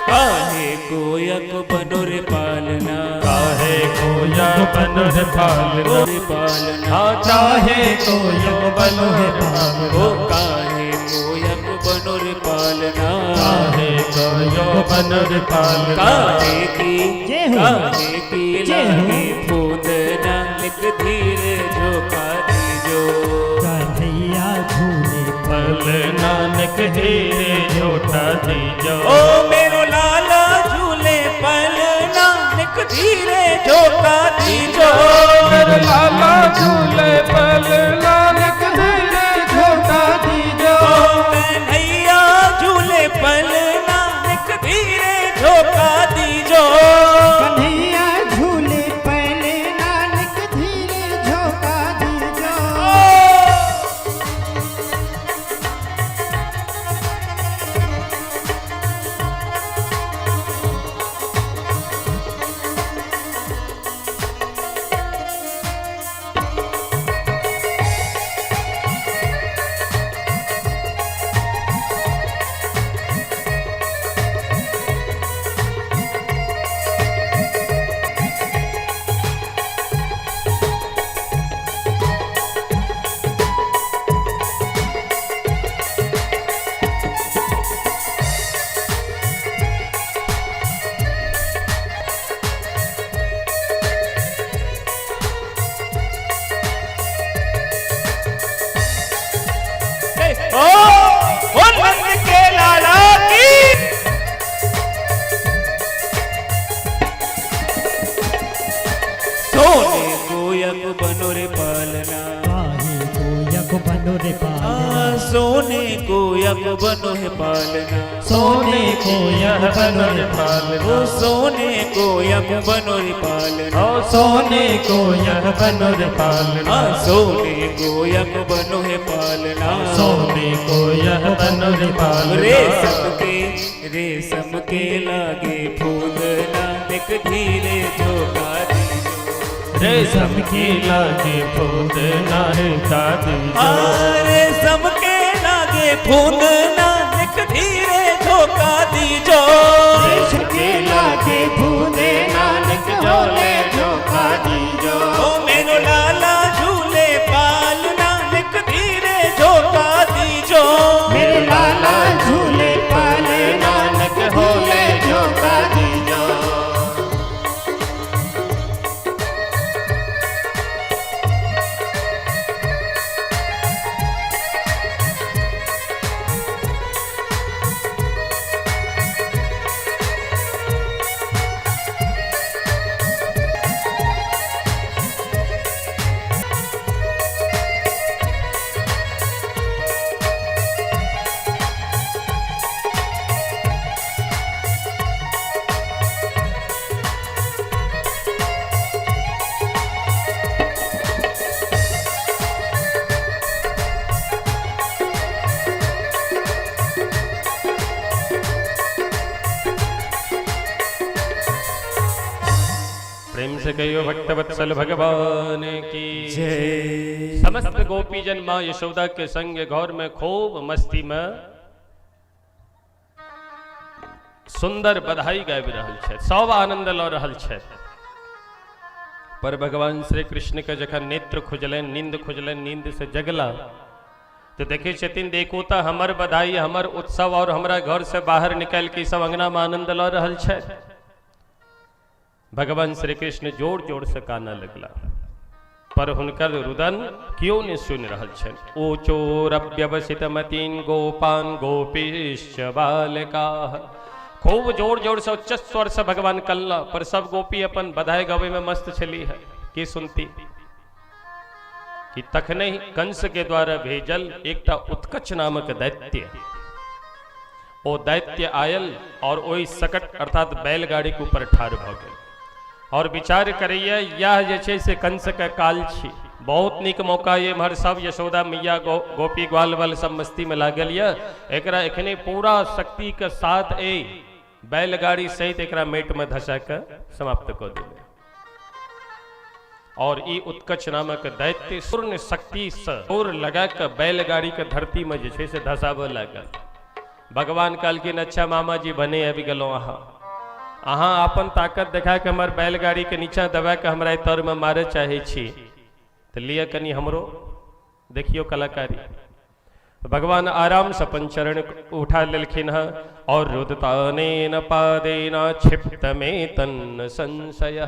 काहे कोयक बनो रे पालना। काहे कोया बनो रे पालना। रे पालना। हाँ चाहे कोया बनो रे पालना। ओ काहे कोयक बनो रे पालना। काहे कोया बनो रे पालना। काहे की जय हो। काहे की जय हो। लागे फूदना निक धीरे झोंका दीजो। कन्हैया झूले पलना निक धीरे झोटा दीजो। ओ मेरो लाला झूले पलना निक धीरे झोंका दीजो। मेरे लाला झूले पलना निक धीरे झोटा दीजो। ओ कन्हैया झूले पलना निक धीरे झोंका दीजो। कन्हैया झूले पहले नानक धीरे झोंका दीजो। ओ ओ नंद के लाला की। सोने कोयक बनो रे पालना। काहे कोयक बनो रे पालना। सोने कोयक बनो है पालना। सोने को यह बनो रे ओ पालना। सोने कोयक बनो रे पालना। ओ सोने को यह बनो रे पालना। सोने कोयक बनो है पालना। सोने को यह बनो रे पालना। रेशम के लागे फूदना निक धीरे झोंका दीजो। रेशम की लागे फूदना का दीजो। रेशम के लागे फूदना निक धीरे झोंका दीजो। रेशम के लागे फूदे नानक होले झोंका दीजो। ओ मेरो लाला झूले पालना निक धीरे झोंका दीजो। मेरे लाला झूले पाले नानक होले झोंका दीजो। प्रेम से कहियो भक्तवत्सल भगवान की जय। समस्त गोपीजन माँ यशोदा के संग घर में खूब मस्ती में सुंदर बधाई गाबि रहल छथि, सब आनंद लऽ रहल छथि। पर भगवान श्री कृष्ण के जखन नेत्र खुजलनि, नींद खुजलनि, नींद से जगला तो देखे छथिन, देखू तऽ हमर बधाई, हमर उत्सव और हमरा घर से बाहर निकालि के सब अंगना में आनंद लऽ रहल छथि। भगवान श्री कृष्ण जोर जोर से कानऽ लगला, पर हुनकर रुदन क्यों नहीं सुनि रहल छनि। ऊचोर व्यवसित मतीन गोपान गोपीश्च बालिकाः। खूब जोर जोर से उच्च स्वर से भगवान कल्ला, पर सब गोपी अपन बधाई गावे में मस्त छली है, की सुनती कि तखने ही कंस के द्वारा भेजल एकटा उत्कच नामक दैत्य, ओ दैत्य आयल और ओहि सकट अर्थात बैलगाड़ी के ऊपर ठाढ़ भऽ गेल और विचार करैया, यह जे छै से कंस के काल छी, बहुत नीक मौका ये, एम्हर सब यशोदा मैया गोपी ग्वाल वाल सब मस्ती में लागल यऽ, एकरा एखने पूरा शक्ति के साथ ए बैलगाड़ी सहित एकरा मेट में धसा के समाप्त कऽ देबै। और ई उत्कच नामक दैत्य पूर्ण शक्ति से जोर लगा के बैलगाड़ी के धरती में जे छै से धसाबऽ लागल। भगवान कहलखिन, अच्छा मामा जी भने आबि गेलहुँ, अहाँ अहाँ अपन ताकत देखा के हमर बैलगाड़ी के नीचा दबा के हमरा तर में मारे चाहे छी, तऽ लिअ कनि हमरो देखियो कलाकारी। भगवान आराम से अपन चरण उठा लेलखिन हँ और रुदतानेन पादेन क्षिप्तमेतन्न संशय,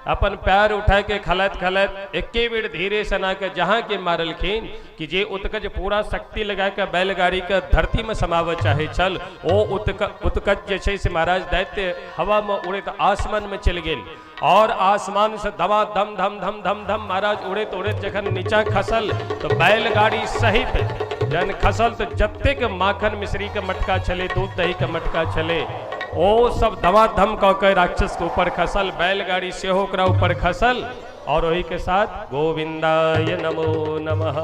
अपन पैर उठा के खलैत खलैत एके बेर धीरे सना के जहाँ के मारलखिन कि जे उत्कच पूरा शक्ति लगा के बैलगाड़ी के धरती में समावऽ चाहे छल, ओ उत्कच जे छै से महाराज दैत्य हवा में उड़ैत आसमान में चलि गेल और आसमान से धमा धम धम धम धम धम महाराज उड़ैत उड़ैत जखन नीचा खसल तो बैलगाड़ी सहित जहन खसल तो जतेक माखन मिश्री के मटका छलै, दूध दही के मटका छलै, ओ सब धमाधम कऽ के राक्षस के ऊपर खसल, बैलगाड़ी सेहो ओकरा ऊपर खसल और ओही के साथ गोविंदाय नमो नमः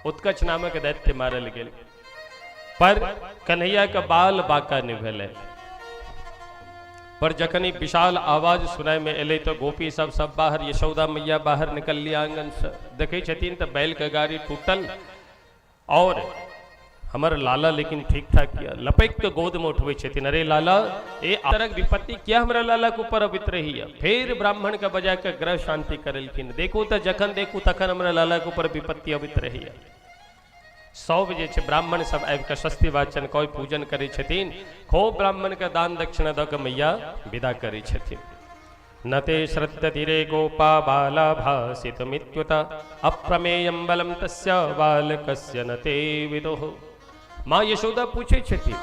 उत्कच नामक दैत्य मारल गेल। पर कन्हैया के बाल बाका नहि भेलै। पर जखन ई विशाल आवाज सुनाय में एलै तो गोपी सब सब बाहर, यशोदा मैया बाहर निकलली आंगन से, देखै छथिन तऽ बैल के गाड़ी टूटल और हमर लाला लेकिन ठीक ठाक किया, लपकि के गोद में उठबै छथिन, अरे लाला ए तरह विपत्ति किया हमरा लाला के ऊपर अबैत रही। फेर ब्राह्मण के बजा के ग्रह शांति करेलखिन, देखू तऽ जखन देखू तखन हमरा लाला के ऊपर विपत्ति अबैत रही। सब जे छै ब्राह्मण सब आबि कऽ स्वस्ति वाचन कऽ पूजन करै छथिन, खूब ब्राह्मण के दान दक्षिणा दऽ कऽ मैया विदा करै छथिन। न ते श्रद्धतिरे गोपा बाला भासित मित्युत अप्रमेयं बलं तस्य बालकस्य न ते विदुः। माँ यशोदा पूछै छथिन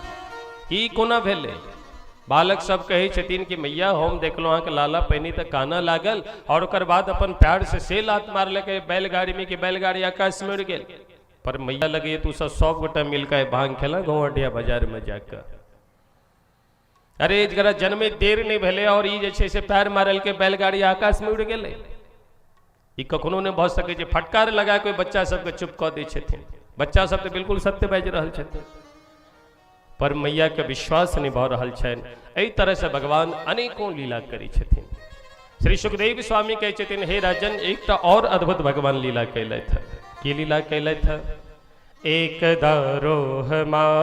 की कोना भेलै? बालक सब कहै छथिन कि मैया हम देखलहुँ अहाँके लाला पहिने तऽ कानऽ लागल और ओकर बाद अपन पैर से से लात मारलकै बैलगाड़ी में कि बैलगाड़ी आकाश में उड़ि गेल। पर मैया लगैए तू सब सब गोटा मिलके भांग खेला गौअटिया बाजार में जाके। अरे जरा जन्मे देर नहीं भेलै और ई जे छै से पैर मारलकै बैलगाड़ी आकाश में उड़ि गेलै। ई कखनो नहि भऽ सकै छै। फटकार लगा के बच्चा सबके चुप कऽ दै छथिन। बच्चा सब तऽ बिल्कुल सत्य बाजि रहल छथिन, पर मैया के विश्वास नहीं भऽ रहल छनि। एहि तरह से भगवान अनेकों लीला करै छथिन। श्री सुखदेव स्वामी कहै छथिन, हे राजन, एकटा और अद्भुत भगवान लीला कयलथि। की लीला कयलथि? एक दारोह मा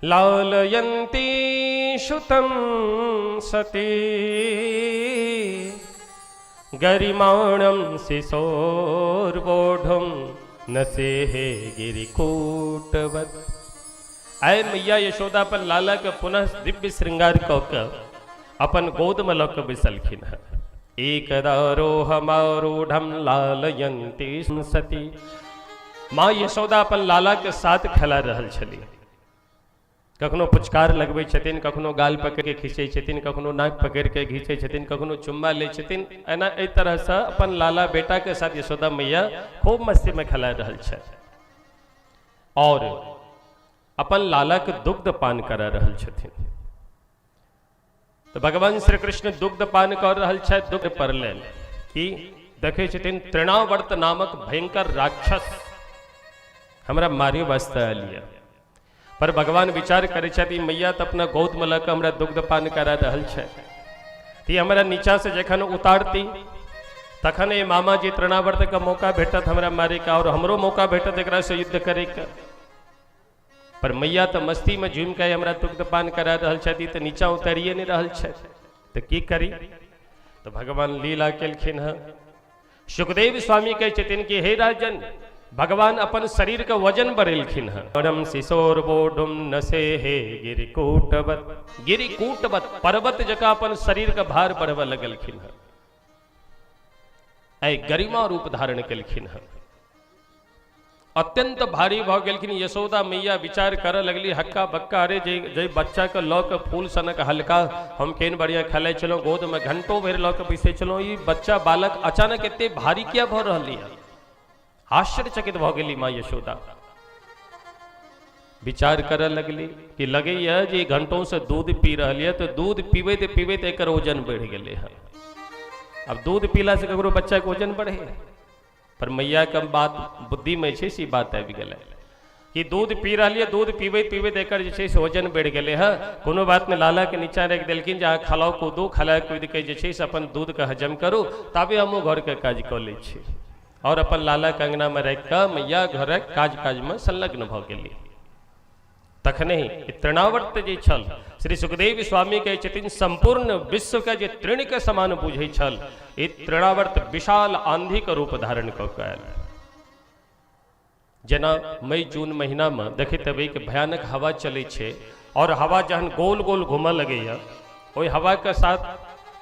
लालयन्ती सुतं सती गरिमाणं शिशोर्वोढुं न सेहे गिरिकूटवत्। आय मैया यशोदा पर लाला के पुनः दिव्य श्रृंगार कऽ के अपन गोद में लऽ के बैसलखिन हँ। एक दारोहमारूढ़म लालयन्ती सती। माँ यशोदा अपन लाला के साथ खेला रहल छली। कखनो पुचकार लगबै छथिन, कखनो गाल पकड़ के खींचै छथिन, कखनो नाक पकड़ के घींचै छथिन, कखनो चुम्मा लै छथिन। एना एहि तरह से अपन लाला बेटा के साथ यशोदा मैया खूब मस्ती में खेला रहल छथि और अपन लाला के दुग्ध पान करा रहल छथिन। तो भगवान श्री कृष्ण दुग्ध पान कर रहल छथि, दुग्ध पड़लनि कि देखै छथिन तृणावर्त नामक भयंकर राक्षस हमरा मारे वास्ते आयल यऽ। पर भगवान विचार करै छथि, मैया तऽ अपना गोद में लऽ कऽ हमरा दुग्ध पान करा रहल छथि, तऽ हमरा नीचाँसँ जखन उतारती तखन एहि मामाजी तृणावर्तके मौका भेटत हमरा मारैके आओर हमरो मौका भेटत एकरासँ युद्ध करैके। पर मैया तऽ मस्तीमे झूमि कऽ हमरा दुग्धपान करा रहल छथि, तऽ नीचाँ उतारिए नहि रहल छथि, तऽ की करी? तऽ भगवान लीला केलखिन हँ। सुखदेव स्वामी कहै छथिन कि हे राजन, भगवान अपन शरीरके वजन बढ़ेलखिन हँ। परम शिशोर्वोढुम न से हे गिरिकूटवत, गिरिकूटवत पर्वत जकाँ अपन शरीरके भार बढ़बऽ लगलखिन हँ। आइ गरिमा रूप धारण केलखिन हँ, अत्यंत भारी भऽ गेलखिन। यशोदा मैया विचार करऽ लगली हक्का बक्का, अरे जे जे बच्चाके लऽ कऽ फूल सनक हल्का हम केहन बढ़िआँ खेलाइ छलहुँ, गोदमे घंटो भरि लऽ कऽ बैसै छलहुँ, ई बच्चा बालक अचानक एते भारी किया भऽ रहल यऽ? आश्चर्यचकित भऽ गेली माँ यशोदा। विचार करऽ लगली कि लगैया जे घंटों से दूध पी रहल यऽ, तऽ दूध पीबैत पीबैत एकर वजन बढ़ि गेलै हँ। आब दूध पीलासँ ककरो बच्चाके वजन बढ़े? पर मैयाके बात बुद्धिमे छै से बात आबि गेलै कि दूध पी रहल यऽ, दूध पीबैत पीबैत एकर जे छै से वजन बढ़ि गेलै हँ। कोनो बात नहि, लालाके नीचाँ राखि देलखिन जे अहाँ खलाउ कूदू, खला कूदि कऽ जे छै से अपन दूधके हजम करू, ताबे हमहूँ घरके काज कऽ लै छी। आओर अपन लालाके अङ्गनामे राखि कऽ मैया घरक काज काजमे संलग्न भऽ गेली। तखने ही तृणावर्त जे छल, श्री सुखदेव स्वामी कहै छथिन सम्पूर्ण विश्वके जे तृणके समान बुझै छल, ई तृणावर्त विशाल आंधीके रूप धारण कऽ कऽ आयल। जेना मई जून महीनामे देखैत हेबै कि भयानक हवा चलै छै, आओर हवा जहन गोल गोल घूमऽ लगैए, ओहि हवाके साथ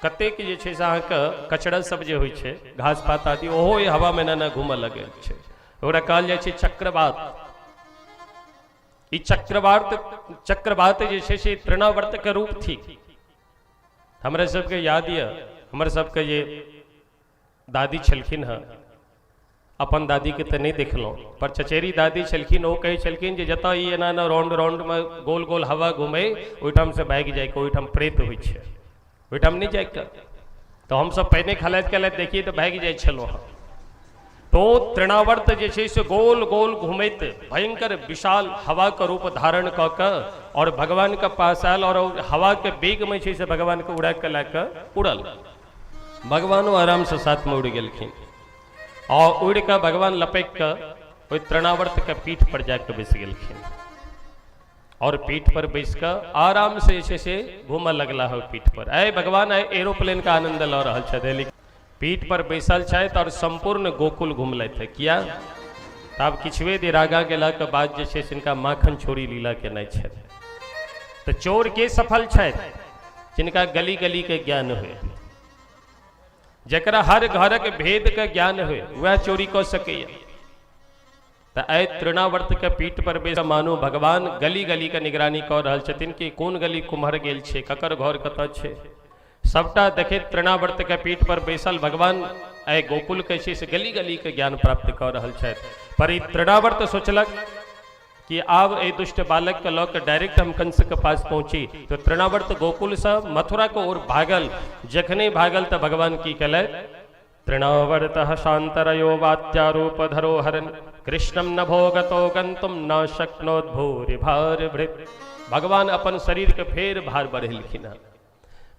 कतेक जे छै से अहाँके कचरा सब जे होइ छै, घास पात आदि, ओहो ओहि हवामे एना एना घूमऽ लगै छै। ओकरा कहल जाइ छै चक्रवात। ई चक्रवात चक्रवात जे छै से तृणावर्तके रूप थिक। हमरा सबके याद यऽ, हमर सबके जे दादी छलखिन हँ, अपन दादीके तऽ नहि देखलहुँ, पर चचेरी दादी छलखिन, ओ कहै छलखिन जे जतऽ ई एना एना राउंड राउंडमे गोल गोल हवा घुमै, ओहिठामसँ भागि जाइके, ओहिठाम प्रेत होइ छै, ओहिठाम नहि जाइके। तऽ हमसब पहिने खेलाइत खेलाइत देखियै तऽ भागि जाइ छलहुँ हँ। तो तृणावर्त जे छै से गोल गोल घुमैत भयंकर विशाल हवाके रूप धारण कऽ कऽ आओर भगवानके पास आयल, आओर हवाके वेगमे छै से भगवानके उड़ा कऽ लए कऽ उड़ल। भगवानो आरामसँ साथमे उड़ि गेलखिन, आओर उड़ि कऽ भगवान लपकि कऽ ओहि तृणावर्तके पीठ पर जाके बैस गेलखिन, आओर पीठ पर बैस कऽ आरामसँ जे छै से घूमऽ लगला हँ पीठ पर। आइ भगवान आइ एरोप्लेनके आनन्द लऽ रहल छथि, पीठ पर बैसल छथि आओर सम्पूर्ण गोकुल घुमलथि। किया? तऽ आब किछुए देर आगाँ गेलाके बाद जे छै से हिनका माखन छोड़ी लीला केनाइ छनि। तऽ चोर के सफल छथि? जिनका गली गली के ज्ञान हुए, जकरा हर घरक भेद के ज्ञान हुए, वह चोरी कऽ सकैया। तऽ आइ तृणावर्त के पीठ पर बैस मानू भगवान गली गली के निगरानी कऽ रहल छथिन कि कोन गली कुम्हर गेल छै, ककर घर कतऽ छै, सबटा देखैत तृणावर्त के पीठ पर बैसल भगवान आइ गोकुल के छै से गली गली के ज्ञान प्राप्त कऽ रहल छथि। पर ई तृणावर्त सोचलक कि आब एहि दुष्ट बालक के लऽ के डायरेक्ट हम कंस के पास पहुंची। तो तृणावर्त गोकुल से मथुरा के ओर भागल। जखने भागल तऽ भगवान की केलथि? तृणावर्त शान्तरयो वात्यारूप धरो हरन कृष्णम न भोगतो गंतुम न शक्नोत् भूरि भार भृत। भगवान अपन शरीर के फेर भार बढ़ेलखिन हँ।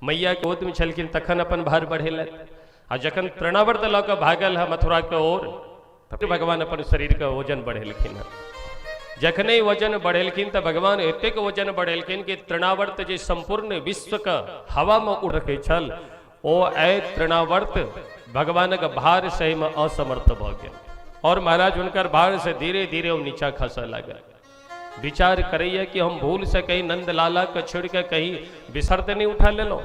मैया के गोद में छलखिन तखन अपन भार बढ़ेलथि, आ जखन तृणावर्त लऽ कऽ भागल है मथुरा के ओर, तब भगवान अपन शरीर के वजन बढ़ेलखिन हँ। जखने वजन बढ़ेलखिन तऽ भगवान एतेक वजन बढ़ेलखिन कि तृणावर्त जे सम्पूर्ण विश्व के हवा में उड़ रखै छल, ओ आइ तृणावर्त भगवानक भार सही में असमर्थ भऽ गेल, और महाराज हुनकर भार से धीरे धीरे ओ नीचा खसऽ लागल। विचार करैया कि हम भूल से कहीं नंद लाला के छोड़ के कहीं बिसर तऽ नहीं उठा लेलहुँ।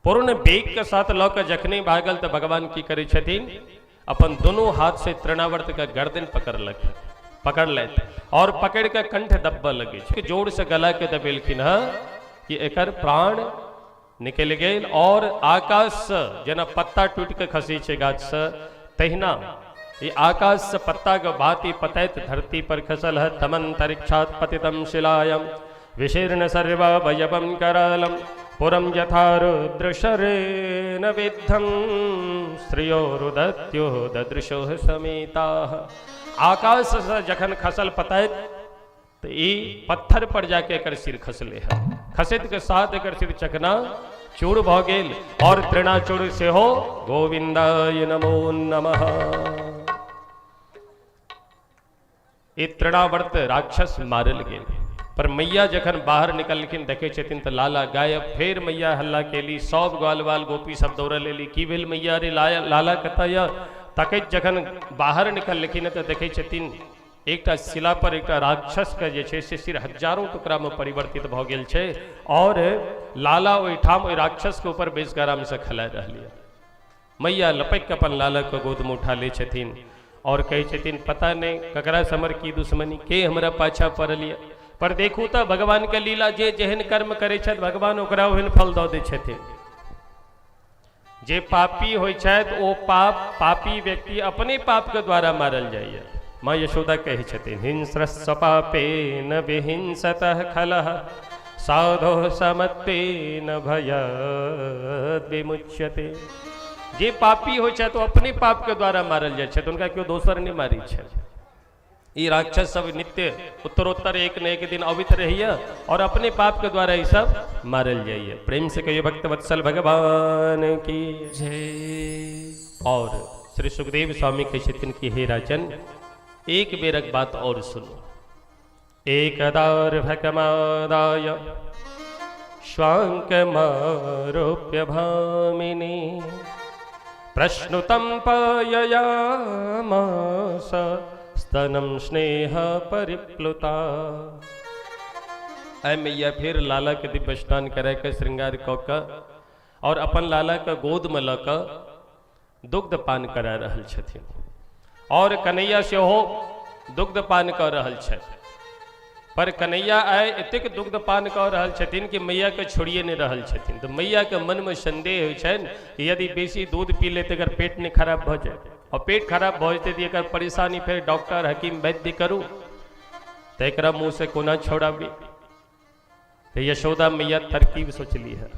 पूर्ण वेग के साथ लऽ के जखने भागल तऽ भगवान की करै छथिन, अपन दोनों हाथ से तृणावर्त के गर्दन पकड़लक, पकड़ लेत और पकड़ के कंठ दबबऽ लगै छै, जोर से गला के दबेलखिन हँ कि एकर प्राण निकलि गेल। और आकाश से जेना पत्ता टूटि के खसै छै गाछ से, तहिना ई आकाश से पत्ता के भांति पतैत धरती पर खसल है। तमंतरिक्षात् पतितं शिलायम विशीर्ण सर्वावयवं करालम पुरं यथा रुद्रशरेण विद्धं श्रियो रुदत्यो ददृशो समेताः। आकाश से जखन खसल पतैत तऽ ई पत्थर पर जाके एकर सिर खसले है। खसैत के साथ एकर सिर चकना चूर भऽ गेल और तृणाचूर सेहो गोविन्दाय नमो नमः। ई तृणावर्त राक्षस मारल गेल। पर मैया जखन बाहर निकलखिन देखै छथिन तऽ लाला गायब। फेर मैया हल्ला केली, सब ग्वाल बाल गोपी सब दौड़ल एली, की भेल मैया रे लाला कतऽ यऽ? तकैत जखन बाहर निकलखिन तऽ देखै छथिन एकटा शिला पर एकटा राक्षस के जे छै से सिर हजारों टुकड़ा में परिवर्तित भऽ गेल छै और लाला ओहिठाम ओहि राक्षस के ऊपर बैस कऽ आराम से खेला रहल यऽ। मैया लपकि कऽ अपन लालाके गोदमे उठा लै छथिन आओर कहै छथिन पता नहि ककरासँ हमर की दुश्मनी, के हमरा पाछा पड़ल यऽ। पर देखू तऽ भगवानके लीला, जे जेहन कर्म करै छथि भगवान ओकरा ओहन फल दऽ दै छथिन। जे पापी होइ छथि ओ पापी व्यक्ति अपने पापके द्वारा मारल जाइए। माँ यशोदा कहै छथिन हिंस्रस्य पापेन विहिंसतः खलः साधो समत्वेन भयाद् विमुच्यते। जे पापी होइ छथि ओ अपने पापके द्वारा मारल जाइ छथि, हुनका केओ दोसर नहि मारै छथि। ई राक्षस सब नित्य उत्तरोत्तर एक न एक दिन अबैत रहैए और अपने पाप के द्वारा ई सब मारल जाइए। प्रेम से कहियो भक्त वत्सल भगवान की जय। और श्री सुखदेव स्वामी कहै छथिन कि हे राजन, एक बेरक बात और सुनू। एकदार्भकमादाय श्वाङ्कमारोप्य भामिनी प्रश्नुतं पाययामास स्तनं स्नेह परिप्लुता। आइ मैया फेर लाला के दिव्य स्नान करा के श्रृंगार कऽ कऽ और अपन लाला के गोद में लऽ कऽ दुग्ध पान करा रहल छथिन और कन्हैया सेहो दुग्ध पान कऽ रहल छथि। पर कन्हैया आइ एतेक दुग्ध पान कऽ रहल छथिन कि मैयाके छोड़िए नहि रहल छथिन। तऽ मैयाके मनमे संदेह होइ छनि कि यदि बेसी दूध पी ले तऽ एकर पेट नहि खराब भऽ जाय, और पेट खराब भऽ जेतै तऽ एकर परेशानी फेर डॉक्टर हकीम वैद्य करू, तऽ एकरा मुँहसँ कोना छोड़ाबी। तऽ यशोदा मैया तरकीब सोचली है,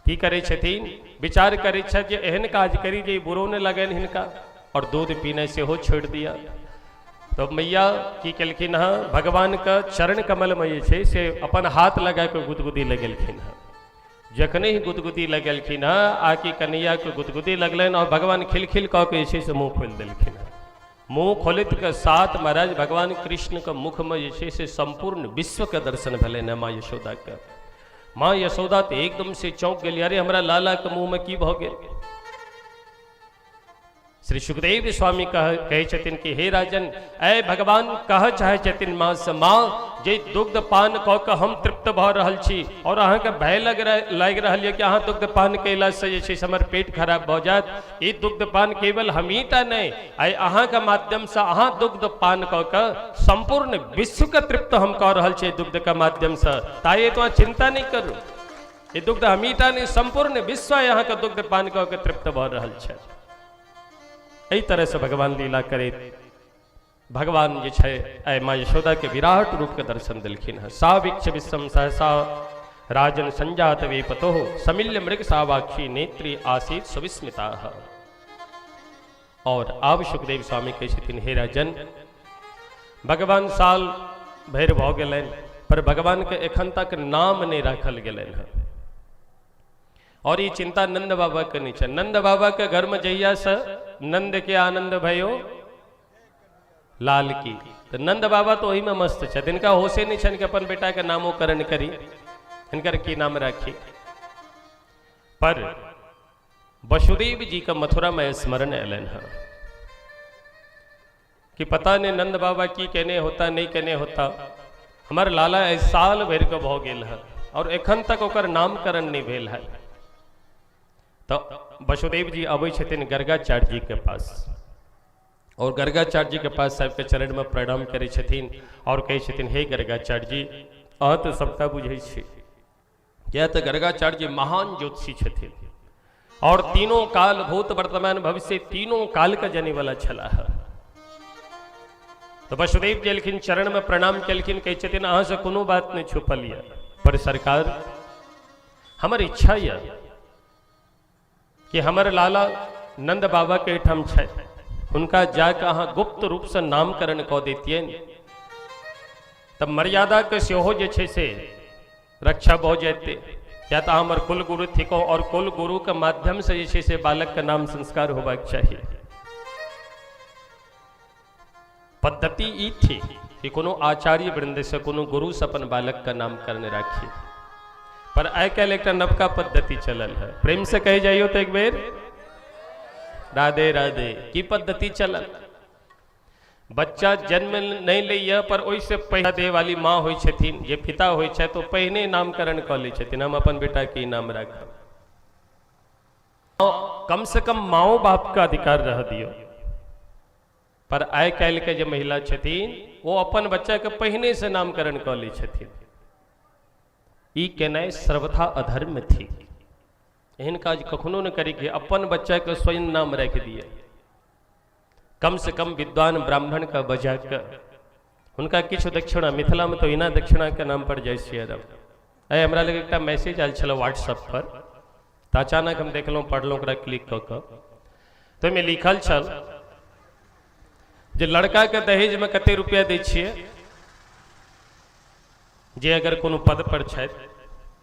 की करै छथिन, विचार करै छथि जे एहन काज करी जे बुरो नहि लगनि हिनका और दूध पीनाइ सेहो छोड़ि दिअ। तऽ मैया की केलखिन हँ, भगवानके चरण कमलमे जे छै से अपन हाथ लगा कऽ गुदगुदी लगेलखिन हँ। जखने ही गुदगुदी लगेलखिन हँ आकि कन्हैयाके गुदगुदी लगलनि और भगवान खिलखिल कऽ के जे छै से मुँह खोलि देलखिन हँ। मुँह खोलैत के साथ महाराज भगवान कृष्ण के मुख में जे छै से संपूर्ण विश्व के दर्शन भेलनि हँ माँ यशोदा के। माँ यशोदा तऽ एकदम से चौंक गेली, अरे हमरा लाला के मुँह में की भऽ गेल। श्री सुखदेव स्वामी कहै छथिन कि हे राजन, ऐ भगवान कह चाहै छथिन माँ से, माँ जे दुग्ध पान कऽ कऽ हम तृप्त भऽ रहल छी और अहाँके भय लागि रहल यऽ कि अहाँ दुग्ध पान कयलासँ जे छै से हमर पेट खराब भऽ जायत। ई दुग्ध पान केवल हमही टा नहि, आइ अहाँके माध्यमसँ अहाँ दुग्ध पान कऽ कऽ सम्पूर्ण विश्वके तृप्त हम कऽ रहल छी दुग्धके माध्यमसँ। ताहि हेतु अहाँ चिन्ता नहि करू, ई दुग्ध हमही टा नहि सम्पूर्ण विश्व आइ अहाँके दुग्ध पान कऽ कऽ तृप्त भऽ रहल छै। एहि तरहसँ भगवान लीला करैत भगवान जे छै आइ माँ यशोदा के विराट रूप के दर्शन देलखिन हँ। सा वीक्ष विश्वम सहसा राजन संजात वेपतो समिल्य मृग सावाक्षी नेत्री आसीत सुविस्मिता। और आब सुखदेव स्वामी कहै छथिन हे राजन, भगवान साल भरि भऽ गेलनि पर भगवान के एखन तक नाम नहि राखल गेलनि हँ। और ई चिंता नंद बाबा के नहि छै। नंद बाबा के घर में जहिया से नंद के आनंद भयो लाल की, तऽ नंद बाबा तऽ ओहिमे मस्त छथि, हिनका होशे नहि छनि कि अपन बेटाके नामोकरण करी, हिनकर की नाम राखी। पर वसुदेव जी के मथुरा में स्मरण अयलनि हँ कि पता नहीं नंद बाबा की केने होता नहीं केने होता, हमर लाला एहि साल भरि के भऽ गेल है और एखन तक ओकर नामकरण नहीं भेल है। तऽ वसुदेव जी अबै छथिन गर्गाचार्य जी के पास और गर्गाचार्य जी के पास साहब के चरण में प्रणाम करै छथिन और कहै छथिन हे गर्गाचार्य जी, अहाँ तऽ सबटा बुझै छी। किया तऽ गर्गाचार्य जी महान ज्योतिषी छथिन और तीनों काल भूत वर्तमान भविष्य तीनों काल के जाने वाला छलाह। तो वसुदेव जी एलखिन, चरण में प्रणाम केलखिन, कहै छथिन अहाँ से कोनो बात नहीं छुपल यऽ, पर सरकार हमर इच्छा यऽ कि हमर लाला नंद बाबा के एहिठाम छथि, हुनका जाके अहाँ गुप्त रूपसँ नामकरण कऽ दैतियनि तऽ मर्यादाके सेहो जे छै से रक्षा भऽ जेतै। किया तऽ अहाँ हमर कुल गुरु थिकहुँ आओर कुल गुरुके माध्यमसँ जे छै से बालकके नाम संस्कार होबाक चाही। पद्धति ई थी कि कोनो आचार्य वृंदसँ, कोनो गुरुसँ अपन बालकके नामकरण राखी। पर आइ काल्हि एकटा नवका पद्धति चलल है। प्रेम से कहि जाइयो तो एक बेर राधे राधे। की पद्धति चलल? बच्चा जन्म नहीं लैया पर ओहिसँ पहिने दे वाली माँ होइ छथिन, जे पिता होइ छथि, ओ पहिने नामकरण कऽ लै छथिन, हम अपन बेटाके ई नाम राखब। कम से कम माओ बाप का अधिकार रह दियौ। पर आइ काल्हिके जे महिला छथिन ओ अपन बच्चाके पहिनेसँ नामकरण कऽ लै छथिन। ई केनाइ सर्वथा अधर्म थिक। एहन काज कखनो नहि करी कि अपन बच्चाके स्वयं नाम राखि दिअ। कम से कम विद्वान ब्राह्मणके बजा कऽ हुनका किछु दक्षिणा, मिथिलामे तऽ इना दक्षिणाके नाम पर जाइ छियै। आइ हमरा लग एकटा मैसेज आयल छलै व्हाट्सएप पर, तऽ अचानक हम देखलहुँ, पढ़लहुँ ओकरा क्लिक कऽ कऽ, तऽ ओहिमे लिखल छल जे लड़काके दहेजमे कते रुपया दै छियै, जे अगर कोनो पद पर छथि,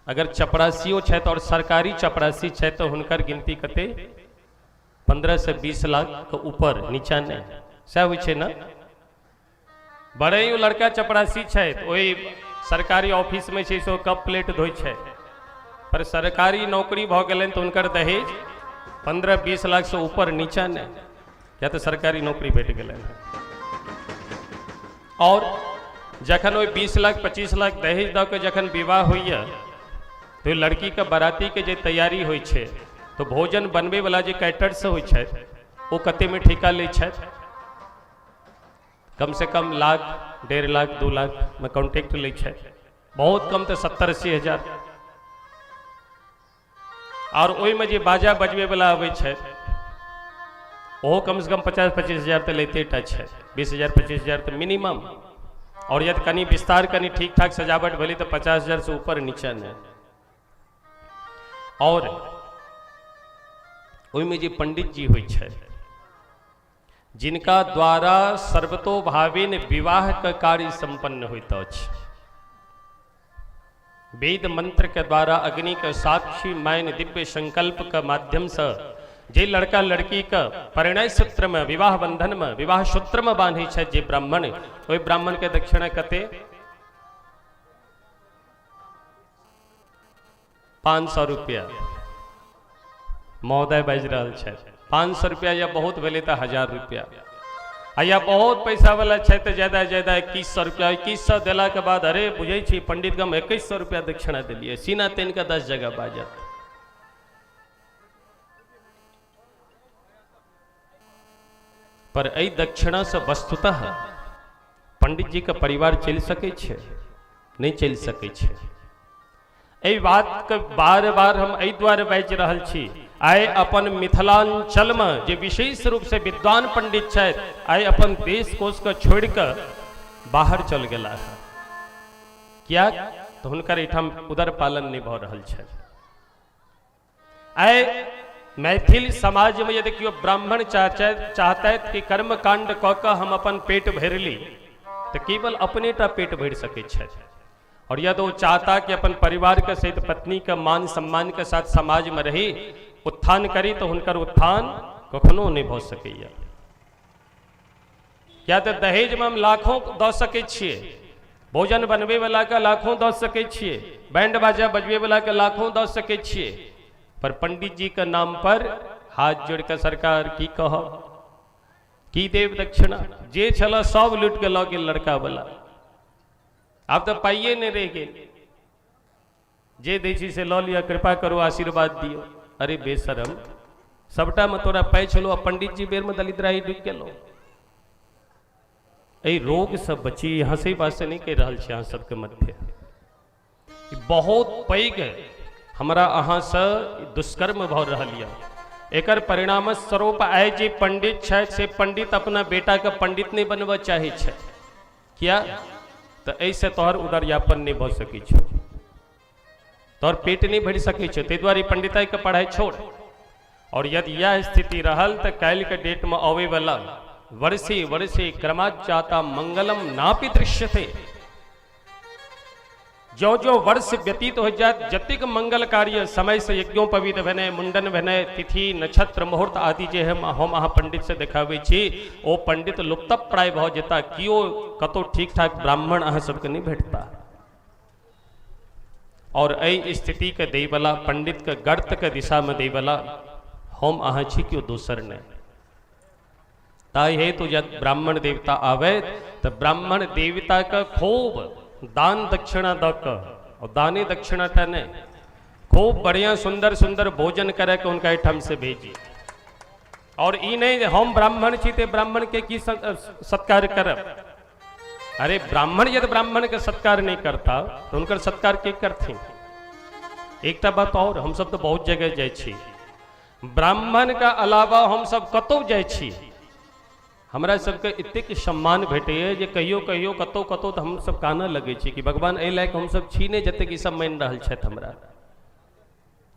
अगर चपरासियो छथि आओर सरकारी चपरासी छथि तऽ हुनकर गिनती कते 15 से 20 लाख के ऊपर नीचा नहि, सएह होइ छै ने। बड़े ही लड़का चपरासी छथि, ओहि सरकारी ऑफिसमे छै से ओ कप प्लेट धोइ छै, पर सरकारी नौकरी भऽ गेलनि तऽ हुनकर दहेज 15-20 लाखसँ ऊपर नीचा नहि, किया तऽ सरकारी नौकरी भेट गेलनि। आओर जखन ओहि 20 लाख 25 लाख दहेज दऽ कऽ जखन विवाह होइए तऽ ओहि लड़कीके बरातीके जे तैयारी होइ छै तऽ भोजन बनबैवला जे कैटर्स होइ छथि ओ कतेकमे ठेका लै छथि? कम से कम लाख, 1.5 लाख, 2 लाख में कॉन्ट्रैक्ट लै छथि, बहुत कम तऽ 70-80 हजार। आओर ओहिमे जे बाजा बजबैवला अबै छथि ओहो कम से कम 50-25 हजार तऽ लैते टा छै, 20 हजार 25 हजार तऽ मिनिमम। आओर यदि कनि विस्तार कनि ठीक ठाक सजावट भेलै तऽ 50 हजार से ऊपर नीचा नहि। आओर ओहिमे जे पंडित जी होइ छथि जिनका द्वारा सर्वतोभावेन विवाह के कार्य संपन्न होइत अछि, वेद मंत्र के द्वारा अग्नि के साक्षी माइन दिव्य संकल्प के माध्यम से जे लड़का लड़की के परिणय सूत्र में, विवाह बंधन में, विवाह सूत्र में बांधै छथि जे ब्राह्मण, ओहि ब्राह्मण के दक्षिणा कते? 500 रुपया। महोदय बाजि रहल छथि 500 रुपया, या बहुत भेलै तऽ 1000 रुपया, आ या बहुत पैसा वाला छै तऽ ज्यादा ज्यादा 2100 रुपया। 2100 देलाके बाद अरे बुझै छी पंडित हम 2100 रुपया दक्षिणा देलियै, सीना तानि कऽ 10 जगह बाजत। पर एहि दक्षिणासँ वस्तुतः पंडित जी के परिवार चलि सकै छै? नहि चलि सकै छै। एहि बातके बार बार हम एहि दुआरे बाजि रहल छी, आइ अपन मिथिलांचलमे जे विशेष रूपसँ विद्वान पंडित छथि आइ अपन देश कोषके छोड़ि कऽ बाहर चल गेला हँ। किया? तऽ हुनकर एहिठाम उदर पालन नहि भऽ रहल छनि। आइ मैथिल समाजमे यदि केओ ब्राह्मण चाहतथि कि कर्मकांड कऽ कऽ हम अपन पेट भरि ली तऽ केवल अपने टा पेट भरि सकै छथि। और यदि ओ चाहता कि अपन परिवारके सहित पत्नीके मान सम्मानके साथ समाजमे रही उत्थान करी तऽ हुनकर उत्थान कखनो नहि भऽ सकैए। किया तऽ दहेजमे हम लाखों दऽ सकै छियै, भोजन बनबैवलाके लाखों दऽ सकै छियै, बैंड बाजा बजबैवलाके लाखों दऽ सकै छियै, पर पंडित जीके नाम पर हाथ जोड़ि कऽ सरकार की कहब, की देब दक्षिणा, जे छलए सब लूटि कऽ लऽ गेल लड़कावला, आब तऽ पाइए नहि रहि गेल, जे दै छी से लऽ लिअ, कृपा करू आशीर्वाद दियौ। अरे बेशरम, सबटामे तोरा पाइ छलौ आ पंडित जी बेरमे दलिद्राही डूबि गेलौ। एहि रोगसँ बची, हँसै वास्ते नहि कहि रहल छी अहाँ सबके मध्य, बहुत पैघ हमरा अहाँसँ दुष्कर्म भऽ रहल यऽ। एकर परिणाम स्वरूप आइ जे पंडित छथि से पंडित अपना बेटाके पंडित नहि बनबऽ चाहै छथि। किया? तऽ एहिसँ तोहर उदरयापन नहि भऽ सकै छौ, तोहर पेट नहि भरि सकै छौ, ताहि दुआरे पंडिताइके पढ़ाइ छोड़। और यदि यह स्थिति रहल तऽ काल्हिके डेटमे अबैवला वर्षे वर्षे क्रमात् जाता मंगलम नापि दृश्यते। ज्यों ज्यों वर्ष व्यतीत हो जात, जतेक मंगल कार्य समय से यज्ञोपवीत भेने, मुंडन भेने, तिथि नक्षत्र मुहूर्त आदि जे हम अहाँ पंडित से देखाबै छी, ओ पंडित लुप्त प्राय भऽ जेता। कियो कतौ ठीक ठाक ब्राह्मण अहाँ सबके नहीं भेटता। और एहि स्थिति के दैवला, पंडित के गर्त के दिशा में दैवला हम अहाँ छी, केओ दोसर नहीं। ताहि हेतु जब ब्राह्मण देवता आवे तो ब्राह्मण देवता के खूब दान दक्षिणा the के, और दाने दक्षिणा टा नहीं, खूब बढ़िया सुंदर सुंदर भोजन करे के उनका एहिठाम से भेजी। और ई नहीं जे हम ब्राह्मण छी ते ब्राह्मण के की सत्कार करब। अरे ब्राह्मण यदि ब्राह्मण के सत्कार नहीं करता तो उनकर सत्कार के करथिन। एकटा बात और, हम सब तो बहुत जगह जाइ छी, ब्राह्मण के अलावा हम सब कतौ जाइ छी, हमरा सबके एतेक सम्मान भेटैए जे कहियो कहियो कतौ कतौ तऽ हम सब कानऽ लगै छी कि भगवान एहि लायक हम सब छी नहि जतेक ई सब मानि रहल छथि हमरा।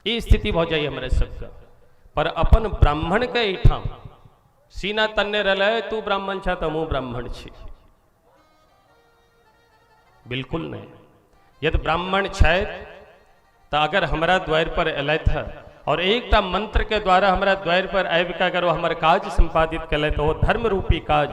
ई स्थिति भऽ जाइए हमरा सबके। पर अपन ब्राह्मणके एहिठाम सीना तन्ने रहलै, तू ब्राह्मण छह तऽ हमहूँ ब्राह्मण छी, बिल्कुल नहीं। यदि ब्राह्मण छथि तऽ अगर हमरा द्वार पर एलथि हँ और एकटा मंत्र के द्वारा हमरा द्वार पर आबि कऽ अगर ओ हमर काज सम्पादित केलथि, ओ धर्म रूपी काज,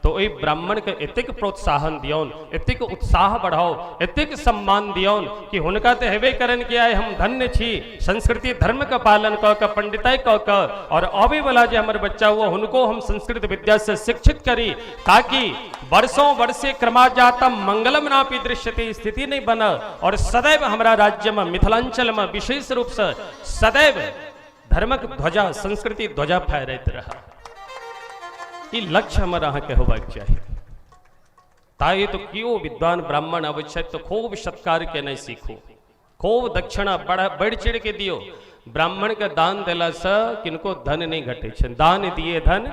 तो ओहि ब्राह्मण के एतेक प्रोत्साहन दियौन, एतेक उत्साह बढ़ाओ, एतेक सम्मान दियौन कि हुनका तऽ हेबे करनि कि आइ हम धन्य छी, संस्कृति धर्म के पालन कऽ कऽ, पंडिताई कऽ कऽ, और अबै वाला जे हमर बच्चा हुआ हुनको हम संस्कृत विद्या से शिक्षित करी, ताकि वर्षों वर्षे क्रमाजातम मंगलम नापि दृश्यते स्थिति नहीं बन, और सदैव हमरा राज्य में मिथिलांचल में विशेष रूप से सदैव धर्मक ध्वजा, संस्कृति ध्वजा फहरैत रह। ई लक्ष्य हमर अहाँके होबाक चाही। ताहि तो केओ विद्वान ब्राह्मण अबै छथि तऽ खूब सत्कार केनाइ सीखू, खूब दक्षिणा बढ़ चढ़ के दियो। ब्राह्मण के दान देलासँ किनको धन नहीं घटे छै। दान दिए धन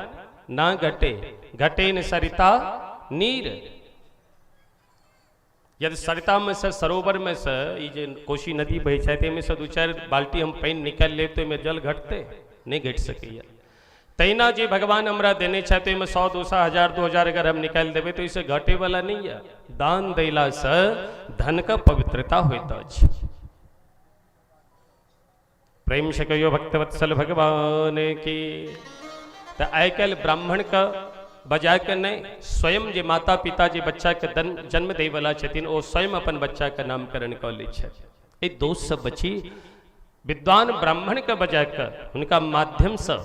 ना घटे, घटे न सरिता नीर। यदि सरिता में से, सरोवर में से ई जे कोसी नदी बहै छै, ताहिमे से दू चारि बाल्टी हम पानि निकालि लेब तऽ ओहिमे जल घटतै? नहि घटि सकैए। तहिना जे भगवान हमरा देने छथि ओहिमे 100 200 1000 2000 अगर हम निकालि देबै तऽ ओहिसँ घटेवला नहि यऽ। दान देलासँ धनके पवित्रता होइत अछि। प्रेम से कहियो भक्तवत्सल भगवान की। तऽ आइ काल्हि ब्राह्मणके बजा के नहि, स्वयं जे माता पिता जे बच्चाके जन्म दैवला छथिन ओ स्वयं अपन बच्चाके नामकरण कऽ लै छथि। एहि दोषसँ बची, विद्वान ब्राह्मणके बजा कऽ हुनका माध्यमसँ,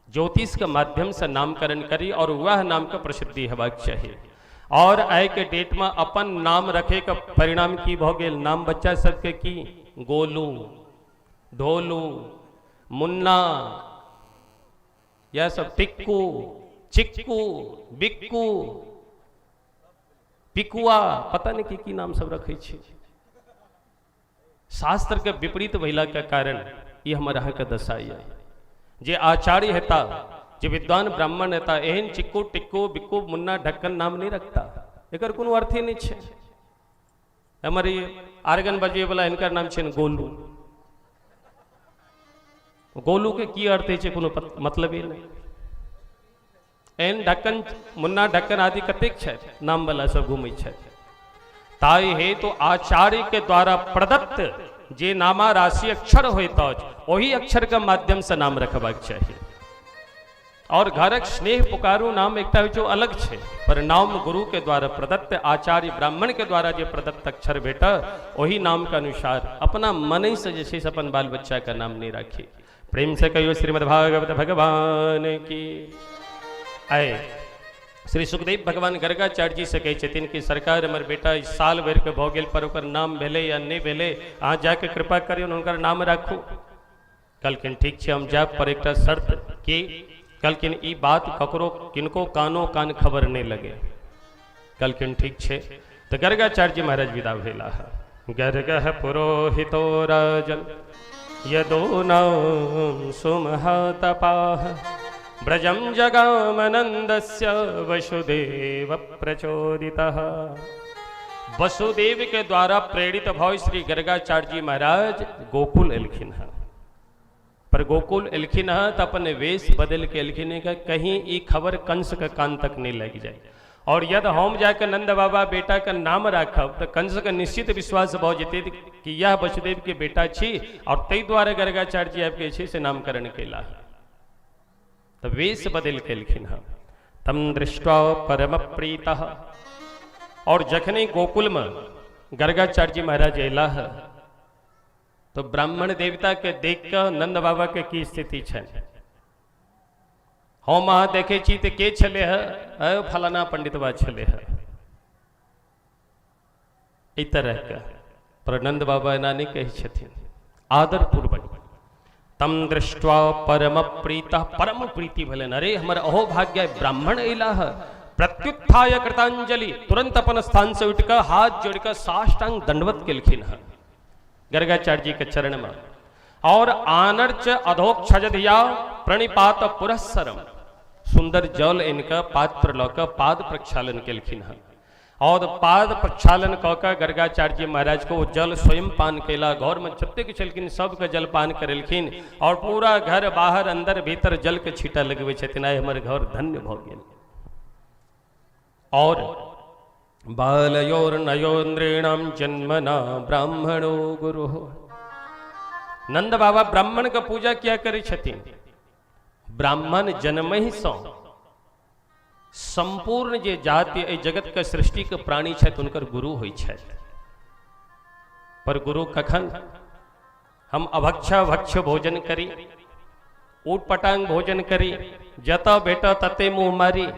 ज्योतिषके माध्यमसँ नामकरण करी और वएह नामके प्रसिद्धि हेबाक चाही। और आइके डेटमे अपन नाम रखैके परिणाम की भऽ गेल? नाम बच्चा सबके की? गोलू, ढोलू, मुन्ना, यह सब, टिक्कू, चिक्कू, बिक्कू, पिकुआ, पता नहीं की की नाम सब रखै छी। शास्त्र के विपरीत भेला के कारण ई हमर अहाँके दशा यऽ। जे आचार्य हेता, जे विद्वान ब्राह्मण हेता, एहन चिक्कू टिक्कू बिक्कू मुन्ना ढक्कन नाम नहीं रखता, एकर कोनो अर्थे नहीं छै। हमर ई आर्गन बजबै वाला हिनकर नाम छनि गोलू। गोलू के की अर्थ होइ छै कोनो मतलबे नहि। एहन ढक्कन मुन्ना ढक्कन आदि कतेक छथि नाम वाला सब घूमै छथि। ताहि हेतु आचार्य के द्वारा प्रदत्त जे नामा राशि अक्षर होइत अछि ओहि अक्षर के माध्यम से नाम रखबाक चाही। और घरक स्नेह पुकारू नाम एकटा होइ छै अलग छै, पर नाम गुरु के द्वारा प्रदत्त आचार्य ब्राह्मण के द्वारा जे प्रदत्त अक्षर भेट ओहि नाम के अनुसार अपना मने से जे छै से अपन बाल बच्चा के नाम नहीं राखी। प्रेम से कहियो श्रीमद् भागवत भगवान की। आए श्री सुखदेव भगवान गर्गाचार्य जी से कहै छथिन कि सरकार हमर बेटा ई साल भरि के भऽ गेल पर ओकर नाम भेलै या नहि भेलै, अहाँ जाके कृपा करियौ हुनकर नाम राखू। कहलखिन ठीक छै हम जायब, पर एकटा शर्त। की? कहलखिन ई बात ककरो किनको कानो कान खबर नहि लगे। कहलखिन ठीक छै। तऽ गर्गाचार्य जी महाराज विदा भेलाह। गर्गः पुरोहितो राजन यदूनां सुमहातपाः व्रजं जगामनन्दस्य वसुदेव प्रचोदितः। वसुदेव के द्वारा प्रेरित भय श्री गर्गाचार्य जी महाराज गोकुल एलखिन हँ। पर गोकुल एलखिन हँ तऽ अपन वेश बदल के एलखिन हँ कि कहीं ई खबर कंस के कान तक नहीं लग जाए। और यदि हम जाके नंद बाबा बेटा के नाम राखब तो कंस के निश्चित विश्वास भऽ जेतै कि यह वसुदेव के बेटा छी, और ताहि दुआरे गर्गाचार्य जी आबि के से नामकरण केला। तऽ वेश बदलि केलखिन हँ। तम दृष्ट्वा परम प्रीतः। और जखने गोकुल में गर्गाचार्य जी महाराज अयलाह तो ब्राह्मण देवता के देख कऽ नंद बाबा के की स्थिति छनि। हम अहाँ देखे छी तऽ के छलै हँ, फलाना पंडितवा छलै हँ, एहि तरहके। पर नंद बाबा एना नहि कहै छथिन, आदरपूर्वक तम दृष्ट्वा परम प्रीतः, परम प्रीति भेलनि, अरे हमर अहो भाग्य ब्राह्मण अयलाह। प्रत्युत्थाय कृतांजलि, तुरंत अपन स्थान से उठि कऽ हाथ जोड़ि कऽ साष्टांग दंडवत केलखिन हँ गर्गाचार्य जी के चरण में। और आनर्च अधोक्षजधिया प्रणिपात पुरस्सरम, सुंदर जल इनका पात्र लऽ कऽ पाद प्रक्षालन केलखिन हँ। और पाद प्रक्षालन कऽ कऽ गर्गाचार्य जी महाराज को जल स्वयं पान केला। घर में जतेक छलखिन सबके जल पान करेलखिन और पूरा घर बाहर अंदर भीतर जल के छींटा लगबै छथिन, आइ हमर घर धन्य भऽ गेल। और बालयोर्नयोन्द्रेणाम जन्मना ब्राह्मणो गुरुः। नंद बाबा ब्राह्मण के पूजा किया करै छथिन। ब्राह्मण जन्महि सँ संपूर्ण जे जाति एहि जगत के सृष्टि के प्राणी छथि हुनकर गुरु होइ छथि। पर गुरु कखन? हम अभक्षा भक्ष भोजन करी, ऊट पटांग भोजन करी, जतऽ भेटऽ तते मुँह मारी,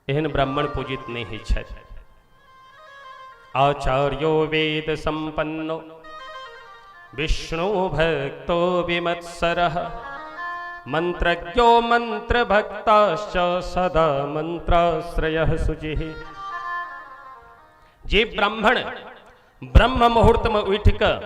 एहन ब्राह्मण पूजित नहि होइ छथि। आचार्यो वेद संपन्नो विष्णु भक्तो विमत्सरः मंत्रज्ञो मंत्रभक्ताश्च सदा मंत्राश्रयः शुचिः। जे ब्राह्मण ब्रह्म मुहूर्त में उठि कऽ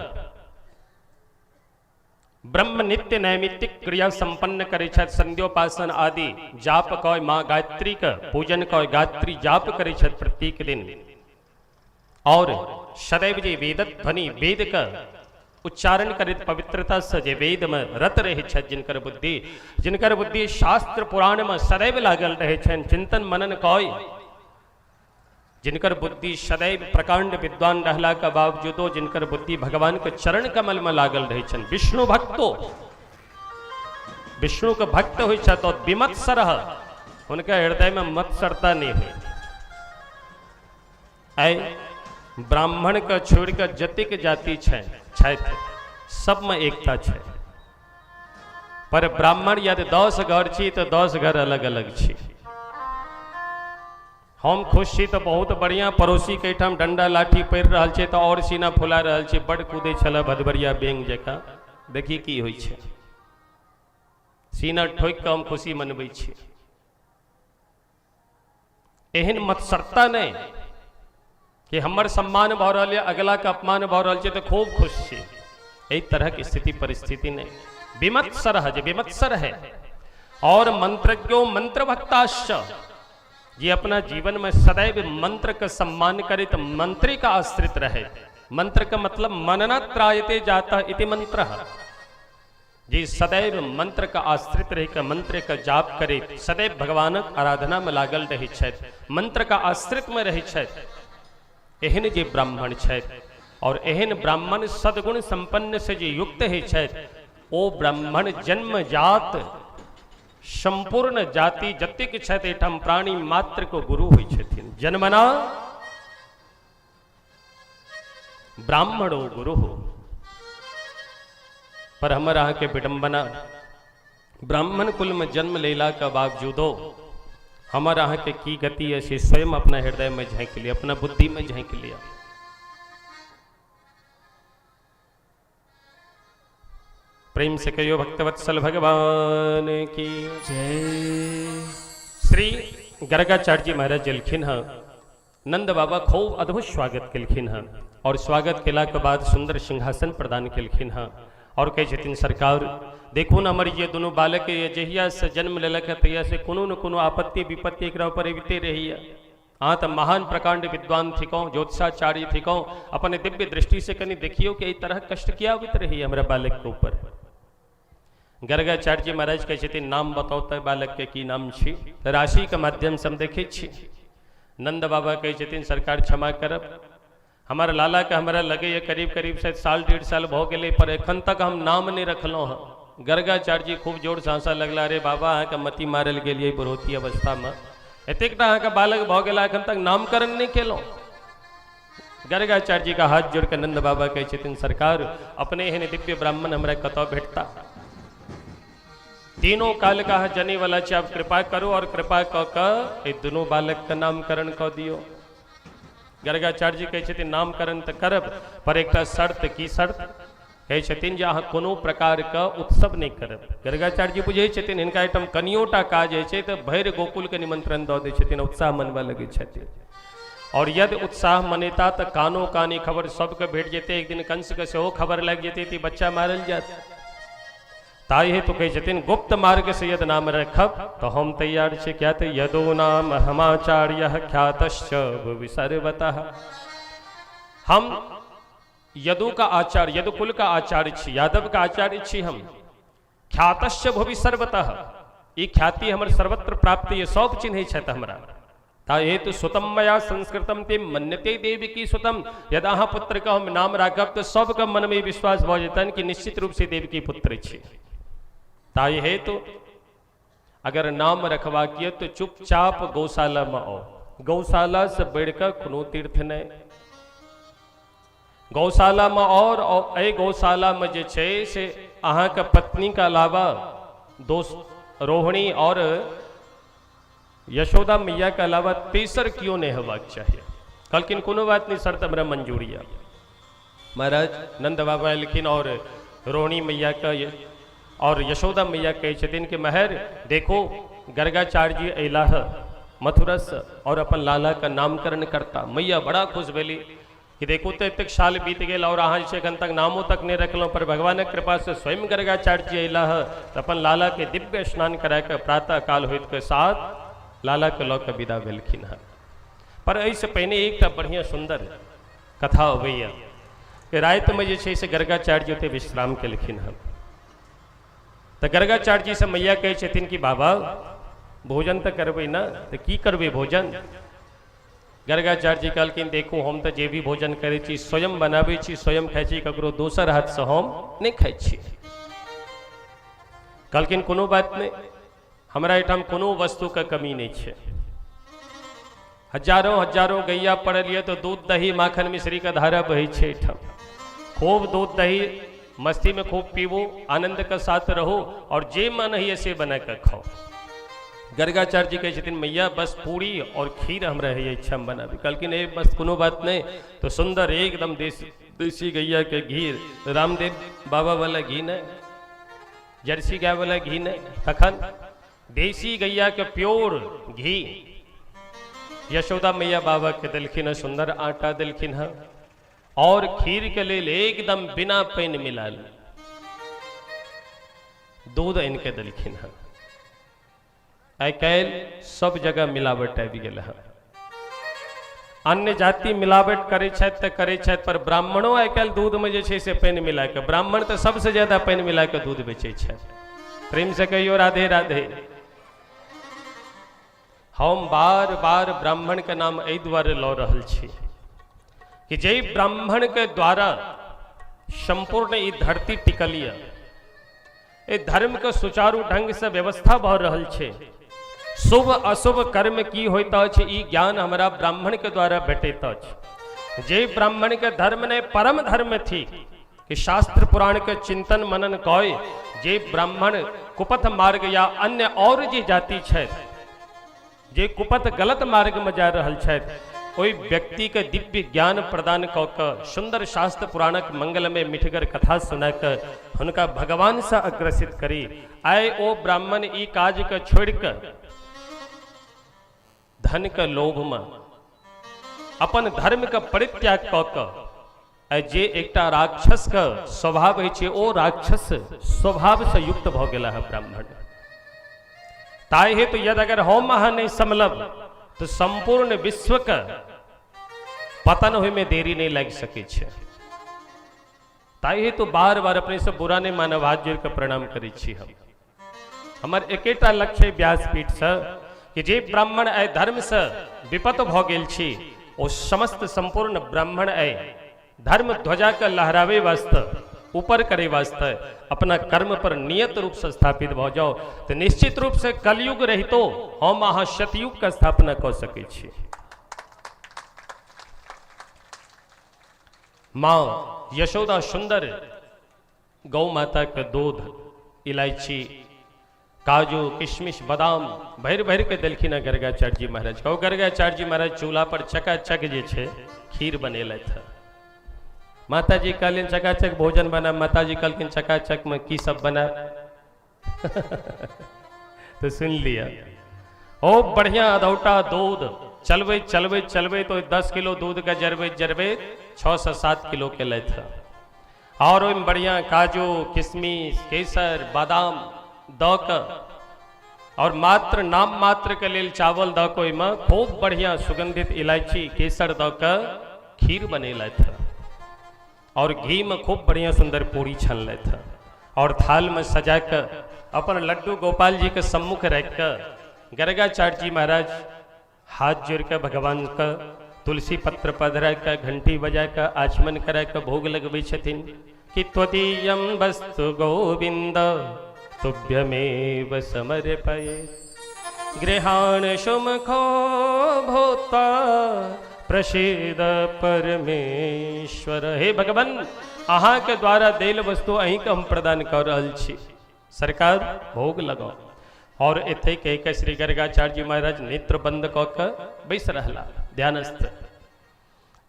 ब्रह्म नित्य नैमित्तिक क्रिया संपन्न करै छथि, संध्योपासन आदि जाप कऽ माँ गायत्री के पूजन कऽ गायत्री जाप करै छथि प्रत्येक दिन, और सदैव जे वेदक ध्वनि वेद के उच्चारण करैत पवित्रता से जे वेद में रत रहै छथि, जिनकर बुद्धि शास्त्र पुराण में सदैव लागल रहै छनि, चिंतन मनन कऽ जिनकर बुद्धि सदैव प्रकांड विद्वान रहला के बावजूदो जिनकर बुद्धि भगवान के चरण कमल में लागल रहै छनि, विष्णु भक्तो विष्णु के भक्त होइ छथि और विमत्सर हुनका हृदय में मत्सरता नहीं होइ। आइ ब्राह्मण के छोड़ि कऽ जतेक जाति छथि सबमे एकता छै, पर ब्राह्मण यदि 10 घर छी तऽ 10 घर अलग अलग छी। हम खुश छी तऽ बहुत बढ़िया, पड़ोसी के एहिठाम डंडा लाठी पड़ि रहल छै तऽ और सीना फुला रहल छै, बड कूदै छलै भदबरिया बेंग जकाँ, देखी की होइ छै, सीना ठोकि कऽ हम खुशी मनबै छी। एहन मत्सरता नहि कि हमर सम्मान भऽ रहल यऽ अगला के अपमान भऽ रहल छै तऽ खूब खुश छी, एहि तरहक स्थिति परिस्थिति नहि। विमत्सर है जे विमत्सर है और मंत्रज्ञो मंत्रभक्ताश्च, जे अपना जीवन में सदैव मंत्र के सम्मान करैत मंत्री का आश्रित रहे। मंत्र का मतलब मननात्रायते जाता इति मंत्र, जे सदैव मंत्र का आश्रित रह के मंत्र का जाप करे, सदैव भगवानक आराधना में लागल रहे छथि, मंत्र का आश्रित में रहे छथि, एहन जे ब्राह्मण छथि और एहन ब्राह्मण सद्गुण संपन्न से जे युक्त है छथि, ओ ब्राह्मण जन्म जात संपूर्ण जाति जतेक छथि एहिठाम प्राणी मात्र को गुरु होइ छथिन। जन्मना ब्राह्मणो गुरु। पर हमर अहाँके विडम्बना, ब्राह्मण कुल में जन्म लेला के बावजूदो हमर अहाँके की गति है से स्वयं अपना हृदय में झाँकि लिया, अपना बुद्धि में झाँकि लिया। प्रेम से कहियो भक्तवत्सल भगवान की जय। श्री गर्गाचार्य जी महाराज एलखिन हँ, नंद बाबा खूब अद्भुत स्वागत केलखिन हँ और स्वागत केला के बाद सुंदर सिंहासन प्रदान केलखिन हँ और कहै छथिन सरकार देखू न हमर ये दुनू बालक ये जहिया से जन्म लेलक है तहिया से कोनो न कोनो आपत्ति विपत्ति एकरा ऊपर अबिते रहैया। अहाँ तऽ महान प्रकांड विद्वान थिकहुँ, ज्योतिषाचार्य थिकहुँ, अपन दिव्य दृष्टि से कनि देखियौ कि एहि तरहक कष्ट किया अबैत रहैया हमरा बालक के ऊपर। गर्गाचार्य जी महाराज कहै छथिन नाम बताउ तऽ बालक के की नाम छी। राशि के माध्यम से हम देखै छी नन्द बाबा कहै छथिन सरकार क्षमा करब, हमर लालाके हमरा लगैए करीब करीब शायद साल 1.5 साल भऽ गेलै, पर एखन तक हम नाम नहि रखलहुँ हँ। गर्गाचार्य जी खूब जोरसँ हँसऽ लगला, अरे बाबा अहाँके मति मारल गेलियै बुढ़ौती अवस्थामे, एतेकटा अहाँके बालक भऽ गेला एखन तक नामकरण नहि केलहुँ। गर्गाचार्य जी का हाथ जोड़ के नंद बाबा कहै छथिन सरकार अपने एहन दिव्य ब्राह्मण हमरा कतऽ भेटता, तीनों काल का अहाँ जने वाला छी, आब कृपा करू और कृपा कऽ कऽ एहि दुनू बालक के नामकरण कऽ दियौ। गर्गाचार्य जी कहै छथिन नामकरण तऽ करब, पर एकटा शर्त। की शर्त? कहै छथिन जे अहाँ कोनो प्रकारके उत्सव नहि करब। गर्गाचार्य जी बुझै छथिन हिनका एहिठाम कनियोटा काज होइ छै तऽ भरि गोकुलके निमंत्रण दऽ दै छथिन, उत्साह मनबऽ लगै छथिन। और यदि उत्साह मनेता तऽ कानो कानी खबर सबके भेट जेतै, एक दिन कंसके सेहो खबर लागि जेतै तऽ बच्चा मारल जायत। ताहि हेतु कहै छथिन गुप्त मार्ग से यदि नाम रखब तऽ हम तैयार छी। क्या तऽ यदो नाम हमाचार्य ख्यातश्च भुवि सर्वतः। हम यदु का आचार्य, यदुकुल का आचार्य छी, यादव का आचार्य छी हम। ख्यातश्च भुवि सर्वतः, ई ख्याति हमर सर्वत्र प्राप्त ये सब चिन्है छथि हमरा। ता हेतु सुतम मया संस्कृतम ते मन्यते देवकी सुतम। यदि अहाँ पुत्र के हम नाम राखब तऽ सबके मनमे विश्वास भऽ जेतनि कि निश्चित रूप से देवकी पुत्र छी। ताहि हेतु अगर नाम रखबाक यऽ तऽ चुपचाप गौशालामे आउ। गौशालासँ बढ़िकऽ कोनो तीर्थ नहि। गौशालामे और एहि गौशालामे जे छै से अहाँके पत्नीके अलावा दोस्त रोहिणी और यशोदा मैयाके अलावा तेसर केओ नहि हेबाक चाही। कहलखिन कोनो बात नहि, शर्त हमरा मंजूर यऽ। महाराज नंद बाबा एलखिन और रोहिणी मैयाके और यशोदा मैया कहै छथिन कि महर देखो गर्गाचार्य जी अयलाह मथुरासँ और अपन लालाके नामकरण करता। मैया बड़ा खुश भेली कि देखू तऽ एतेक साल बीत गेल और अहाँ जे छै एखन तक नामो तक नहि रखलहुँ, पर भगवानक कृपासँ स्वयं गर्गाचार्य जी अयलाह तऽ अपन लालाके दिव्य स्नान कराके प्रातः काल होइत के साथ लालाके लऽ कऽ विदा भेलखिन हँ। पर एहिसँ पहिने एकटा बढ़िआँ सुन्दर कथा अबैए कि रातिमे जे छै से गर्गाचार्य जी ओतय विश्राम केलखिन हँ। तऽ गर्गाचार्य जी से मैया कहै छथिन कि बाबा भोजन तऽ करबै ने, तऽ की करबै भोजन? गर्गाचार्य जी कहलखिन देखू हम तऽ जे भी भोजन करै छी स्वयं बनाबै छी, स्वयं खाइ छी, ककरो दोसर हाथसँ हम नहि खाइ छी। कहलखिन कोनो बात नहि, हमरा एहिठाम कोनो वस्तुके कमी नहि छै, हजारों हजारों गैया पड़ल यऽ तऽ दूध दही माखन मिश्रीके धारा बहै छै एहिठाम। खूब दूध दही मस्तीमे खूब पीबू, आनन्दके साथ रहू और जे मन होइए से बना कऽ खाउ। गर्गाचार्य जी कहै छथिन मैया बस पूरी और खीर हमरा होइए इच्छा बनाबी। कहलखिन ए बस कोनो बात नहि, तो सुन्दर एकदम देसी देसी गैया के घी, रामदेव बाबा वाला घी नहि, जर्सी गाय वाला घी नहि, तखन देसी गैया के प्योर घी यशोदा मैया बाबा के देलखिन हँ, सुन्दर आटा देलखिन हँ और खीर के लेल एकदम बिना पानि मिलायल दूध आनि के देलखिन हँ। आइ काल्हि सब जगह मिलावट आबि गेल हँ। अन्य जाति मिलावट करै छथि तऽ करै छथि, पर ब्राह्मणो आइ काल्हि दूधमे जे छै से पानि मिला कऽ, ब्राह्मण तऽ सबसँ ज्यादा पानि मिला कऽ दूध बेचै छथि। प्रेम से कहियौ राधे राधे। हम बार बार ब्राह्मणके नाम एहि दुआरे लऽ रहल छी कि जाहि ब्राह्मणके द्वारा सम्पूर्ण ई धरती टिकल यऽ, एहि धर्मके सुचारू ढंगसँ व्यवस्था भऽ रहल छै, शुभ अशुभ कर्म की होइत अछि ई ज्ञान हमरा ब्राह्मणके द्वारा भेटैत अछि। जे ब्राह्मणके धर्म नहि परम धर्म थिक कि शास्त्र पुराण के चिंतन मनन कय जे ब्राह्मण कुपथ मार्ग या अन्य और जे जाति छथि जे कुपथ गलत मार्ग में जा रहल छथि ओहि व्यक्ति के दिव्य ज्ञान प्रदान कऽ कऽ सुंदर शास्त्र पुराणक मंगलमय मिठगर कथा सुना कऽ हुनका भगवान से अग्रसित करी। आइ ओ ब्राह्मण ई काज के छोड़ि कऽ धन के लोभ में अपन धर्म के परित्याग कऽ कऽ आइ जे एकटा राक्षस के स्वभाव होइ छै ओ राक्षस स्वभाव से युक्त भऽ गेला है ब्राह्मण। ताहि हेतु यदि अगर हम अहाँ नहि सम्हलब तऽ सम्पूर्ण विश्व के पतन होइमे देरी नहि लागि सकै छै। ताहि हेतु बार बार अपने से बुरा नहि मानब, हाथ जोड़ि कऽ प्रणाम करै छी हम। हमर एकेटा लक्ष्य व्यासपीठसँ कि कि जे ब्राह्मण आइ धर्मसँ विपत भऽ गेल छी, ओ समस्त सम्पूर्ण ब्राह्मण आइ धर्म ध्वजाके लहराबै वास्ते, ऊपर करे वास्ते अपना कर्म पर नियत रूपसँ स्थापित भऽ जाउ, तऽ निश्चित रूपसँ कलयुग रहितो हम अहाँ सतयुगके स्थापना कऽ सकै छी। माँ यशोदा सुंदर गौ माता के दूध, इलायची, काजू, किशमिश, बादाम भरि भरि के देलखिन हँ गर्गाचार्य जी महाराज के। गर्गाचार्य जी महाराज चूल्हा पर चकाचक जे छै खीर बनेलथि हँ। माता जी कहलनि चकाचक भोजन बनाब। माता जी कहलखिन चकाचक में की सब बनाब? तो सुन लिया, ओ बढ़िया अधौटा दूध चलबैत चलबैत चलबैत ओहि 10 किलो दूध के जरबैत जरबैत 6 से 7 किलो केलथि हँ। और ओहिमे बढ़िया काजू, किशमिश, केसर, बादाम दऽ कऽ और मात्र नाम मात्र के लेल चावल दऽ कऽ ओहिमे खूब बढ़िया सुगंधित इलायची, केसर दऽ कऽ खीर बनेलथि हँ। और घी में खूब बढ़िया सुंदर पूरी छनलथि हँ और थाल में सजा कऽ अपन लड्डू गोपाल जी के सम्मुख राखि कऽ गर्गाचार्य जी महाराज हाथ जोड़ के भगवान के तुलसी पत्र पधरा के घंटी बजा के आचमन करा के भोग लगबै छथिन कि त्वदीयं वस्तु गोविंद तुभ्यमेव समर्पये गृहाण सुमुखो भूत्वा प्रसीद परमेश्वर। हे भगवान, अहाँ के द्वारा देल वस्तु अहीं के हम प्रदान कर रहल छी, सरकार भोग लगाओ। और एते कहि के श्री गर्गाचार्य जी महाराज नेत्र बंद कऽ के बैस रहला ध्यानस्थ।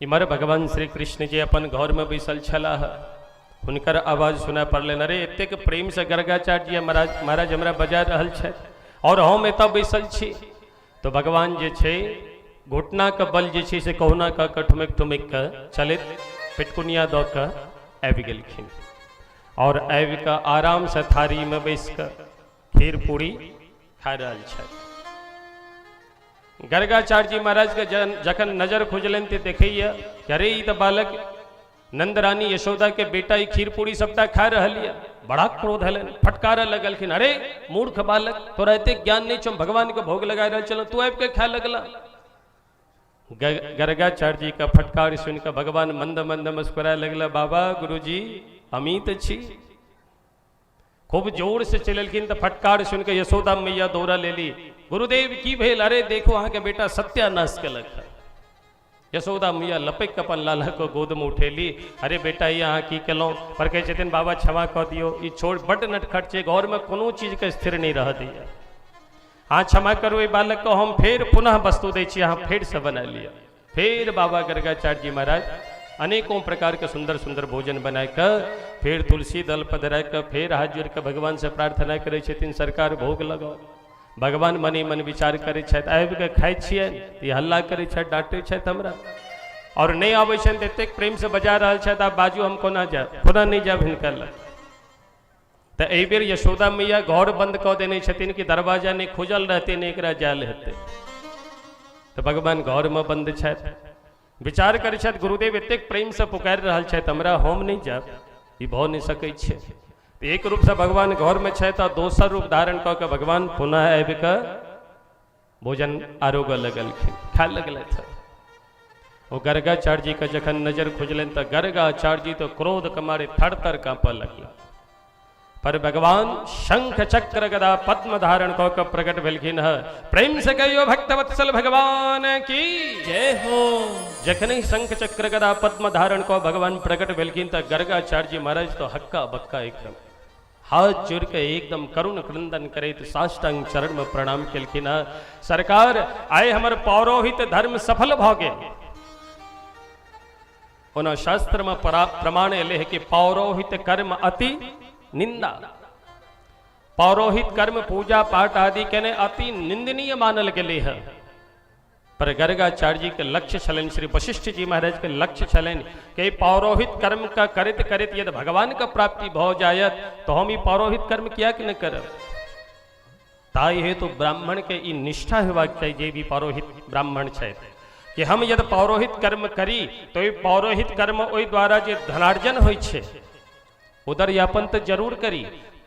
इम्हर भगवान श्री कृष्ण जी अपन घर में बैसल छलाह, हुनकर आवाज सुनाय पड़लनि, अरे एतेक प्रेम से गर्गाचार्य जी महाराज महाराज हमरा बजा रहल छथि और हम एतऽ बैसल छी। तो भगवान जे छै घुटनाके बल जे छै से कहुना कऽ के ठुमकि ठुमकि कऽ चलैत पेटकुनिया दऽ कऽ आबि गेलखिन और आबि कऽ आरामसँ थारीमे बैस कऽ खीर पूरी खा रहल छथि। गर्गाचार्य जी महाराजके जखन नजर खुजलनि तऽ देखैया कि अरे ई तऽ बालक नंदरानी यशोदा के बेटा ई खीर पूरी सबटा खा रहल यऽ। बड़ा क्रोध हलनि, फटकारऽ लगलखिन, अरे मूर्ख बालक, तोरा एतेक ज्ञान नहि छौ, भगवान के भोग लगा रहल छलहुँ, तू आबि कऽ खाय लगला। गर्गाचार्य जी के फटकार सुनि कऽ भगवान मंद मंद मुस्कुराए लगला, बाबा गुरुजी अमित छी। खूब जोर से चलेलखिन तऽ फटकार सुनि कऽ यशोदा मैया दौड़ा लेली, गुरुदेव की भेल? अरे देखो अहाँके बेटा सत्यानाश केलक हँ। यशोदा मैया लपकि कऽ अपन लाला के गोद में उठेली, अरे बेटा ई अहाँ की केलहुँ? पर कहै छथिन बाबा क्षमा कऽ दियौ, ई छोड़ बड्ड नटखट छै, घरमे कोनो चीजके स्थिर नहि रहऽ दैया, अहाँ क्षमा करू एहि बालकके, हम फेर पुनः वस्तु दै छी, अहाँ फेरसँ बना लिअ। फेर बाबा गर्गाचार्य जी महाराज अनेकों प्रकार के सुंदर सुंदर भोजन बना कऽ फेर तुलसी दल पधरा कऽ फेर हाथ जोड़ कऽ भगवान से प्रार्थना करै छथिन, सरकार भोग लगाओ। भगवान मने मन विचार करै छथि, आबि कऽ खाइ छियनि ई हल्ला करै छथि, डाँटै छथि हमरा, और नहि आबै छनि तऽ एतेक प्रेमसँ बजा रहल छथि, आब बाजू हम कोना जायब, कोना नहि जायब हिनका लग। तऽ एहिबेर यशोदा मैया घर बंद कऽ देने छथिन कि दरवाजा नहि खुजल रहतै, नहि एकरा जायल हेतै। तऽ भगवान घरमे बंद छथि, विचार करै छथि गुरुदेव एतेक प्रेमसँ पुकारि रहल छथि हमरा, हम नहि जायब, ई भऽ नहि सकै छै। तऽ एक रूपसँ भगवान घरमे छथि आ दोसर रूप धारण कऽ कऽ भगवान पुनः आबि कऽ भोजन आरोगऽ लगलखिन, खाय लगलथि। ओ गर्गाचार्य जी के जखन नजर खुजलनि तऽ गर्गाचार्य जी तऽ क्रोध के मारे थर थर काँपऽ लगला। पर भगवान शंख चक्र गदा पद्म धारण कऽ कऽ प्रकट भेलखिन हँ। प्रेम से कहियो भक्तवत्सल भगवान की जय हो। जखन ही शंख चक्र गदा पद्म धारण कऽ भगवान प्रकट भेलखिन तऽ गर्गाचार्य जी महाराज तो हक्का बक्का एकदम हाथ जोड़ के एकदम करुण क्रंदन करैत साष्टांग चरण में प्रणाम केलखिन हँ। सरकार आइ हमर पौरोहित धर्म सफल भऽ गेल। ओना शास्त्र में प्रमाण एलै है कि पौरोहित कर्म अति निंदा, पौरोहित कर्म पूजा पाठ आदि केने अति निंदनीय मानल गेलै है। पर गर्गाचार्य जी के लक्ष्य छलनि, श्री वशिष्ठ जी महाराज के लक्ष्य छलनि कि पौरोहित कर्म का करैत करैत यदि भगवान का प्राप्ति भऽ जायत तो हम ई पौरोहित कर्म किया कि नहि करब। ताहि हेतु ब्राह्मण के ई निष्ठा हेबाक चाही, जे भी पौरोहित ब्राह्मण छथि, कि हम यदि पौरोहित कर्म करी तो ई पौरोहित कर्म ओहि द्वारा जे धनार्जन होइ छै उदर यापन तऽ जरूर करी,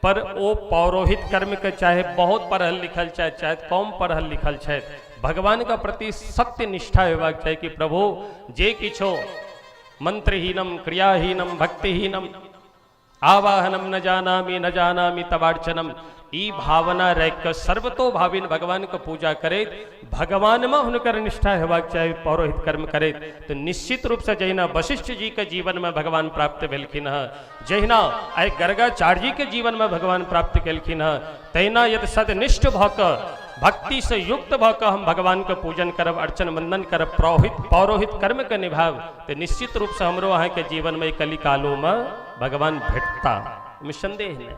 पर ओ पौरोहित कर्म के चाहे बहुत पढ़ल लिखल छथि, चाहे कम पढ़ल लिखल छथि, भगवान के प्रति सत्य निष्ठा होबाक चाही कि प्रभु जे किछो मंत्रहीनम क्रियाहीनम भक्तिहीनम आवाहनम न जानामि न जानामि तवार्चनम, ई भावना राखि कऽ सर्वतो भाविन भगवान के पूजा करैत भगवान में हुनकर निष्ठा हेबाक चाही पौरोहित कर्म करैत। तो निश्चित रूप से जहिना वशिष्ठ जी के जीवन में भगवान प्राप्त भेलखिन हँ, जहिना आइ गर्गाचार्य जी के जीवन में भगवान प्राप्त केलखिन हँ, तहिना यदि सदनिष्ठ भऽ कऽ भक्ति से युक्त भऽ कऽ हम भगवान के पूजन करब, अर्चन वंदन करब, पौरोहित कर्म के निभाब, तो निश्चित रूप से हमरो अहाँ के जीवन में कलिकालो में भगवान भेटता, निसंदेह नहीं।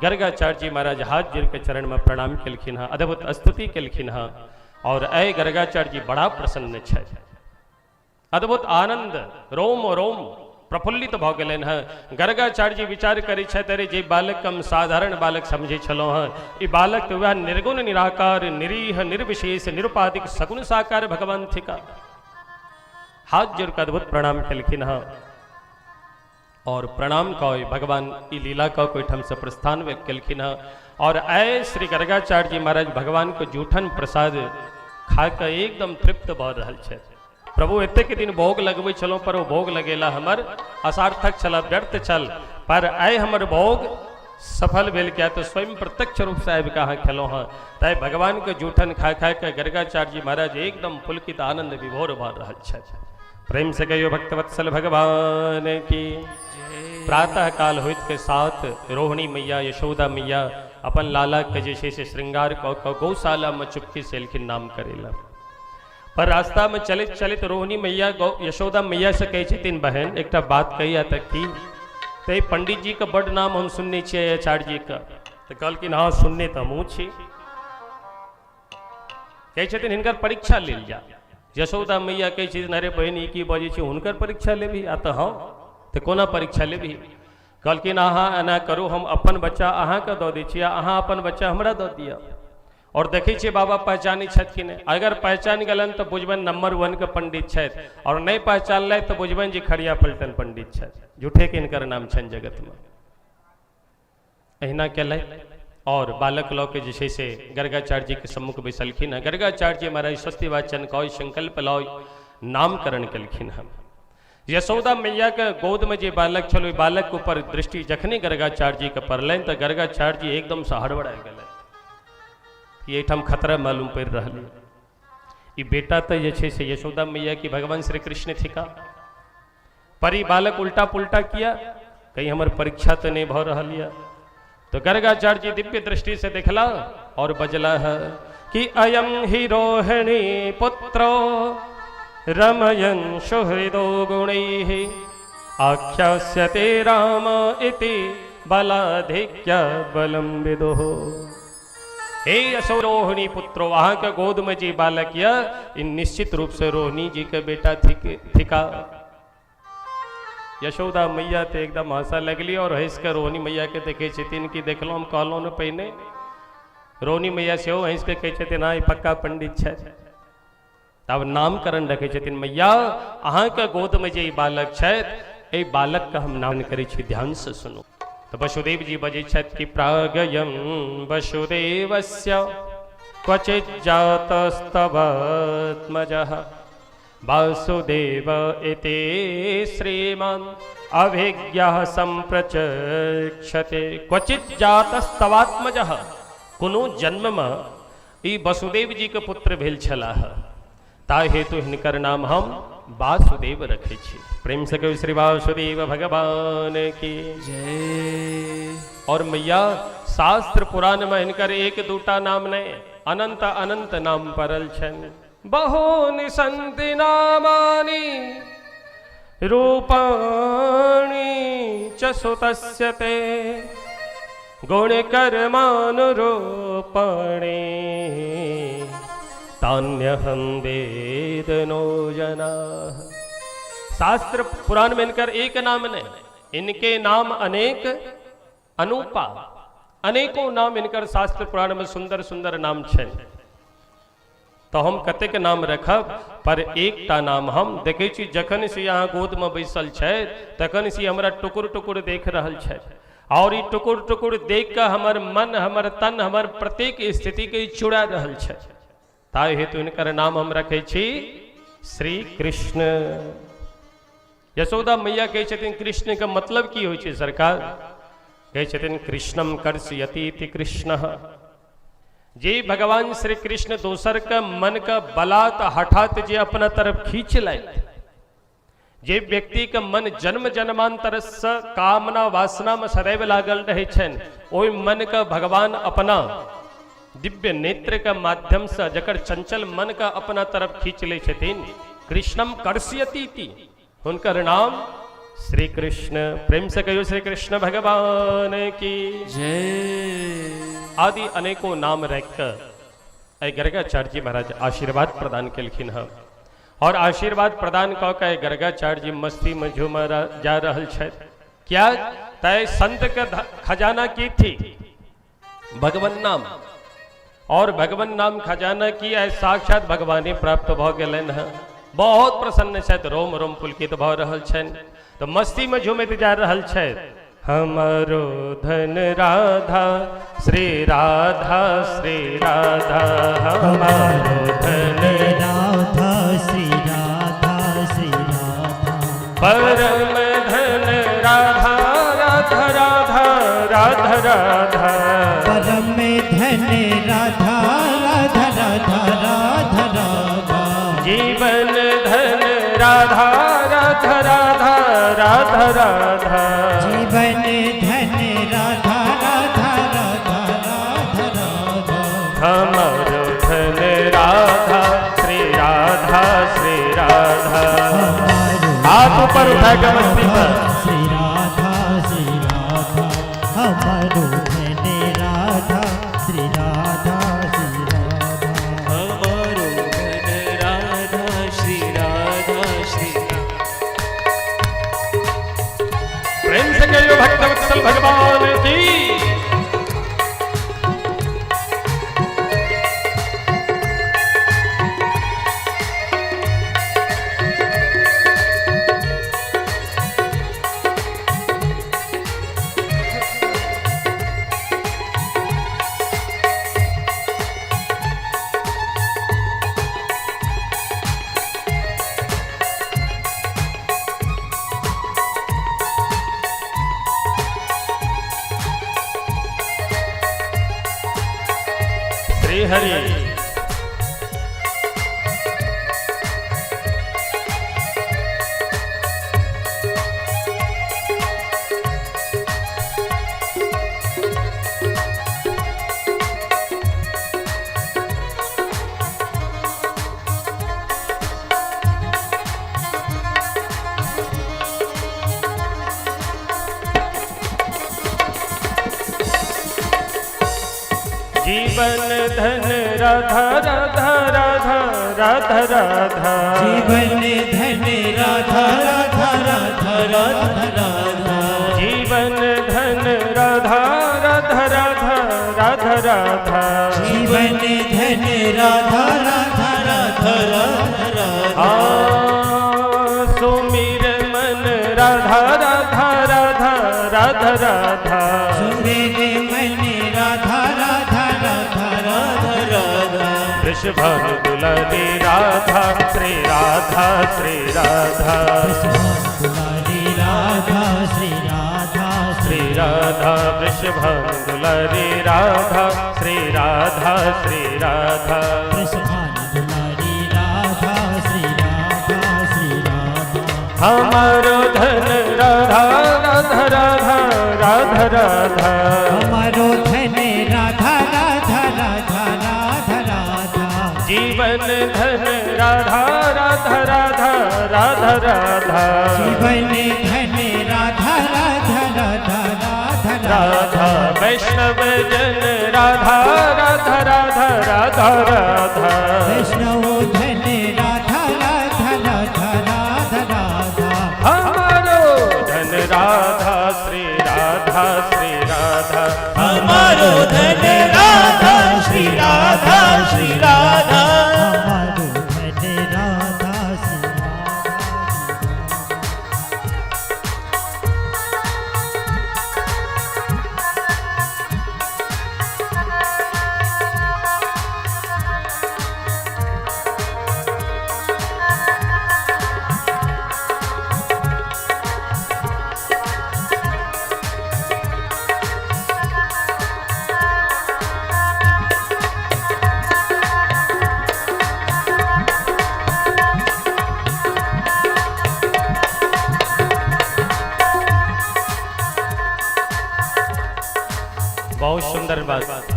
गर्गाचार्य जी महाराज हाथ जोड़ के चरण में प्रणाम केलखिन हँ, अद्भुत स्तुति केलखिन हँ, और ऐ गर्गाचार्य जी बड़ा प्रसन्न छथि, अद्भुत आनंद रोम रोम प्रफुल्लित भऽ गेलनि हँ। गर्गाचार्य जी विचार करै छथि, अरे जे बालक हम साधारण बालक समझै छलहुँ हँ, ई बालक तऽ वएह निर्गुण निराकार निरीह निर्विशेष निरुपाधिक सगुण साकार भगवान थिका। हाथ जोड़ कऽ अद्भुत प्रणाम केलखिन हँ और प्रणाम कऽ भगवान ई लीला कऽ ओहिठाम से प्रस्थान केलखिन हँ। और आए श्री गर्गाचार्य जी महाराज भगवान के जूठन प्रसाद खा कऽ एकदम तृप्त भऽ रहल छथि। प्रभु एतेक दिन भोग लगबै छलहुँ पर ओ भोग लगेला हमर असार्थक छल, व्यर्थ छल, पर आइ हमर भोग सफल भेल, किया तऽ स्वयं प्रत्यक्ष रूपसँ आबि कऽ अहाँ खेलहुँ हँ। ताहि भगवानके जूठन खा खा कऽ गर्गाचार्य जी महाराज एकदम पुलकित आनंद विभोर भऽ रहल छथि। प्रेम से कहियो भक्तवत्सल भगवान की। प्रातः काल होइत के साथ रोहिणी मैया यशोदा मैया अपन लाला के जे छै से श्रृंगार कऽ कऽ गौशाला में चुपकी से एलखिन नाम करेला। पर रास्ता में चलैत चलैत रोहिणी मैया यशोदा मैया से कहै छथिन, बहन एकटा बात कहिया तक की तऽ पंडित जी के बड्ड नाम हम सुनने छियै आचार्य जी के। तऽ कहलखिन हँ सुनने तऽ हमहूँ छी। कहै छथिन हिनकर परीक्षा लेल जा। यशोदा मैया कहै छथिन अरे बहिन ई की बजै छी, हुनकर परीक्षा लेबही? आ तऽ हँ, तऽ कोना परीक्षा लेबही? कहलखिन अहाँ एना करू, हम अपन बच्चा अहाँके दऽ दै छी आ अहाँ अपन बच्चा हमरा दऽ दिअ, और देखै छियै बाबा पहचानै छथि कि नहि। अगर पहचान गेलनि तऽ बुझबनि नंबर 1 के पंडित छथि, और नहि पहचानलथि तऽ बुझबनि जे खड़िया पलटन पंडित छथि, झूठेके हिनकर नाम छनि जगतमे। अहिना केलथि और बालक लऽ के जे छै से गर्गाचार्य जी के सम्मुख बैसलखिन हँ। गर्गाचार्य जी महाराज स्वस्ति वाचन कऽ संकल्प लऽ नामकरण केलखिन हँ। यशोदा मैया के गोद में जे बालक छल ओहि बालक के ऊपर दृष्टि जखने गर्गाचार्य जी के पड़लनि तऽ गर्गाचार्य जी एकदम से हड़बड़ा गेलथि कि एहिठाम खतरा मालूम पड़ि रहल यऽ। ई बेटा तऽ जे छै से यशोदा मैया के भगवान श्री कृष्ण थिका, पर ई बालक उल्टा पुल्टा किया, कहीं हमर परीक्षा तऽ नहि भऽ रहल यऽ। तो गर्गाचार्य जी दिव्य दृष्टि से देखला और बजला है कि अयम ही रोहिणी पुत्रो रमयन सुहृदो गुणैः आख्यास्यते राम इति बलाधिक्य बलम विदुः। हे यशो रोहिणी पुत्रो, अहाँ के गोद में जे बालक यऽ ई निश्चित रूप से रोहिणी जी के बेटा थिका। यशोदा मैया तो एकदम हंसा लगली और हंस के रोहिणी मैया के देखे छथिन कि देखलहुँ हम कहलहुँ ने पहिने। रोहिणी मैया सेहो हंस के कहै छथिन हाँ ई पक्का पंडित छथि। तब नामकरण रखै छथिन, मैया अहाँके गोद में जे ई बालक छथि एहि बालक के हम नाम करै छी, ध्यान से सुनू। तो वसुदेव जी बजै छथि कि प्रागयम वसुदेवस्य क्वचित जातस्तवात्मजः वासुदेव इति श्रीमान् अभिज्ञः संप्रचक्षते। क्वचित जातस्तवात्मजः, कोनो जन्म में ई वसुदेव जी के पुत्र भेल छलाह, ता हेतु हिनकर नाम हम वासुदेव रखै छी। प्रेम से कहियो श्री वासुदेव भगवान की जय। और मैया शास्त्र पुराण में हिनकर एक दूटा नाम नहीं, अनंत अनंत नाम पड़ल छनि। बहूनि सन्ति नामानि रूपाणि च सुतस्य ते गुणकर्मानुरूपाणि तान्यहं वेदनो जनाः। शास्त्र पुराण में इनकर एक नाम नहीं, इनके नाम अनेक अनूपा, अनेकों नाम इनकर शास्त्र पुराण में सुंदर सुंदर नाम छनि। तो हम कतेक नाम रखब, पर एकटा नाम हम देखै छी जखन से यहाँ गोद में बैसल छथि तखन से हमरा टुकुर टुकुर देख रहल छथि। और ई टुकुर टुकुर देख कऽ हमर मन, हमर तन, हमर प्रत्येक स्थिति के चुड़ा रहल छै। ताहि हेतु हिनकर नाम हम रखै छी श्री कृष्ण। यशोदा मैया कहै छथिन कृष्ण के मतलब की होइ छै सरकार? कहै छथिन कृष्णम कर्षयति इति कृष्ण। जे भगवान श्री कृष्ण दोसर के मन के बलात् हठात जे अपना तरफ खींच लैत, जे व्यक्ति के मन जन्म जन्मांतर से कामना वासना में सदैव लागल रहे छनि, ओहि मन के भगवान अपना दिव्य नेत्र के माध्यम से जकर चंचल मन के अपना तरफ खींच लै छथिन, कृष्णम कर्षयति इति, हुनकर नाम श्री कृष्ण। प्रेम से कहियो श्री कृष्ण भगवान की जय। आदि अनेकों नाम रख कऽ एहि गर्गाचार्य जी महाराज आशीर्वाद प्रदान केलखिन हँ। और आशीर्वाद प्रदान कऽ के गर्गाचार्य जी मस्ती में झूम जा रहल छथि। क्या तय संत के खजाना की थी? भगवान नाम। और भगवान नाम खजाना की आइ साक्षात भगवाने प्राप्त भऽ गेलनि हँ। बहुत प्रसन्न छथि, रोम रोम पुलकित भऽ रहल छनि, तऽ मस्ती में झूमैत जा रहल छथि। हमारो धन राधा श्री राधा श्री राधा, हमारो धन राधा श्री राधा श्री राधा, परम धन राधा राधा राधा राधा राधा, परम धन राधा राधा राधा राधा राधा, जीवन धन राधा राधा राधा राधा राधा, जीवन धन राधा राधा राधा राधा राधा, हमारो धन राधा श्री राधा श्री राधा। हाथ ऊपर उठा के मस्ती पर। श्री राधा श्री राधा, हमारो धन राधा श्री राधा श्री राधा, हमारो धन राधा श्री राधा श्री राधा। प्रेम से कहियो भक्त वत्सल भगवान की। श्री हरि। जीवन धन राधा राधा राधा राधा राधा, जीवन धन राधा राधा राधा राधा राधा, जीवन धन राधा राधा राधा राधा राधा, जीवन धन राधा राधा राधा राधा राधा, सुमिर मन राधा राधा राधा राधा राधा, सुमिर मन राधा राधा राधा राधा राधा, वृषभानु दुलारी राधा श्री राधा श्री राधा, दुलारी राधा श्री राधा श्री राधा, वृषभानु दुलारी राधा श्री राधा श्री राधा, वृषभानु दुलारी राधा श्री राधा श्री राधा, हमारो धन राधा राधा राधा राधा राधा, हमारो धन राधा राधा राधा राधा राधा, जीवन धन राधा राधा राधा राधा राधा, जीवन धन राधा राधा राधा राधा राधा, वैष्णव जन राधा राधा राधा राधा राधा, वैष्णव धन राधा राधा राधा राधा राधा, हमारो धन राधा श्री राधा श्री राधा, हमारो धन राधा श्री राधा श्री राधा, हमारो धन राधा श्री राधा। बात।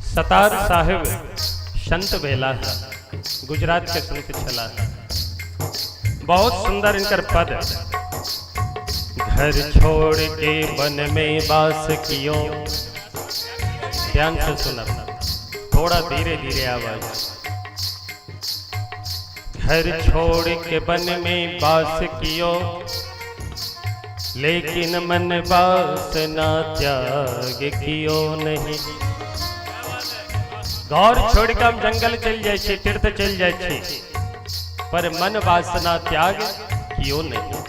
सतार साहेब संत भेला, गुजरात के संत छला। बहुत सुंदर इनकर पद। घर छोड़ के वन में वास कियो। ध्यान से सुनब, थोड़ा धीरे धीरे आवाज। घर छोड़ के वन में वास कियो, लेकिन मन वासना त्याग कियो नहीं। घर छोड़ के हम जंगल चल जाइ छी, तीर्थ चल जाइ छी, पर मन वासना त्याग कियो नहीं।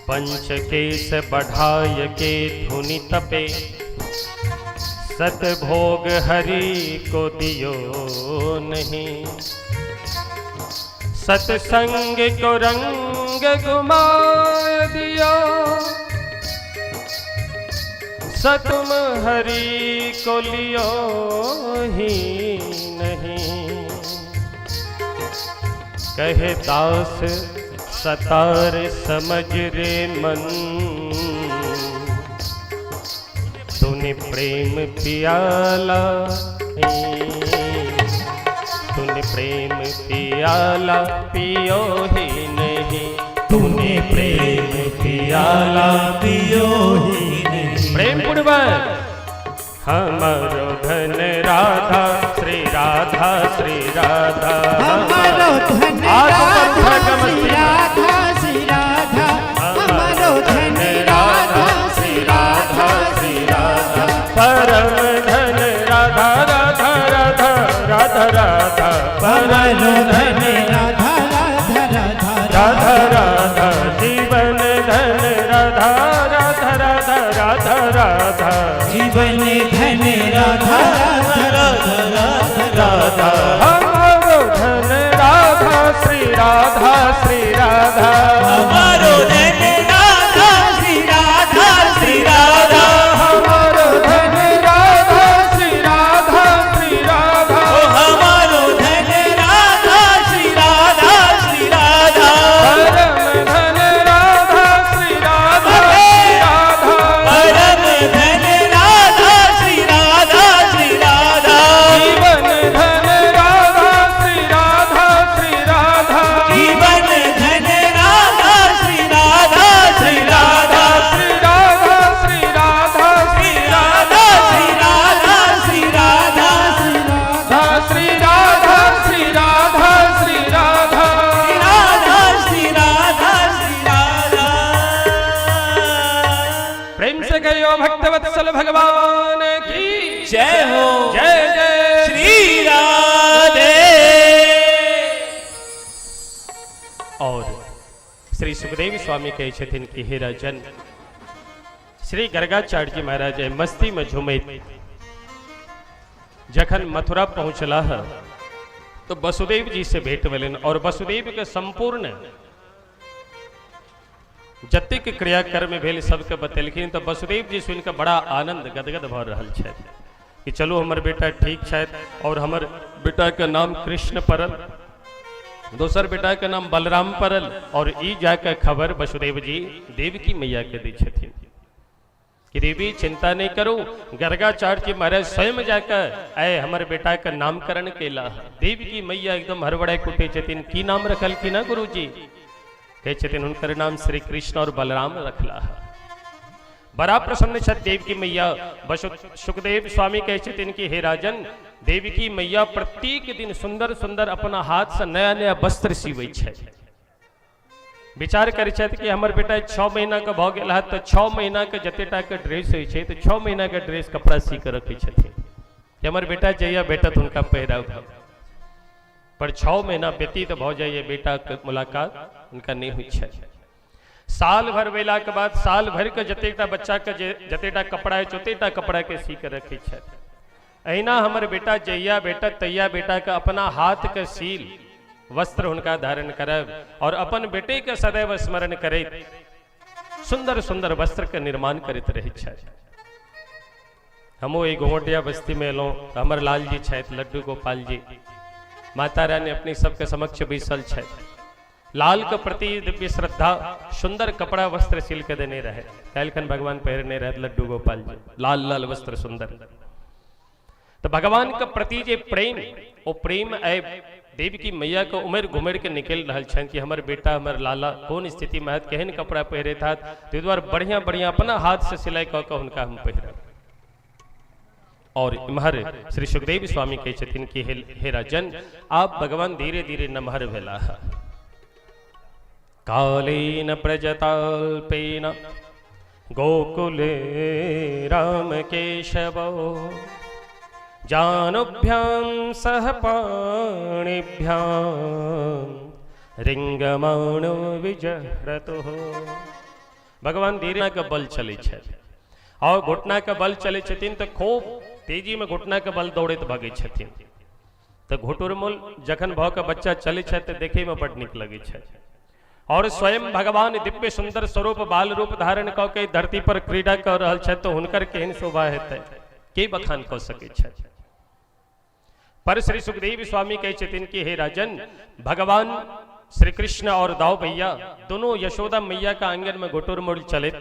पंच केस बढ़ाय के धुनि तपे, सतभोग हरि को दियो नहीं। सत्संग को रंग गुमा दिया, सतम हरि को लियो ही नहीं। कहे दास सतार समझ रे मन, तूने प्रेम पियाला, तूने प्रेम पियाला पियो ही नहीं। तूने प्रेम पियाला पियो ही नहीं। प्रेम पूर्वक। हमारो धन राधा श्री राधा श्री राधा। हमारो धन हाथ ऊपर उठा राधा के श्री मस्ती में। राधा श्री राधा। हमारो धन राधा श्री राधा श्री राधा। परम धन राधा राधा राधा राधा राधा। परम हमारो धन धन राधा राधा राधा राधा राधा। जीवन धन राधा राधा राधा राधा राधा। जीवन धन राधा राधा राधा राधा। राधा। हमारो धन राधा श्री राधा श्री राधा। हमारो धन राधा श्री राधा श्री राधा। हमारो धन राधा श्री राधा श्री राधा। ओ हमारो धन राधा श्री राधा श्री राधा। परम धन राधा श्री राधा श्री राधा। परम धन राधा श्री राधा श्री राधा। जीवन धन राधा श्री राधा श्री राधा। जीवन धन राधा श्री राधा श्री राधा। श्री राधा श्री राधा श्री राधा श्री राधा श्री राधा। राधा श्री राधा श्री राधा श्री राधा। राधा श्री राधा श्री राधा। प्रेम से कहियो भक्तवत्सल भगवान की जय हो। जय जय श्री राधे। और श्री सुखदेव स्वामी कहै छथिन कि हे राजन, श्री गर्गाचार्य जी महाराज एहि मस्ती में झुमैत जखन मथुरा पहुँचलाह तो वसुदेव जी से भेंट भेलनि और वसुदेव के संपूर्ण जतेक क्रियाकर्म भेल सबके बतेलखिन। तो वसुदेव जी सुनि कऽ बड़ा आनंद गदगद भऽ रहल छथि कि चलू, हमर बेटा ठीक छथि। और हमर बेटा के नाम कृष्ण पड़ल, दोसर बेटा के नाम बलराम पड़ल। और ई जाके खबर वसुदेव जी देवकी मैया के दै छथिन कि देवी, चिंता नहीं करू, गर्गाचार्य जी महाराज स्वयं जाकर आए हमर बेटा के नामकरण केला। देवकी मैया एकदम हड़बड़ाय उठै छथिन, की नाम रखलखिन है गुरुजी? कहै छथिन, हुनकर नाम श्री कृष्ण और बलराम रखला। बड़ा प्रसन्न छथि देवकी मैया। वसु सुखदेव स्वामी कहै छथिन कि हे राजन, देवकी मैया प्रत्येक दिन सुंदर सुंदर अपना हाथ से नया नया वस्त्र सिबै छै। विचार करै छथि कि हमर बेटा 6 महीना के भऽ गेल है, तऽ 6 महीना के जते के ड्रेस होइ छै, तऽ 6 महीना के ड्रेस कपड़ा सी के रखै छथिन कि हमर बेटा जहिया भेटत हुनका पहिराब। पर 6 महीना व्यतीत भऽ जाइए, बेटाके मुलाकात हुनका नहि होइ छै। साल भर भेलाके बाद साल भरिके जतेकटा बच्चाके जे जतेटा कपड़ा होइ छै, ओतेटा कपड़ाके सी के रखै छथि। अहिना हमर बेटा जहिया भेटत तहिया बेटाके अपना हाथके सील वस्त्र हुनका धारण करब। और अपन बेटेके सदैव स्मरण करैत सुंदर सुंदर वस्त्रके निर्माण करैत रहै छथि। हमहूँ एहि घोंघटिया बस्तीमे एलहुँ तऽ हमर लालजी छथि, लड्डू गोपाल जी, माता रानी अपने सबके समक्ष बैसल छथि। लाल के प्रति दिव्य श्रद्धा, सुंदर कपड़ा वस्त्र सिल के देने रहे। काल्हिखन भगवान पहिरने रहे लड्डू गोपाल जी, लाल लाल वस्त्र सुंदर। तो भगवान के प्रति जे प्रेम, ओ प्रेम आइ देवकी मैया के उमड़ घुमड़ के निकलि रहल छनि कि हमर बेटा हमर लाला कोन स्थिति में हत, केहन कपड़ा पहिरैत हत, ताहि दुआरे बढ़िया बढ़िया अपना हाथ से सिलाई कऽ के हुनका हम पहिरब। और इम्हर श्री सुखदेव स्वामी कहै छथिन कि हे राजन, आब भगवान धीरे धीरे नमहर भेलाह। कालेन प्रजताल्पेन गोकुले राम केशव जानुभ्यां सह पाणिभ्यां रिंगमाणो विजह्रतुः। भगवान धीरे के बल चलै छथि और घुटना के बल चलै छथिन तऽ खूब तेजी में घुटना के बल दौड़ैत भगै छथिन। तऽ घुटुरमुल जखन भऽ के बच्चा चलै छथि तऽ देखै में बड नीक लगै छथि। और स्वयं भगवान दिव्य सुंदर स्वरूप बाल रूप धारण कऽ के धरती पर क्रीड़ा कऽ रहल छथि तऽ हुनकर केहन शोभा हेतै, के बखान कऽ सकै छथि। पर श्री सुखदेव स्वामी कहै छथिन कि हे राजन, भगवान श्री कृष्ण और दाऊ भैया दोनों यशोदा मैया का आंगन में घुटुर मुड़ चलैत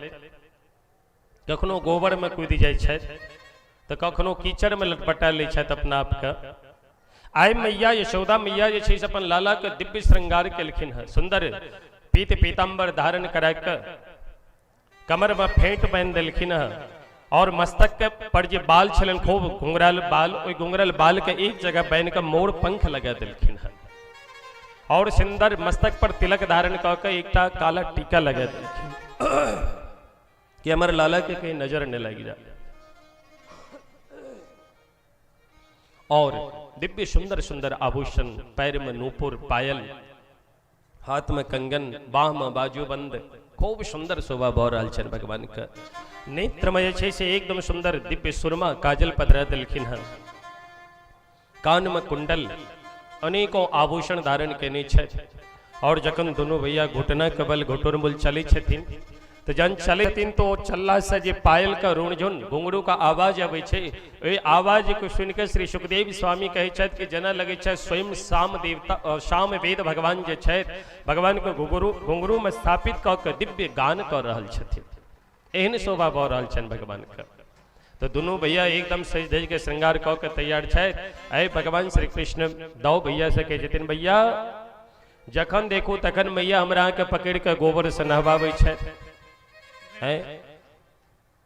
कखनो गोबर में कूदि जाइ छथि तऽ कखनो कीचड़ में लटपटा लै छथि अपना आपके। आइ मैया यशोदा मैया जे छै से अपन लाला के दिव्य श्रृंगार केलखिन हँ, सुंदर पीत पीताम्बर धारण करा के कमर में फेंट बांधि देलखिन हँ और मस्तक के पर जे बाल छलनि खूब घुंघराल बाल, ओहि घुंघराल बाल के एक जगह बांधि के मोर पंख लगा देलखिन हँ और सुंदर मस्तक पर तिलक धारण कऽ के एकटा काला टीका लगा देलखिन कि हमर लाला के कहीं नजर नहीं लग जाए। और दिव्य सुंदर सुंदर आभूषण, पैर में नूपुर पायल, हाथ में कंगन, बाह में बाजूबंद, खूब सुंदर शोभा भऽ रहल छनि भगवान के। नेत्र में जे छै से एकदम सुंदर दिव्य सुरमा काजल पधरा देलखिन हन, कान में कुंडल, अनेकों आभूषण धारण केने छथि। और जखन दुनू भैया घुटना के बल घुटुरमुल चलै छथिन तऽ जहन चलै छथिन तो चलला से जे पायल के रुणझुन घुंघरू का आवाज अबै छै, ओहि आवाज के सुनि के श्री सुखदेव स्वामी कहै छथि कि जेना लगै छै स्वयं साम देवता साम वेद भगवान जे छथि भगवान के घुंघरू में स्थापित कऽ के दिव्य गान कऽ रहल छथिन। एहन शोभा भऽ रहल छनि भगवान के। तऽ दुनू भैया एकदम सजि धजि के श्रृंगार कऽ के तैयार छथि। आइ भगवान श्री कृष्ण दाऊ भैया से कहै छथिन, भैया जखन देखू तखन मैया हमरा अहाँके पकड़ि कऽ गोबर से नहबाबै छथि, हैं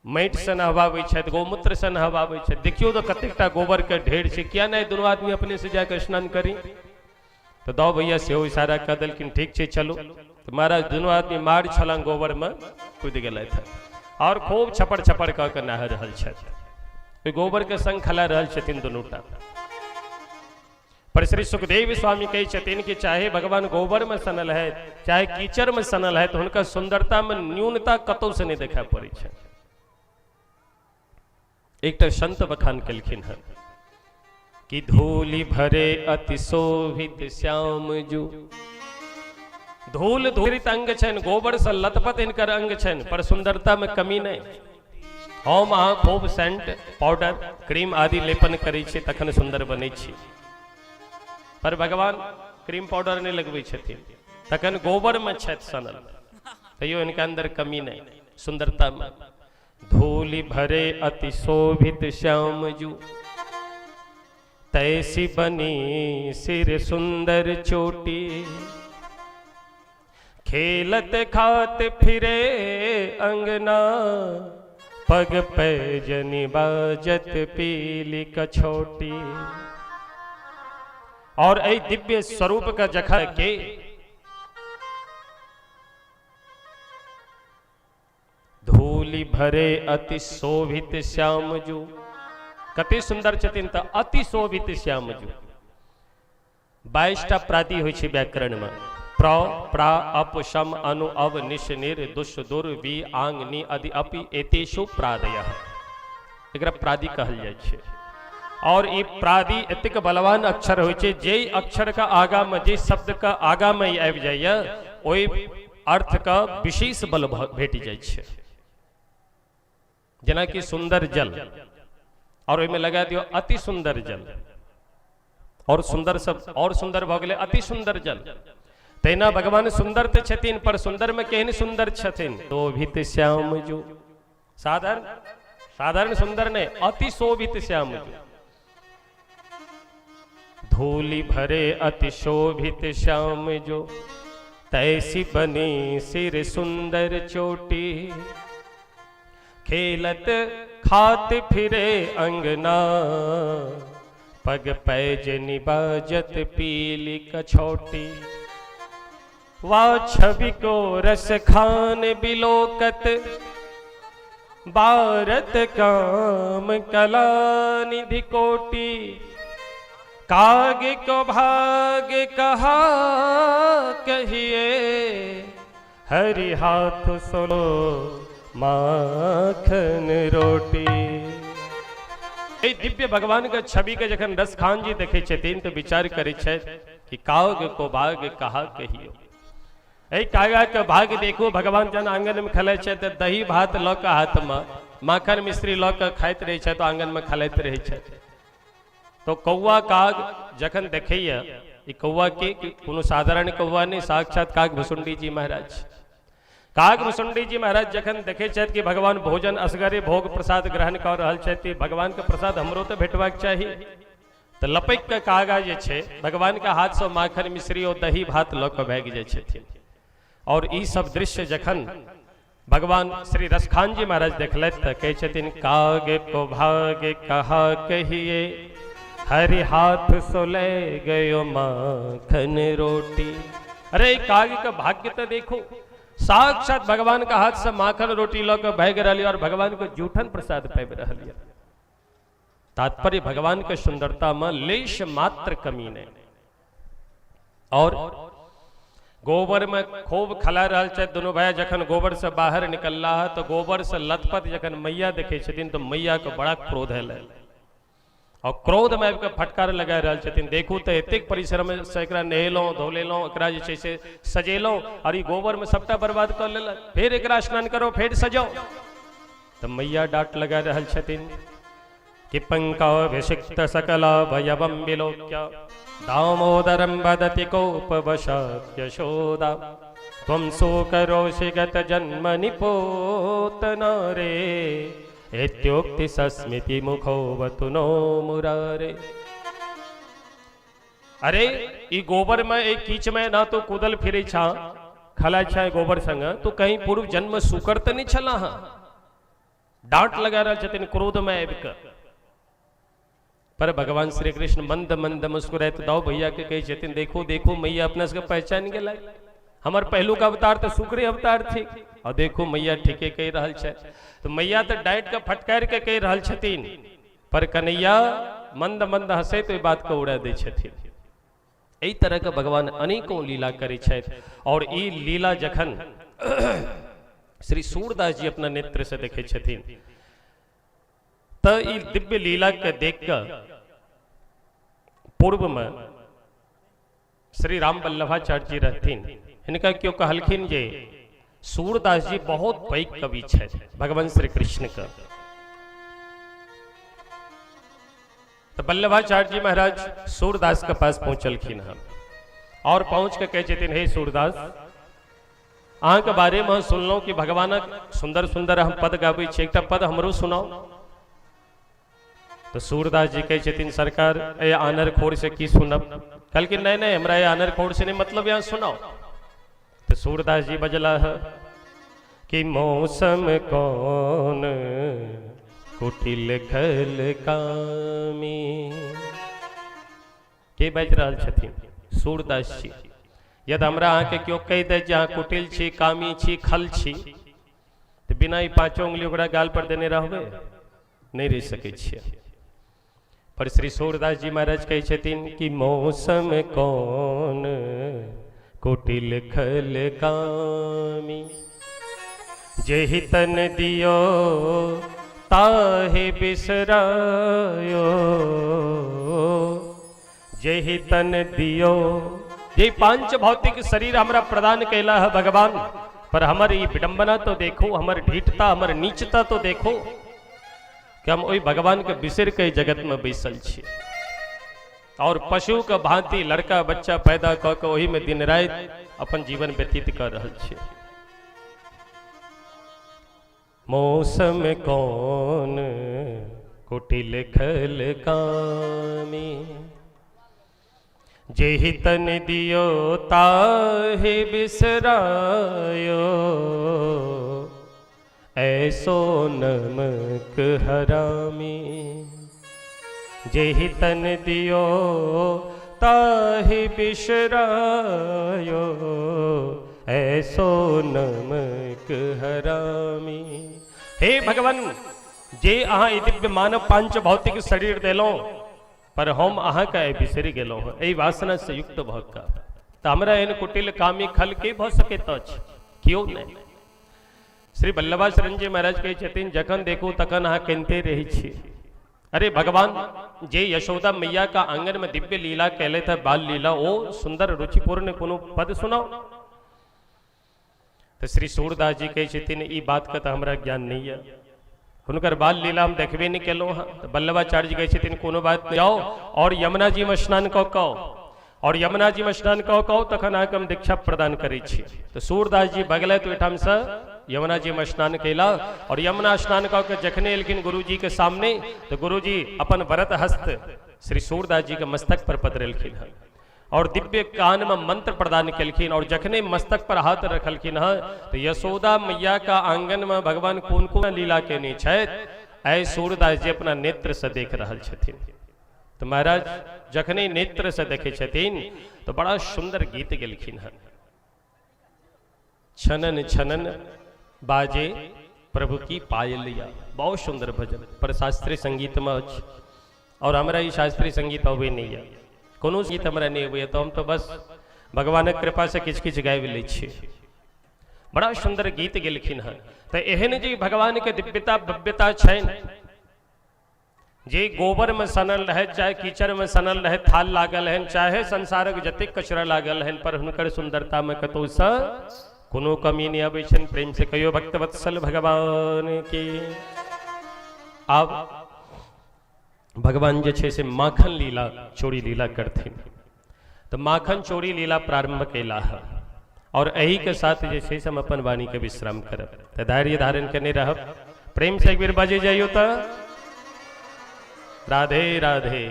माटि से नहबाबै छथि, गौमूत्र से नहबाबै छथि। देखियौ तऽ कतेक टा गोबर के ढेर छै, किया नहि दुनू आदमी अपने से जाके स्नान करी। तऽ दाऊ भैया सेहो इशारा कऽ देलखिन, ठीक छै चलू। तऽ महाराज दुनू आदमी मार छलंग गोबर में कूदि गेलथि और खूब छपड़ छपड़ कऽ के नहा रहल छथि, ओहि गोबर के संग खेला रहल छथिन दुनू टा। पर श्री सुखदेव स्वामी कहै छथिन कि चाहे भगवान गोबर में सनल है चाहे कीचड़ में सनल है, तो हुनका सुंदरता में न्यूनता कतौ से नहीं देखा पड़ै छै। एकटा संत बखान केलखिन हन कि धूलि भरे अति शोभित श्याम जू, धूल धूलित अंग छनि, गोबर से लथपथ हिनकर अंग छनि, पर सुंदरता में कमी नहीं। हम अहाँ खूब सेंट पाउडर क्रीम आदि लेपन करै छी तखन सुंदर बनै छी, पर भगवान क्रीम पाउडर नहीं लगबै छथिन, तखन गोबर में छथि सनल, तैयो इनका अंदर कमी नहीं सुंदरता में। धूलि भरे अति शोभित श्याम जू, तैसी बनी सिर सुंदर चोटी, खेलत खात फिरे अंगना, पग पैजनी बाजत पीली कछोटी। और एहि दिव्य स्वरूप के जखन के धूलि भरे अति शोभित श्याम जू, कते सुंदर छथिन तऽ अति शोभित श्याम जू। 22 टा प्रादि होइ छै व्याकरण में, प्र प्रा अप सम अनु अव निश निर दुष दुर वि आंग नि अधि अपि एतेषु प्रादयः, एकरा प्रादि कहल जाइ छै। और ई प्रादि एतेक बलवान अक्षर होइ छै, जे अक्षर के आगा में जे शब्द के आगा में ई आबि जाइए ओहि अर्थ के विशेष बल भेट जाइ छै। जेनाकि सुंदर जल, और ओहिमे लगा दियौ अति सुंदर जल, और सुंदर सब और सुंदर भऽ गेलै अति सुंदर जल। तहिना भगवान सुंदर तऽ छथिन, पर सुंदर में केहन सुंदर छथिन? शोभित श्याम जो, साधारण साधारण सुंदर नहीं, अति शोभित श्याम जो। धूलि भरे अति शोभित श्याम जो, तैसी बनी सिर सुंदर चोटी। खेलत खात फिरे अंगना, पग पैजनी बाजत पीली कछोटी। वा छवि को रस खान बिलोकत, भारत काम कला निधि कोटि। काग को भाग कहा कहिए, हरि हाथ सोलो माखन रोटी। एहि दिव्य भगवान के छवि के जखन रसखान जी देखै छथिन तऽ विचार करै छथि कि काग को भाग कहा कहियो। एहि कागा के भाग देखू, भगवान जहन आंगन में खेलै छथि तऽ दही भात लऽ कऽ हाथ में माखन मिश्री लऽ कऽ खाइत रहै छथि, आंगन में खेलैत रहै छथि। तो कौआ काग जखन देखैया, ई कौआ के कोनो साधारण कौआ नहि, साक्षात काग भुसुंडी जी महाराज। काग भुसुंडी जी महाराज जखन देखै छथि कि भगवान भोजन असगरे भोग प्रसाद ग्रहण कऽ रहल छथि, भगवान के प्रसाद हमरो तऽ भेटबाक चाही, तऽ लपकि कऽ कागा जे छै भगवान के हाथसँ माखन मिश्री और दही भात लऽ कऽ भागि जाइ छथिन। और ई सब दृश्य जखन भगवान श्री रसखान जी महाराज देखलथि तऽ कहै छथिन, काग को भाग कहा कहिए, हरि हाथ सो ले गयो माखन रोटी। अरे काग के भाग्य तो देखो, साक्षात भगवान के हाथ से माखन रोटी लऽ कऽ भागि रहल और भगवान के जूठन प्रसाद पाबि रहल यऽ। तात्पर्य भगवान के सुंदरता में लेश मात्र कमी नहीं। और गोबर में खूब खला रहल छथि दुनू भाई, जखन गोबर से बाहर निकलला है तो गोबर से लथपथ जखन मैया देखै छथिन तो मैया के बड़ा क्रोध एलै और क्रोध में आबि कऽ फटकार लगा रहल छथिन, देखू तऽ एतेक परिश्रम से एकरा नहेलहुँ धोलेलहुँ, एकरा जे छै से सजेलहुँ और ई गोबर में सबटा बर्बाद कऽ लेलक, फेर एकरा स्नान करो फेर सजाओ। तऽ मैया डांट लगा रहल छथिन कि पंकाभिषिक्त सकलावयवं विलोक्य दामोदरं वदति कोपवशात् यशोदा, त्वं सुकरोषि गत जन्म निपोतनारे, इत्युक्ति सस्मिति मुखोवतु नो मुरारे। अरे ई गोबर में एक कीच में ना तो कूदल फिरे छा खला छा गोबर संग, तो कहीं पूर्व जन्म सुकर तो नहीं छला। हाँ डांट लगा रहल छथिन क्रोध में आबि कऽ। पर भगवान श्री कृष्ण मंद मंद मुस्कुराइत दाऊ भैया के कहै छथिन, देखो देखो मैया अपना सबके पहचान गेलै, हमर पहिलुक अवतार तऽ शुक्रे अवतार थिक, और देखो मैया ठीके कहि रहल छै। तऽ मैया तऽ डाँटि कऽ फटकारि कऽ कहि रहल छथिन, पर कन्हैया मंद मंद हँसैत ओहि बात के उड़ा दै छथिन। एहि तरह के भगवान अनेकों लीला करै छथि। और ई लीला जखन श्री सूरदास जी अपना नेत्र से देखै छथिन तऽ ई दिव्य लीला के देख कऽ पूर्व में श्री राम वल्लभाचार्य जी रहथिन, हिनका केओ कहलखिन जे सूरदास जी बहुत पैघ कवि छथि भगवान श्री कृष्ण के। तो वल्लभाचार्य जी महाराज सूरदास के पास पहुंचलखिन हन और पहुंच के कहै छथिन, हे सूरदास, अहाँके बारेमे हम सुनलहुँ कि भगवानक सुंदर सुंदर हम पद गाबै छी, एकटा पद हमरो सुनाउ। तो सूरदास जी कहै छथिन, सरकार ए आनर खोर से की सुनब? कहलखिन, नहीं नहीं, हमरा ए आनर खोर से नहीं मतलब, यहाँ सुनाओ। तो सूरदास जी बजला है कि मौसम कौन कुटिल खल कामी। के बाजि रहल छथिन? सूरदास जी। यदि हमरा अहाँके केओ कहि दे जे अहाँ कुटिल छी, कामी छी, खल छी, तऽ बिना ई पाँचो उंगली ओकरा गाल पर देने रहबै? नहि रहि सकै छियै। पर श्री सूरदास जी महाराज कहै छथिन कि मौसम कौन कुटिल खल कामी, जेहि तन दियो ताहे बिसरायो, जेहि तन दियो। जे पांच भौतिक शरीर हमरा प्रदान कैला है भगवान, पर हमर ई विडंबना तो देखो, हमर ढीठता, हमर नीचता तो देखो कि हम ओहि भगवान के बिसरि के जगत में बैसल छी। और पशु के भांति लड़का बच्चा पैदा कऽ के ओहिमे दिन राति अपन जीवन व्यतीत कऽ रहल छी। मौसम कौन कुटिल खल कामी, जेहि तन दियो ताहि बिसरायो, ऐसो नमक हरामी। जेहि तन दियो ताहि बिसरायो, ऐसो नमक हरामी। हे भगवान, जे अहाँ ई दिव्य मानव पांच भौतिक शरीर देलहुँ, पर हम अहाँके आइ बिसरि गेलहुँ हँ एहि वासनासँ युक्त भऽ कऽ, तऽ हमरा एहन कुटिल कामी खल के भऽ सकैत अछि? केओ नहि। श्री वल्लभाचरण जी महाराज कहै छथिन, जखन देखू तखन अहाँ कनिते रहै छी। अरे भगवान, जे यशोदा मैया का आंगन में दिव्य लीला कैले थे, बाल लीला, ओ सुंदर रुचिपूर्ण कोनो पद सुनाओ। तऽ श्री सूरदास जी कहै छथिन, ई बात के तऽ हमरा ज्ञान नहीं है, हुनकर बाल लीला हम देखबे नहीं केलहुँ हँ। तऽ वल्लभाचार्य जी कहै छथिन, कोनो बात नहीं, जाओ और यमुना जी में स्नान कऽ कऽ, और यमुना जी में स्नान कऽ कऽ तखन अहाँके हम दीक्षा प्रदान करै छी। तऽ सूरदास जी बगलथि ओहिठामसँ, यमुना जी में स्नान कयला और यमुना स्नान कऽ के जखने एलखिन गुरुजी के सामने, तऽ गुरुजी अपन व्रत हस्त श्री सूरदास जी के मस्तक पर पधरेलखिन हँ और दिव्य कान में मंत्र प्रदान केलखिन। और जखने मस्तक पर हाथ रखलखिन हँ, तो यशोदा मैया का आंगन में भगवान कोन कोन लीला केने छथि, ऐ सूरदास जी अपना नेत्र से देख रहल छथिन। तो महाराज जखने नेत्र से देखे छथिन तो बड़ा सुंदर गीत गेलखिन हँ। छनन छनन बाजे प्रभु की पायलिया, बहुत सुंदर भजन, पर शास्त्रीय संगीत में अछि और हमरा ई शास्त्रीय संगीत अबै नहीं है, कोनो गीत हमरा नहीं अबैया, तो हम तो बस भगवानक कृपा से किछु किछु गाबि लै छी। बड़ा सुंदर गीत गेलखिन हँ। तऽ एहन जे भगवान के दिव्यता भव्यता छनि, जे गोबर में सनल रहे, चाहे कीचड़ में सनल रहे, थाल लागल हन, चाहे संसारक जतेक कचरा लागल हन, पर हुनकर सुंदरता में कतौसँ कोनो कमी नहीं अबै छनि। प्रेम से कहियो भक्त वत्सल भगवान की। आब भगवान जे छै से माखन लीला चोरी लीला करथिन, तऽ माखन चोरी लीला प्रारंभ कैला है और एही के साथ जे छै से हम अपन वाणी के विश्राम करब। तऽ धैर्य धारण केने रहब। प्रेम से एक बेर बजे जाइयो तऽ राधे राधे।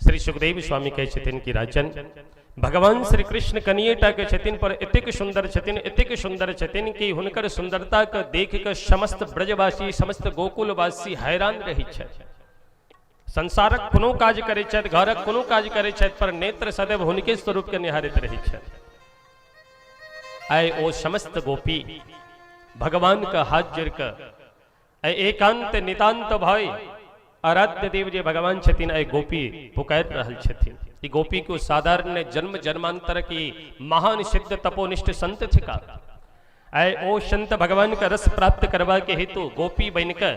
श्री सुखदेव स्वामी कहै छथिन कि राजन, भगवान श्री कृष्ण कनिए टा के छथिन, पर एतेक सुंदर छथिन, एतेक सुंदर छथिन कि हुनकर सुंदरता के देख के समस्त ब्रजवासी, समस्त गोकुलवासी हैरान रहै छथि। संसारक कोनो काज करै छथि, घरक कोनो काज करै छथि, पर नेत्र सदैव हुनके स्वरूप के निहारित रहै छथि। आइ ओ समस्त गोपी भगवान के हाथ जोड़ के आइ एकांत नितांत भय आराध्य देव जे भगवान छथिन, आइ गोपी पुकारि रहल छथिन। ई गोपी को साधारण जन्म जन्मांतर की महान सिद्ध तपोनिष्ठ संत थिका। आइ ओ संत भगवान के रस प्राप्त करबा के हेतु गोपी बन के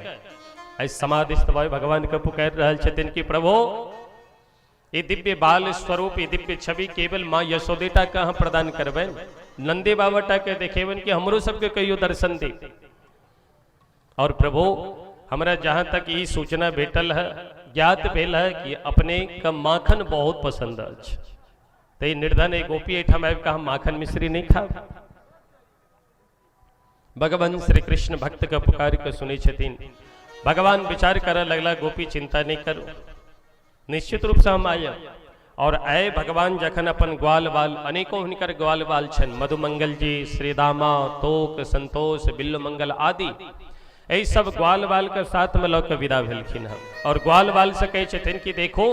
आइ समाधिस्थ भय भगवान के पुकारि रहल छथिन कि प्रभु, ई दिव्य बाल स्वरूप, ई दिव्य छवि केवल माँ यशोदेटा के अहाँ प्रदान करबै, नंदे बाबा टा के देखेबनि कि हमरो सबके कहियो दर्शन दे। और प्रभु, हमरा जहाँ तक ई सूचना भेटल है, ज्ञात भेल है कि अपने के माखन बहुत पसंद अछि, तऽ ई निर्धन एक गोपी एहिठाम आबि कऽ हम माखन मिश्री नहि खाब। भगवान श्री कृष्ण भक्त के पुकार के सुनै छथिन। भगवान विचार करऽ लगला, गोपी चिंता नहीं करू, निश्चित रूप से हम आयब। और आए भगवान जखन अपन ग्वाल बाल, अनेकों हुनकर ग्वाल बाल छनि, मधुमंगल जी, श्रीदामा, तोक, संतोष, बिल्लुमंगल आदि, एहि सब ग्वाल बाल के साथ में लऽ के विदा भेलखिन हँ। और ग्वाल बाल से कहै छथिन कि देखो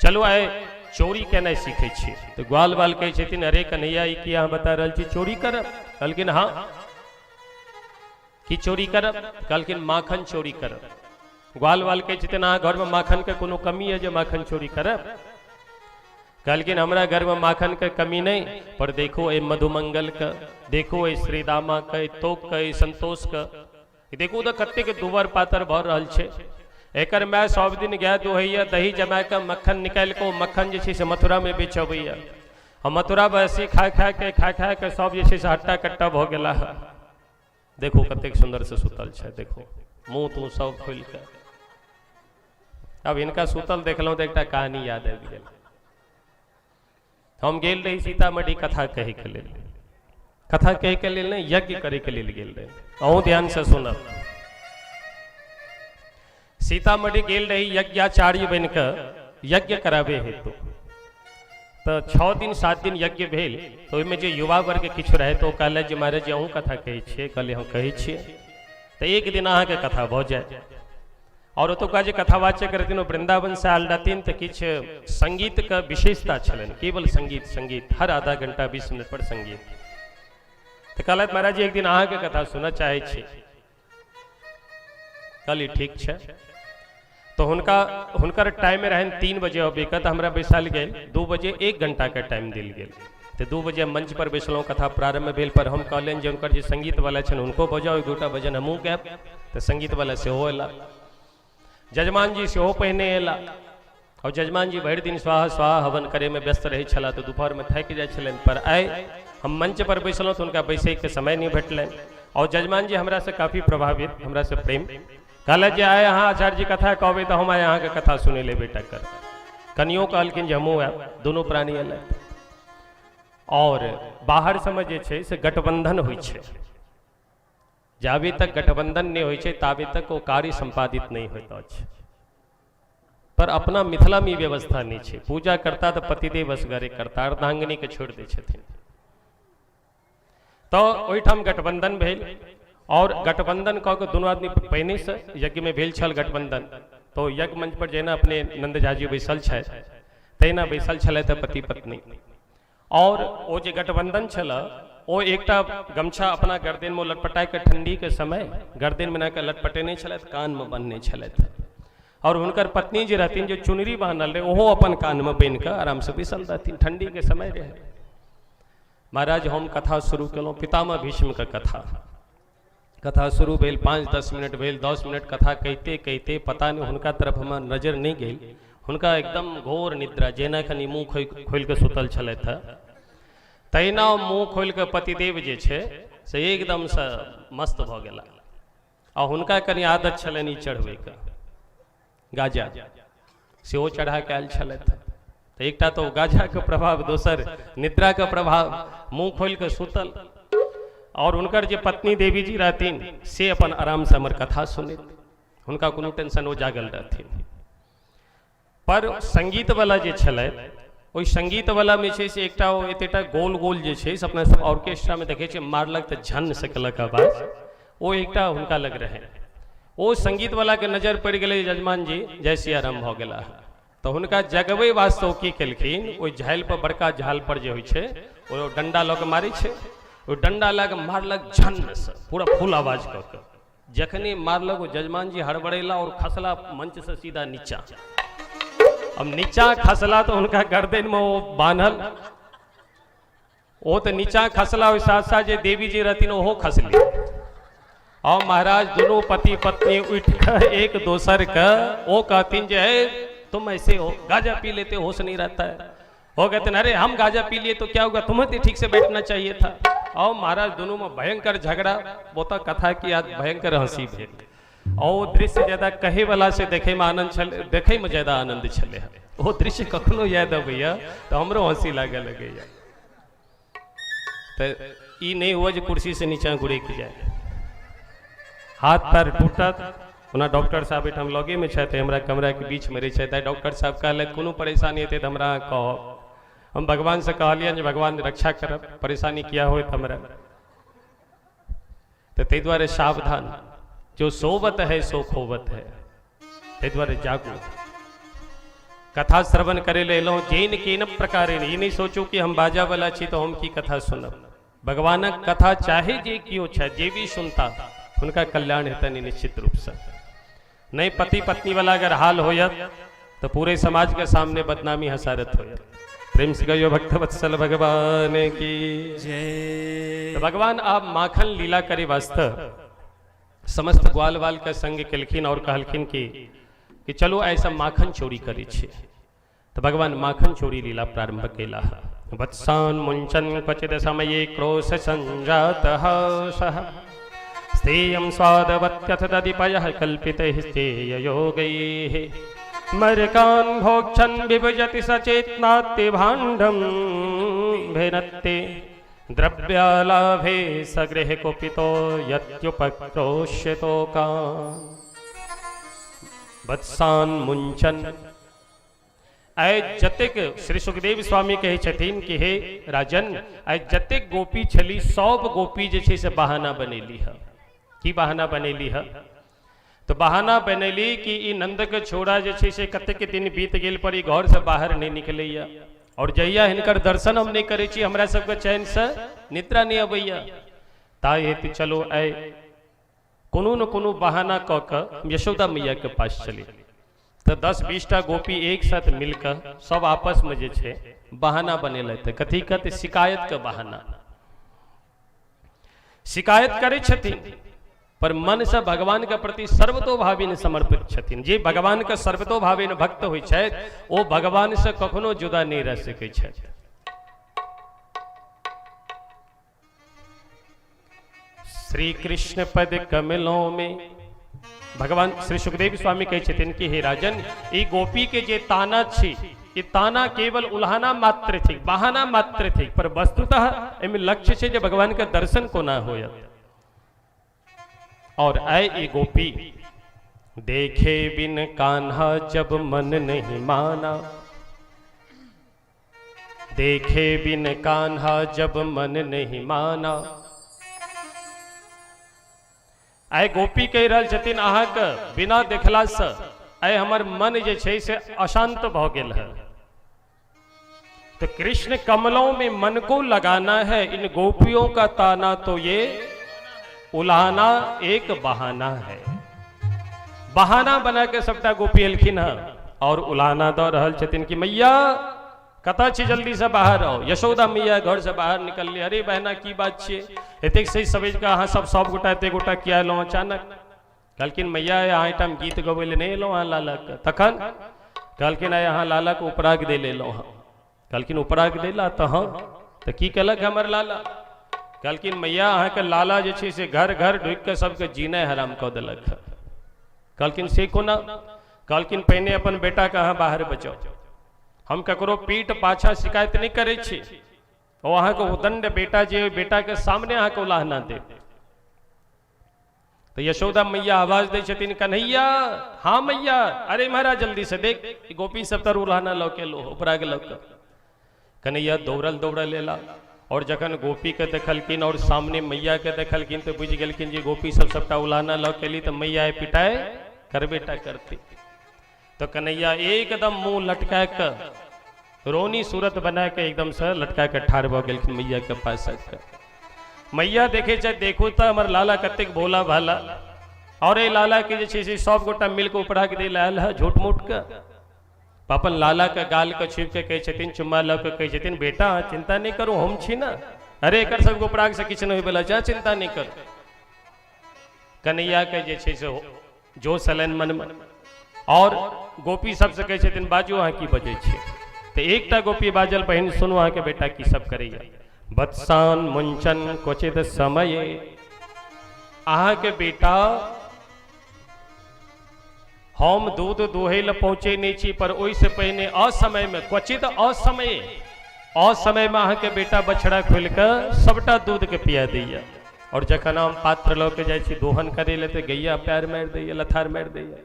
चलो आइ चोरी केनाइ सीखै छी। तऽ ग्वाल बाल कहै छथिन, अरे कन्हैया, ई की अहाँ बता रहल छी, चोरी करब? कहलखिन हाँ। की चोरी करब? कहलखिन माखन चोरी करब। ग्वाल बाल कहै छथिन, अहाँ घरमे माखनके कोनो कमी है जे माखन चोरी करब? कहलखिन हमरा घरमे माखनके कमी नहि, पर देखो एहि मधुमंगलके, देखो एहि श्रीदामाके, एहि तोकके, एहि संतोषके, देखू तऽ कतेक दुबर पातर भऽ रहल छै। एकर माय सब दिन गाय दुहैया, दही जमा कऽ मक्खन निकालि कऽ ओ मक्खन जे छै से मथुरामे बेचबैया, आ मथुरावासी खा खा के खा खा के सब जे छै से हट्टा कट्टा भऽ गेला हँ। देखू कतेक सुन्दर से सुतल छै, देखू मुँह तुँह सब खोलि कऽ। आब हिनका सुतल देखलहुँ तऽ एकटा कहानी याद आबि गेल। हम गेल रही सीतामढ़ी कथा कहैके लेल, कथा कहैके लेल नहि, यज्ञ करैके लेल गेल रही। अहूँ ध्यानसँ सुनब। सीतामढ़ी गेल रही यज्ञाचार्य बनि कऽ यज्ञ कराबे हेतु। तऽ 6 दिन 7 दिन यज्ञ भेल, तऽ ओहिमे जे युवा वर्ग किछु रहै तऽ ओ कहलथि जे महाराज जी अहूँ कथा कहै छियै? कहलियै हम कहै छियै। तऽ एक दिन अहाँके कथा भऽ जाय। आओर ओतुका जे कथावाचक रहथिन ओ वृन्दावनसँ आयल रहथिन, तऽ किछु सङ्गीतके विशेषता छलनि, केवल सङ्गीत सङ्गीत, हर आधा घंटा 20 मिनट पर सङ्गीत। तऽ कहलथि महाराज जी एक दिन अहाँके कथा सुनऽ चाहै छी। कहलियै ठीक छै। तऽ हुनकर टाइम रहनि 3 बजे अबैके, तऽ हमरा बैसायल गेल 2 बजे, 1 घंटाके टाइम देल गेल। तऽ 2 बजे मंच पर बैसलहुँ, कथा प्रारंभ भेल। पर हम कहलियनि जे हुनकर जे संगीतवला छनि हुनको बजाउ, 1-2टा भजन हमहूँ गायब। तऽ संगीतवला सेहो अयला, जजमान जी सेहो पहिने अयला। और जजमान जी भरि दिन स्वाहा स्वाहा हवन करैमे व्यस्त रहै छलाह, तऽ दुपहरमे थाकि जाइ छलनि। पर आइ हम मंच पर बैसलहुँ तऽ हुनका बैसैके समय नहि भेटलनि। और जजमान जी हमरासँ काफी प्रभावित, हमरासँ प्रेम, कहलथि जे आइ अहाँ आचार्य जी कथा कहबै तऽ हम आइ अहाँके कथा सुनै ले बेटा कर। कनियो कहलखिन जे हमहूँ आयब, दुनू प्राणी अयलथि। और बाहर सबमे जे छै से गठबंधन होइ छै, जाबे तक गठबंधन नहि होइ छै ताबे तक ओ कार्य सम्पादित नहि होइत अछि। पर अपना मिथिलामे ई व्यवस्था नहि छै। पूजा करता तऽ पतिदेव असगरे करता, अर्धांगिनीके छोड़ि दै छथिन। तऽ ओहिठाम गठबंधन भेल और गठबंधन कऽ के दुनू आदमी पहिनेसँ यज्ञमे भेल छल गठबंधन। तऽ यज्ञ मंच पर जेना अपने नंद झाजी बैसल छथि तहिना बैसल छलथि पति पत्नी। और ओ जे गठबंधन छल ओ एकटा गमछा अपना गर्दनमे लटपटा के ठंडीके समय गर्दनमे एना कऽ लटपटेने छलथि, कानमे बन्हने छलथि। और हुनकर पत्नी जे रहथिन जे चुनरी बान्हल रहै ओहो अपन कानमे बान्हि कऽ आरामसँ बैसल रहथिन, ठंडीके समय रहै। महाराज हम कथा शुरू केलहुँ, पितामह भीष्मके कथा। कथा शुरू भेल, 5-10 मिनट भेल, 10 मिनट कथा कहिते कहिते पता नहि हुनका तरफ हमर नजर नहि गेल, हुनका एकदम घोर निद्रा, जेना कनि मुँह खोलि कऽ सुतल छलथि हँ तहिना मुँह खोलि कऽ पतिदेव जे छै से एकदमसँ मस्त भऽ गेला। आ हुनका कनि आदत छलनि ई चढ़बैके, गाजा सेहो चढ़ा कऽ आयल छलथि। तऽ एकटा तऽ ओ गाजाके प्रभाव, दोसर निद्राके प्रभाव, मुँह खोलि कऽ सुतल। और हुनकर जे पत्नी देवी जी रहथिन से अपन आरामसँ हमर कथा सुनैत, हुनका कोनो टेंशन, ओ जागल रहथिन। पर संगीतवला जे छलथि ओहि संगीतवलामे छै से एकटा ओ एतेटा गोल गोल जे छै से अपना सब ऑर्केस्ट्रामे देखै छियै, मारलक तऽ झन्न से केलक आवाज, ओ एकटा हुनका लग रहै। ओ संगीतवलाके नजर पड़ि गेलै, यजमान जी जय सियाराम भऽ गेला। तऽ हुनका जगबै वास्ते ओ की केलखिन, ओहि झालि पर, बड़का झाल पर जे होइ छै ओ डंडा लऽ कऽ मारै छै, ओहि डंडा लऽ कऽ मारलक झन्नसँ पूरा फुल आवाज कऽ कऽ। जखने मारलक ओ जजमान जी हड़बड़ेला और खसला मंच से सीधा नीचा। अब नीचा खसला तो हुनका गर्दन में ओ बान्हल, ओ तो नीचा खसला, ओहि साथ साथ जे देवी जी रहथिन ओहो खसली। और महाराज दोनों पति पत्नी उठ के एक दोसर के ओ कहथिन जे हे तुम ऐसे हो, गाजा पी लेते होश नहीं रहता है। वो कहते हैं अरे हम गाजा पी लिए तो क्या होगा, तुम्हें तो ठीक से बैठना चाहिए था। और महाराज दोनों में भयंकर झगड़ा, वो तो कथा की याद भयंकर हंसी भेल। और वो दृश्य ज्यादा कहे वाला से देखे में आनंद छल, देखे में ज्यादा आनंद छले। वो दृश्य कखनो याद अबैया तो हमरो हंसी लागे लगैया। तो ई नहीं हुआ जे कुर्सी से नीचा गुड़ैक जाए, हाथ पैर टूटत। ओना डॉक्टर साहब एहिठाम लगेमे छथि, हमरा कमराके बीचमे रहै छथि। डॉक्टर साहब कहलथि कोनो परेशानी हेतै तऽ हमरा अहाँ कहब। हम भगवानसँ कहलियनि जे भगवान रक्षा करब, परेशानी किया होयत हमरा। तऽ ताहि दुआरे सावधान, जो सोवत है सो खोवत है, ताहि दुआरे जागू। कथा श्रवण करे ले एलहुँ जेन केन प्रकारेण, ई नहि सोचू कि हम बाजावला छी तऽ हम की कथा सुनब। भगवानक कथा चाहे जे केओ छथि, जे भी सुनता हुनका कल्याण हेतनि निश्चित रूपसँ। नहि पति पत्नी वाला अगर हाल होयत तऽ पूरे समाज के सामने बदनामी हसारत होयत। प्रेम से कहियो भक्त वत्सल भगवान की जय। तऽ भगवान आब माखन लीला करे वास्ते समस्त ग्वाल वाल के संग केलखिन और कहलखिन कि चलो ऐसा माखन चोरी करै छी। तऽ भगवान माखन चोरी लीला प्रारंभ केला। वत्सान मुंचन क्वचित समये क्रोश संजात सह स्तेयं स्वादवत्यथ दधिपयः कल्पितैः स्तेय योगैः मरकान् भोक्षन् विभजति सचेतनाति भाण्डं भिनत्ति द्रव्यालाभे सगृह कुपितो यत्युपक्रोश्यतो कान् वत्सान मुंचन। आइ जतेक श्री सुखदेव स्वामी कहै छथिन कि हे राजन, आइ जतेक गोपी छली सब गोपी जे छै से बहाना बनेली है। की बहाना बनेली है? तो बहाना बनेली कि ई नंद के छोड़ा जे छै से कतेक दिन बीत गेल पर ई घर से बाहर नहीं निकलैया, और जहिया हिनकर दर्शन हम नहीं करै छी हमरा सबके चैन से निद्रा नहीं अबैया, ताहि हेतु चलो आइ कोनो न कोनो बहाना कऽ कऽ हम यशोदा मैया के पास चली। तऽ 10-20 टा गोपी एक साथ मिलकर सब आपस में जे छै बहाना बनेलथि। कथी के? तऽ शिकायत के बहाना। शिकायत करै छथिन पर मन से भगवान के प्रति सर्वतोभावेन समर्पित छथिन। जे भगवान के सर्वतोभावेन भक्त होइ छथि ओ भगवान से कखनो जुदा नहीं रह सकै छथि। श्री कृष्ण पद कमलों में भगवान श्री सुखदेव स्वामी कहै छथिन कि हे राजन, ई गोपी के जे ताना छी ई ताना केवल उल्हाना मात्र थिक, बहाना मात्र थिक, पर वस्तुतः एहिमे लक्ष्य छै जे भगवान के दर्शन कोना होयत। और आए ई गोपी देखे बिन कान्हा जब मन नहीं माना, देखे बिन कान्हा जब मन नहीं माना। आइ गोपी कहि रहल छथिन अहाँके बिना देखलासँ आइ हमर मन जे छै से अशांत भऽ गेल है। तो कृष्ण कमलों में मन को लगाना है, इन गोपियों का ताना तो ये उलाना एक बहाना है। बहाना बना के सबटा गोपी एलखिन हँ और उलाना दऽ रहल छथिन कि मैया कतऽ छी, जल्दी से बाहर आउ। यशोदा मैया घर से बाहर निकलली, अरे बहना की बात छियै, एतेक सही समझ के अहाँ सब सब गोटा एतेक गोटा किया एलहुँ अचानक? कहलखिन मैया अहाँ एहिठाम गीत गबै लए नहि एलहुँ अहाँ लालाके। तखन कहलखिन आइ अहाँ लालाके उपराग दै लए एलहुँ हँ। कहलखिन उपराग दै ला? तऽ हँ। तऽ की केलक हमर लाला? कहलखिन मैया अहाँके लाला जे छै से घर घर ढुकि कऽ सबके जीनाइ हराम कऽ देलक हँ। कहलखिन से कोना? कहलखिन पहिने अपन बेटाके अहाँ बाहर बचाउ, हम ककरो पीठ पाछा शिकायत नहि करै छी, ओ अहाँके उदंड बेटा जे ओहि बेटाके सामने अहाँके उलाहना देब। तऽ यशोदा मैया आवाज दै छथिन कन्हैया, हाँ मैया, अरे महाराज जल्दी से देख गोपी सब तर उलाहना लऽ के लो उपरा के लऽ के। कन्हैया दौड़ल दौड़ल एला और जखन गोपी के देखलखिन और सामने मैया के देखलखिन तऽ बुझि गेलखिन जे गोपी सब सबटा उलाहना लऽ के एली तऽ मैया पिटाइ करबे टा करती। तो कन्हैया एकदम मुंह लटका के रोनी सूरत बना के एकदम से लटका के ठाढ़ भऽ गेलखिन मैया के पास आबि कऽ। मैया देखे छै देखू तऽ हमर लाला कतेक भोला भाला, और एहि लाला के जे छै से सब गोटा मिल के उपरा के दै लए आयल है झूठ मूठ के। अपन लाला के गाल के छुपि के कहै छथिन, चुम्मा लऽ के कहै छथिन, बेटा अहाँ चिंता नहि करू, हम छी ने, अरे एकर सबके उपराग से किछु नहि होइवला छै, चिंता नहि करू। कन्हैया के जे छै से जोश एलनि मनमे और गोपी सबसँ कहै छथिन बाजू अहाँ की बजै छियै। तऽ एकटा गोपी बाजल बहिन सुनू अहाँके बेटा की सब करैया। वत्सान मुंचन क्वचित समय, अहाँके बेटा हम दूध दुहै लए पहुँचै नहि छी पर ओहिसँ पहिने असमयमे क्वचित असमय असमयमे अहाँके बेटा बछड़ा खोलि कऽ सबटा दूधके पिया दैया, और जखन हम पात्र लऽ के जाइ छी दोहन करै लए तऽ गैया पैर मारि दैया, लथार मारि दैया।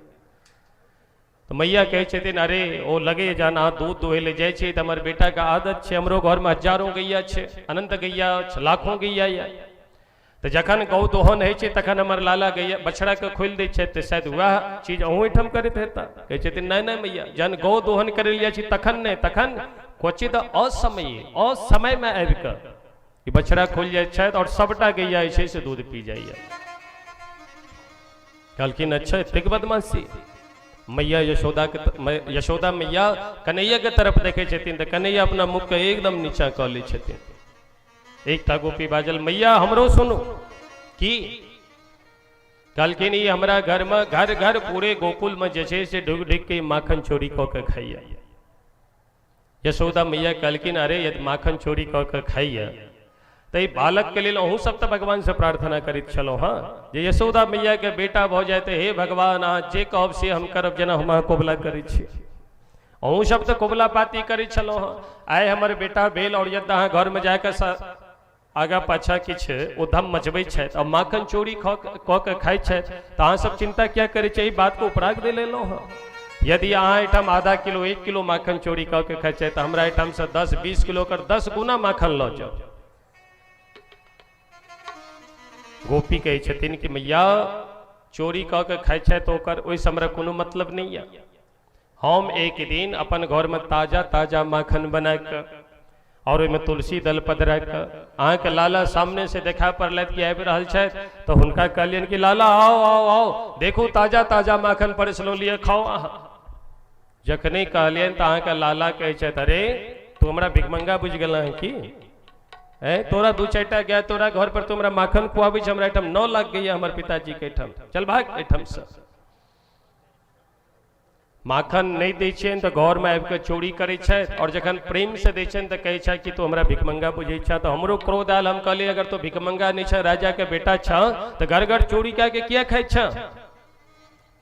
तऽ मैया कहै छथिन अरे ओ लगैए जहन अहाँ दूध दुहै लए जाइ छी तऽ हमर बेटाके आदत छै, हमरो घरमे हजारों गैया छै, अनंत गैया छै, लाखों गैया यऽ, तऽ जखन गौ दोहन होइ छै तखन हमर लाला गैया बछड़ाके खोलि दै छथि, तऽ शायद वएह चीज अहूँ एहिठाम करैत हेता। कहै छथिन नहि नहि मैया, जहन गौ दोहन करै लए जाइ छी तखन नहि, तखन क्वचित असमय असमयमे आबि कऽ ई बछड़ा खोलि जाइ छथि और सबटा गैया जे छै से दूध पी जाइए। कहलखिन अच्छा एतेक बदमाशी। मैया यशोदा के यशोदा मैया कन्हैया के तरफ देखै छथिन तऽ कन्हैया अपना मुख के एकदम नीचा कऽ लै छथिन। एकटा गोपी बाजल मैया हमरो सुनू। की? कहलखिन ई हमरा घर में घर घर पूरे गोकुल में जे छै से ढुकि ढुकि के माखन चोरी कऽ के खाइया। यशोदा मैया कहलखिन अरे यदि माखन चोरी कऽ के खाइया तऽ ई बालकके लेल अहूँ सब तऽ भगवानसँ प्रार्थना करैत छलहुँ हँ जे यशोदा मैयाके बेटा भऽ जाय तऽ हे भगवान अहाँ जे कहब से हम करब, जेना हम अहाँ कबुला करै छी। अहूँ सब तऽ कबुला पाती करै छलहुँ हँ। आइ हमर बेटा भेल और यदि अहाँ घरमे जाकऽ आगाँ पाछाँ किछु उधम मचबै छथि आ माखन चोरी कऽ के खाइ छथि तऽ अहाँ सब चिन्ता किया करै छी? एहि बातके उपराग दे लेलहुँ हँ। यदि अहाँ एहिठाम आधा किलो 1 किलो माखन चोरी कऽ के खाइ छथि तऽ हमरा एहिठामसँ 10-20 किलो कर 10 गुना माखन लऽ जाउ। गोपी कहै छथिन कि मैया चोरी कऽ के खाइ छथि तऽ ओकर ओहिसँ हमरा कोनो मतलब नहि यऽ। हम एक दिन अपन घरमे ताजा ताजा माखन बना कऽ और ओहिमे तुलसी दल पधरा कऽ अहाँके लाला सामने से देखा पड़लथि कि आबि रहल छथि तऽ हुनका कहलियनि कि लाला आओ आओ आओ, देखू ताजा ताजा माखन परसलहुँ, लिअ खाओ अहाँ। जखने कहलियनि तऽ अहाँके लाला कहै छथि अरे तू हमरा भिखमंगा बुझि गेल हँ की? तोरा 2-4 टा गाय तोरा घर पर तू हमरा माखन खुआबै छ, हमरा एहिठाम 9 लाख गैया हमर पिताजी के एहिठाम, चल भाग एहिठामसँ। माखन नहि दै छियनि तऽ घरमे आबि कऽ चोरी करै छथि और जखन प्रेमसँ दै छियनि तऽ कहै छथि कि तू हमरा भिखमंगा बुझै छह। तऽ हमरो क्रोध आयल, हम कहलियै अगर तू भिखमंगा नहि छह, राजाके बेटा छह, तऽ घर घर चोरी कए के किया खाइ छह?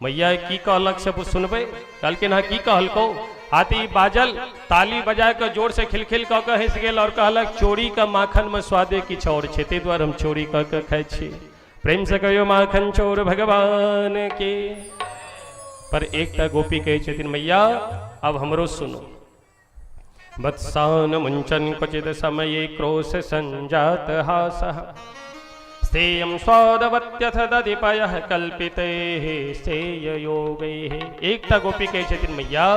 मैया की कहलक से सुनबै? कहलखिन हँ की कहलकौ? हाथी बाजल, ताली बजा कऽ जोर से खिलखिल कऽ के हँसि गेल और कहलक चोरी के माखन में स्वादे किछु और छै, ताहि दुआरे हम चोरी कऽ के खाइ छी। प्रेम से कहियो माखन चोर भगवान के। पर एकटा गोपी कहै छथिन मैया अब हमरो सुनो। वत्सान मुंचन क्वचित समय क्रोश संजात हासः स्तेयं स्वादवत्यथ दधिपयः कल्पितैः स्तेय योगैः। एकटा गोपी कहै छथिन मैया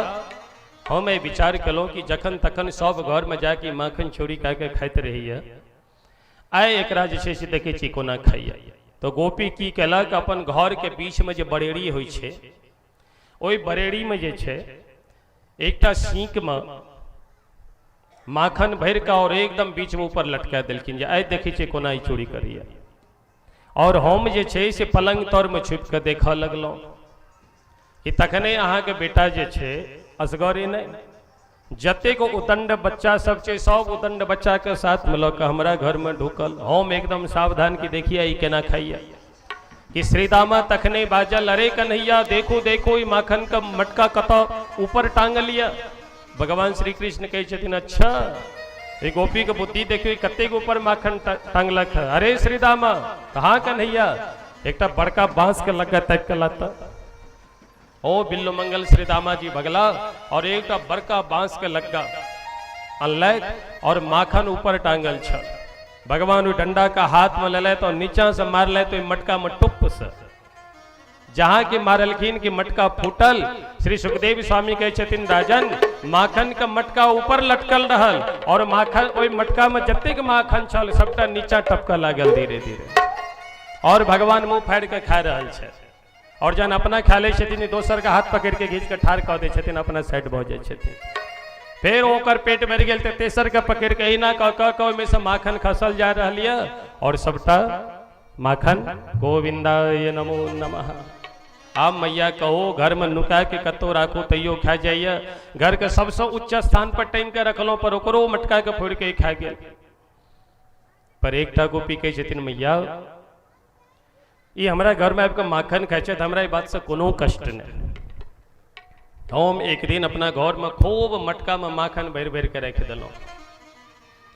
हम एहि विचार केलहुँ कि जखन तखन सब घरमे जाके माखन चोरी कए के खाइत रहैया, आइ एकरा जे छै से देखै छी कोना खाइया। तऽ गोपी की केलक, अपन घरके बीचमे जे बरेड़ी होइ छै ओहि बरेड़ीमे जे छै एकटा सीकमे माखन भरि कऽ और एकदम बीचमे ऊपर लटका देलखिन जे आइ देखै छियै कोना ई चोरी करैया। और हम जे छै से पलंग तरमे छुपि कऽ देखऽ लगलहुँ कि तखने अहाँके बेटा जे छै असगरे नहि, जतेक उदंड बच्चा सब छै सब उदंड बच्चाके साथमे लऽ कऽ हमरा घरमे ढुकल। हम एकदम सावधान कि देखिए ई केना खाइया। कि श्रीदामा तखने बाजल अरे कन्हैया देखू देखू ई माखन के मटका कतऽ ऊपर टांगल यऽ। भगवान श्री कृष्ण कहै छथिन अच्छा ई गोपी के बुद्धि देखियौ कतेक ऊपर माखन टांगलक है। अरे श्रीदामा कहाँ कन्हैया एकटा बड़का बांस के लग्गा ताकि के लाता। ओ बिल्लो मंगल श्रीदामा जी भगला और एकटा बड़का बांस के लग्गा अनलथि और माखन ऊपर टांगल छल। भगवान ओहि डंडा के हाथ में लेलथि और नीचा से मारलथि ओहि मटका में टुप से, जहां के मारलखिन कि मटका फूटल। श्री सुखदेव स्वामी कहै छथिन राजन माखन के मटका ऊपर लटकल रहल और माखन ओहि मटका में जतेक माखन छल सबटा नीचा टपकऽ लागल धीरे धीरे और भगवान मुंह फाड़ि के खा रहल छथि। और जहन अपना खा लै छथिन दोसर के हाथ पकड़ि के घींच के ठाढ़ कऽ दै छथिन, अपना साइड भऽ जाइ छथिन। फेर ओकर पेट भरि गेल तऽ तेसर के पकड़ि के एहिना कऽ कऽ के ओहिमे से माखन खसल जा रहल यऽ और सबटा माखन गोविंदाय नमो नमः। आब मैया कहो घर में नुका के कतौ राखू तैयो खा जाइए, घर के सबसे उच्च स्थान पर टांगि के रखलहुँ पर ओकरो मटका के फोड़ि के खा गेल। पर एकटा गोपी कहै छथिन मैया ई हमरा घर में आबि कऽ माखन खाइ छथि, हमरा ई बात से कोनो कष्ट नहि। हम एक दिन अपना घर में खूब मटका में माखन भरि भरि के राखि देलहुँ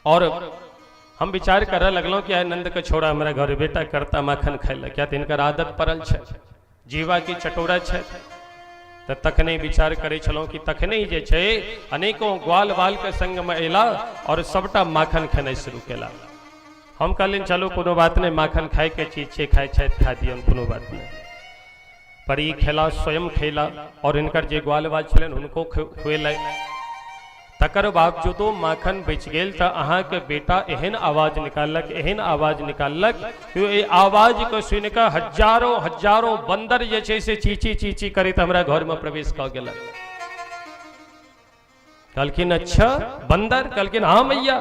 और हम विचार करऽ लगलहुँ कि आइ नंद के छोड़ा हमरा घर बेटा करता माखन खाइ लए, किया तऽ हिनकर आदत पड़ल छै, जीवा की चटोरा छै। तऽ तखने विचार करै छलहुँ कि तखने जे छै अनेकों ग्वाल बाल के संग में अयला और सबटा माखन खेनाइ शुरू केला। हम कहलियनि चलू कोनो बात नहि, माखन खाइके चीज छै, खाइ छथि खा दियौन, कोनो बात नहि। पर ई खेला स्वयं खेला और हिनकर जे ग्वाल बाल छलनि हुनको खुएलनि। तकर बावजूदो माखन बचि गेल तऽ अहाँके बेटा एहन आवाज निकाललक, एहन आवाज निकाललक कि ओहि आवाजके सुनि कऽ हजारों हजारों बन्दर जे छै से चीची चीची करैत हमरा घरमे प्रवेश कऽ गेलक। कहलखिन अच्छा बन्दर? कहलखिन हाँ मैया,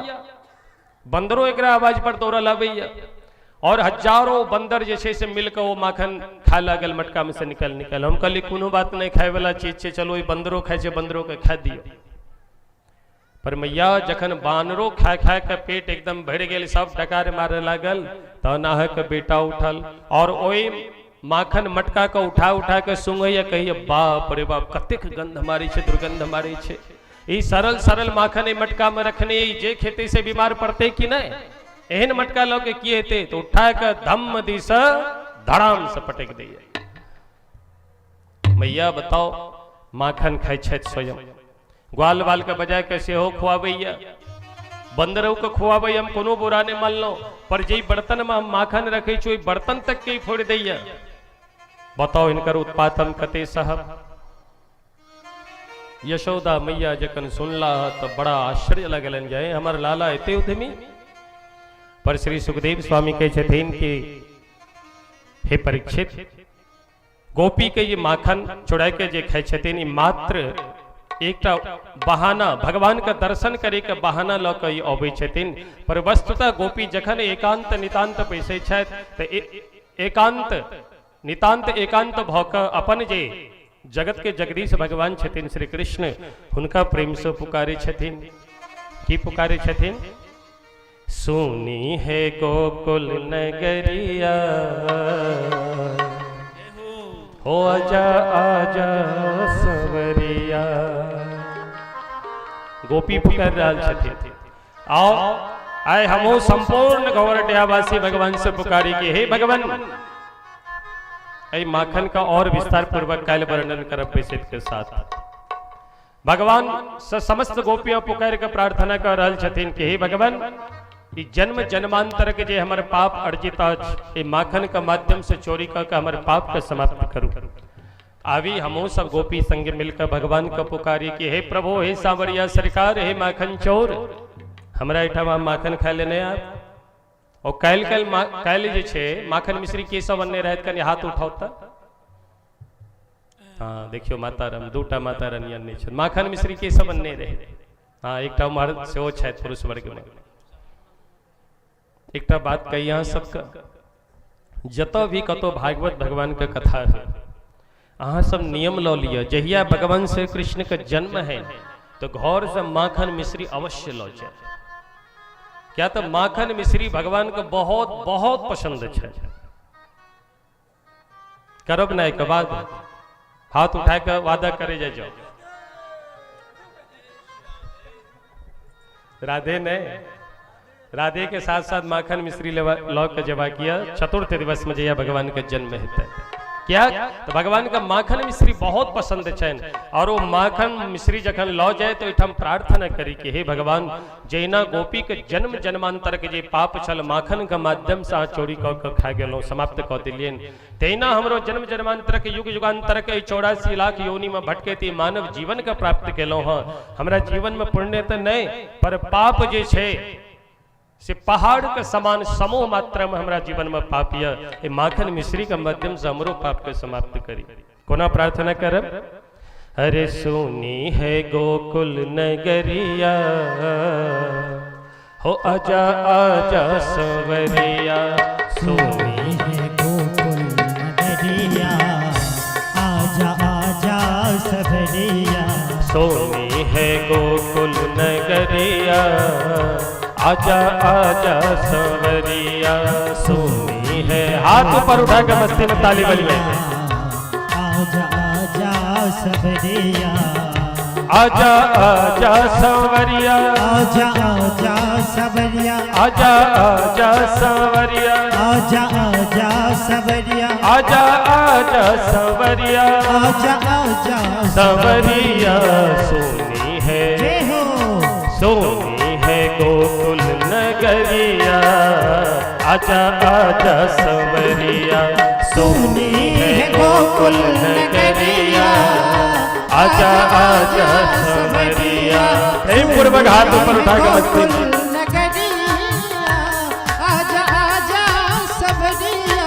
बन्दरो एकरा आवाज पर दौड़ल अबैया और हजारों बन्दर जे छै से मिल कऽ ओ माखन खाय लागल मटका में से निकल निकल। हम कहलियै कोनो बात नहि, खाय वाला चीज छै, चलो ई बन्दरो खाइ छै, बन्दरो के खा दियौ। पर मैया जखन बानरो खा खा के पेट एकदम भरि गेल, सब डकार मारे लागल, तहन अहाँके बेटा उठल और ओहि माखन मटका के उठा उठा के सुंघैया, कहिए बाप रे बाप कतेक गंध मारै छै, दुर्गंध मारै छै। ई सरल सरल माखन एहि मटका में रखने, ई जे खेतै से बीमार पड़तै कि नहि? एहन मटका लऽ के की हेतै? तऽ उठा के धम्म दिस धड़ाम से पटकि दैया। मैया बताओ, माखन खाइ छथि स्वयं, ग्वाल बाल के बजाय के सेहो खुआबैया, बंदरो के खुआबैया, हम कोनो बुरा नहि मानलहुँ, पर जे बर्तन में हम माखन रखै छी ओहि बर्तन तक के फोड़ि दैया। बताओ हिनकर उत्पात हम कते सहब। यशोदा मैया जखन सुनला तऽ बड़ा आश्चर्य लगलनि जे हमर लाला एते उद्यमी। पर श्री सुखदेव स्वामी कहै छथिन कि हे परीक्षित, गोपी के ये माखन चुड़ा के जे खाइ छथिन ई मात्र एकटा बहाना, भगवान के दर्शन करे के बहाना लऽ के ई अबै छथिन। पर वस्तुतः गोपी जखन एकांत नितांत पैसै छथि तऽ एकांत नितांत एकांत भऽ कऽ अपन जे जगत के जगदीश भगवान छथिन श्री कृष्ण, हुनका प्रेम से पुकारे छथिन। की पुकारे छथिन? सुनी है गोकुल नगरिया, हो आजा आजा सवरिया। गोपी पुकार रहल छथिन। आओ आए हमहू संपूर्ण गौरटियावासी भगवान से पुकारी के हे भगवान, एहि माखन का और विस्तार पूर्वक काल्हि वर्णन करब बैसैत के साथ। भगवान से समस्त गोपियां पुकार के प्रार्थना कर रहल छथिन कि हे भगवान, ई जन्म जन्मांतर के जे हमर पाप अर्जित अछि, ई माखन के माध्यम से चोरी कऽ के हमर पाप के समाप्त करू। आबी हमहू सब गोपी संग मिलकर भगवान के पुकारी कि हे प्रभु, हे सांवरिया सरकार, हे माखन चोर, हमरा एहिठाम अहाँ माखन खाय ले नहि आयब। और काल्हि काल्हि काल्हि जे छै माखन मिश्री के सब अनने रहत, कनि हाथ उठाउ तऽ। हाँ देखियो माता राम, दूटा माता रानी अनने छथि माखन मिश्री के सब अनने रहे। हाँ एकटा उम्हर सेहो छथि पुरुष वर्ग में। एकटा बात कही अहाँ सबके, जतऽ भी कतौ भागवत भगवान के कथा है, अहाँ सब नियम लऽ लिअ, जहिया भगवान श्री कृष्ण के जन्म है तो घर से माखन मिश्री अवश्य लऽ जाए। क्या तो माखन मिश्री भगवान के बहुत बहुत पसंद है। करब ना एक बाद हाथ उठा के वादा करे जाए जाओ। राधे ने राधे के साथ साथ माखन मिश्री लऽ के जबा किया चतुर्थ दिवस में जहिया भगवान के जन्म हेतै। क्या तो भगवान का माखन मिश्री बहुत पसंद छनि और वो माखन मिश्री जखन लऽ जाए तो एहिठाम प्रार्थना करी कि हे भगवान, जहिना गोपी के जन्म जन्मांतर के जे पाप छल माखन के माध्यम से अहाँ चोरी कऽ के खा गेलहुँ, समाप्त कऽ देलियनि, तहिना हमरो जन्म जन्मांतर के युग युगांतर के 84 लाख योनि में भटकैत ई मानव जीवन के प्राप्त केलहुँ हँ। हमरा जीवन में पुण्य तऽ नहि, पर पाप जे छै से पहाड़ के समान समूह मात्रा में हमरा जीवन में पाप यऽ, एहि माखन मिश्री के माध्यम से हमरो पाप के समाप्त करी। कोना प्रार्थना करब? अरे सुनी है गोकुल नगरिया, हो आजा आजा सवरिया। सुनी है गोकुल नगरिया, आजा आजा सवरिया। सोनी है गोकुल नगरिया, आजा आजा सवरिया। सोनी है, हाथ ऊपर उठा के मस्ती में ताली बजबे। आजा आजा सवरिया, आजा आजा सवरिया, आजा आजा सवरिया, आजा आजा सवरिया, आजा आजा सवरिया, आजा आजा सवरिया, आजा आजा सवरिया। सोनी है, जय हो, सोनी है गोकुल नगरिया, आजा आजा सवरिया। सोनी है गोकुल नगरिया, आजा आजा सवरिया। प्रेम पूर्वक हाथ ऊपर उठा के मस्ती में। गोकुल नगरिया, आजा आजा सवरिया।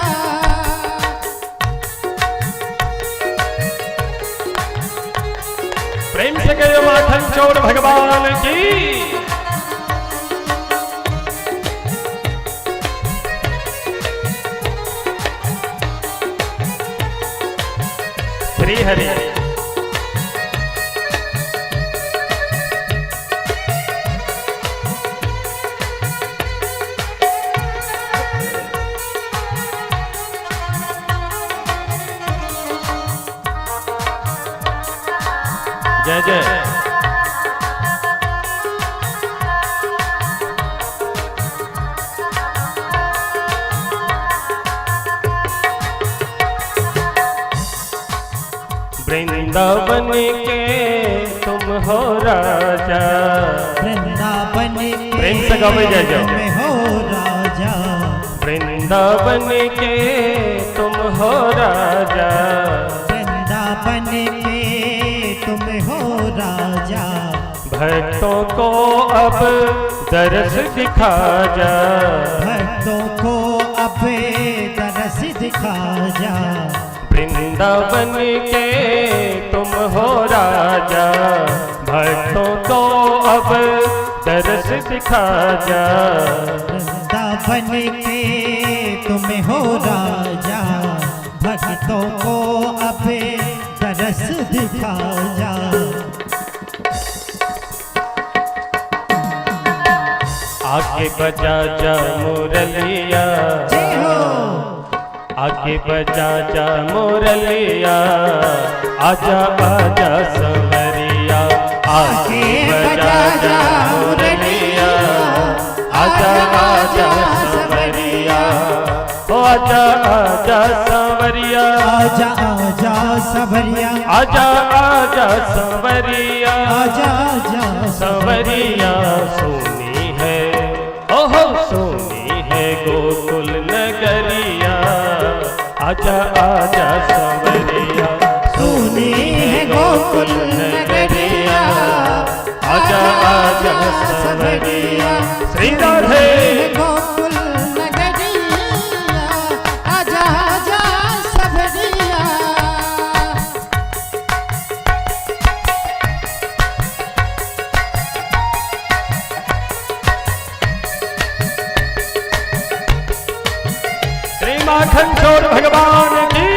प्रेम से कहियो माखन चोर भगवान की। श्री हरि। वृंदावन के तुम हो राजा। वृंदावन के प्रेम से गावे जय जय। तुम हो राजा। वृंदावन के तुम हो राजा। वृंदावन के तुम हो राजा। भक्तों को अब दरस दिखा जा। भक्तों को अब दरस दिखा जा। वृंदावन के तुम हो राजा। भक्तों को अब दरस दिखा जा। वृंदावन के तुम हो राजा। भक्तों को अब दरस दिखा जा। आके बजा जा मुरलिया। जय हो। आके बजा जा मुरलिया। आजा आजा संवरिया। आके बजा जा मुरलिया। आजा आजा संवरिया। ओ आजा आजा संवरिया। आजा आजा सबरिया। आजा आजा संवरिया। आजा आजा संवरिया। सोनी है ओहो सोनी है गोकुल नगरिया। आजा आजा संवरिया। सोनी है गोकुल नगरिया। आजा आजा संवरिया। श्री राधे। गोकुल नगरिया। आजा आजा सबरिया। श्री माखन चोर भगवान की।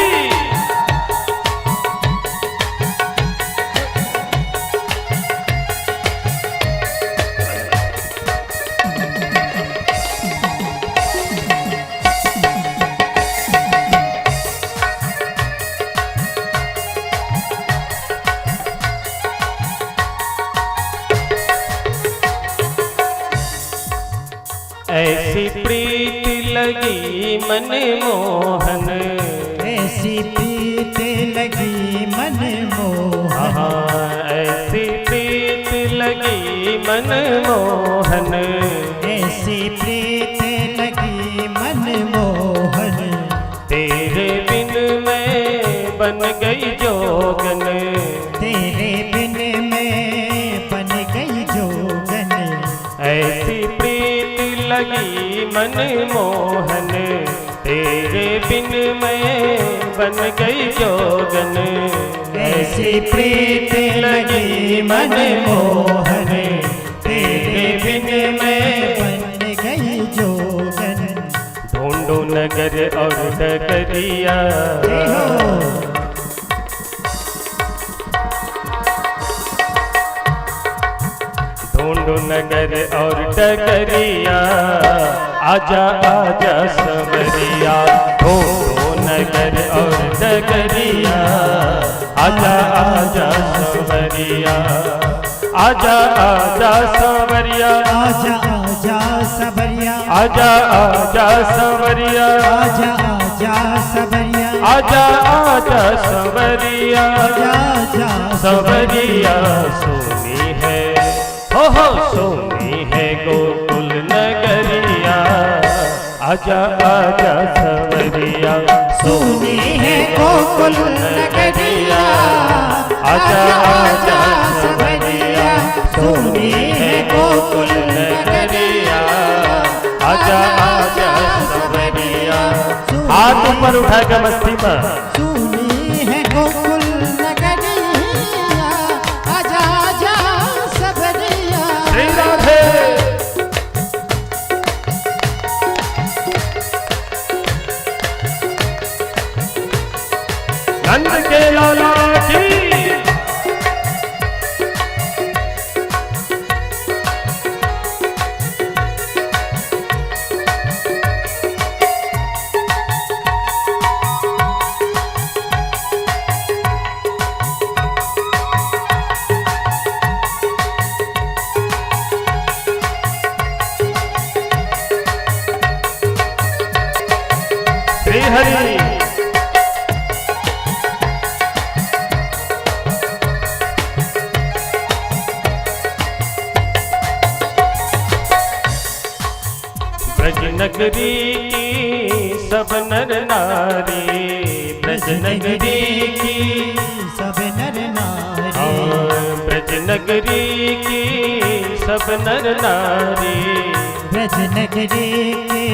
ऐसी प्रीति लगी मन मोहन। ऐसी प्रीत लगी मन मोहन। हाँ, ऐसी प्रीत लगी मन मोहन। ऐसी प्रीत लगी मन मोहन। तेरे बिन मैं बन गई जोगन। तेरे बिन मैं बन गई जोगन। ऐसी प्रीत लगी मन मोहन। तेरे बिन मैं बन गई जोगन। ऐसी प्रीत लगी मन मोहन। तेरे बिन मैं बन गई जोगन। ढूंढो नगर और डगरिया। जय हो। ढूंढो नगर और डगरिया। आजा आजा संवरिया। ढूंढो नगर और डगरिया। आजा आजा संवरिया। आजा आजा संवरिया। आजा आजा सबरिया। आजा आजा संवरिया। आजा आजा सबरिया। आजा आजा संवरिया। आजा आजा संवरिया। सोनी है हो हो सोनी है गोकुल नगरिया। आजा आजा संवरिया। सोनी है गोकुल नगरिया। आजा आजा सबरिया। सोनी है गोकुल नगरिया। आजा आजा संवरिया। हाथ ऊपर उठा के मस्ती में। सोनी है गोकुल नगरिया। आजा आजा सबरिया। श्री राधे। नंद के लाला की। श्री हरि। ब्रज नगरी की सब नर नारी, ब्रज नगरी की सब नर नारी, हाँ, ब्रज नगरी की सब नर नारी, ब्रज नगरी के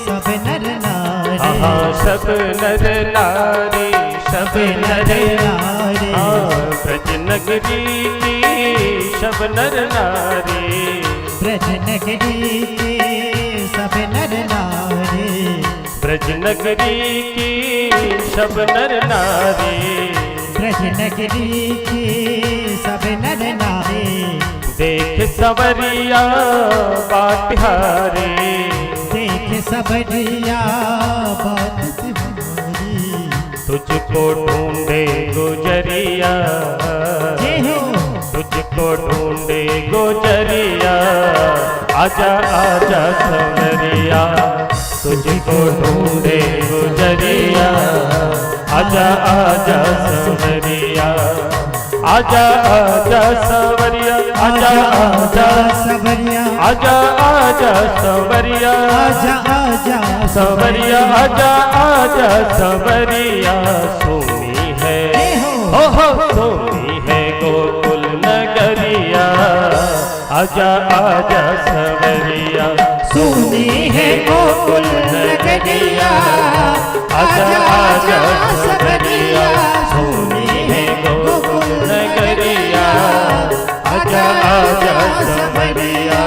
सब नर नारी, हाँ, सब नर नारी, सब नर नारी, हाँ, ब्रज नगरी की सब नर नारी, ब्रज नगरी के सब नर नारी, ब्रज नगरी की सब नर नारी, ब्रज नगरी के सब नर नारी, देख सवरिया बाटिहारी, देख सबरिया बात तिहारी, तुझको ढूंढे गुजरिया, जय हो, तुझको ढूंढे गुजरिया, आजा आजा सवरिया, तुझको ढूंढे गुजरिया, आजा आजा सवरिया, आजा आजा सवरिया, आजा आजा सबरिया, आजा आजा सवरिया, आजा आजा सवरिया, आजा आजा सवरिया, सोनी है जय हो, हो हो सोनी है गोकुल नगरिया, आजा आजा सवरिया, सुनी है गोकुल नगरिया, आजा आजा आजा सवरिया, सबरिया, सोनी है गोकुल नगरिया, आजा आजा सवरिया।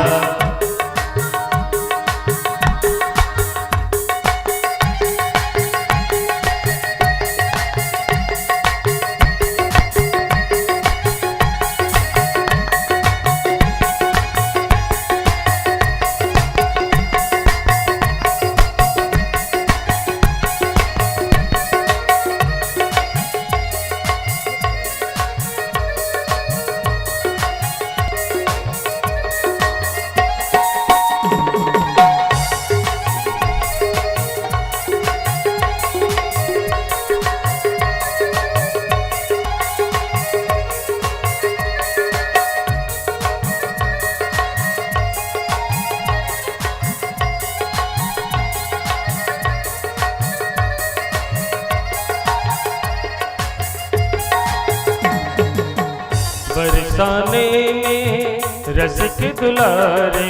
बरसाने में रस के दुलारे,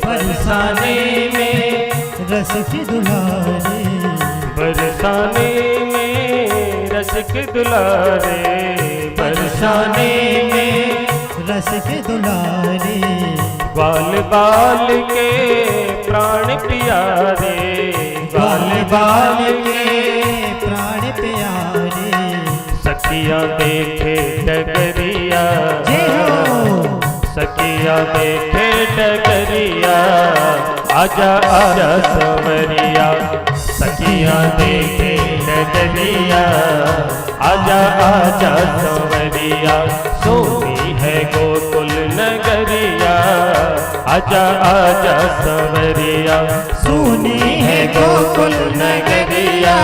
बरसाने में रस की दुलारे, बरसाने में रस के दुलारे, बरसाने में रस के दुलारे, ग्वाल बाल के प्राण प्यारे, बाल बाल के प्राण प्यारे, सखिया देखे डगरिया, जय हो, सखिया देखे डगरिया, आजा आजा सवरिया, सखिया देखे डगरिया, आजा आजा सवरिया, सोनी है गोकुल नगरिया, आजा आजा सवरिया, सुनी है गोकुल नगरिया,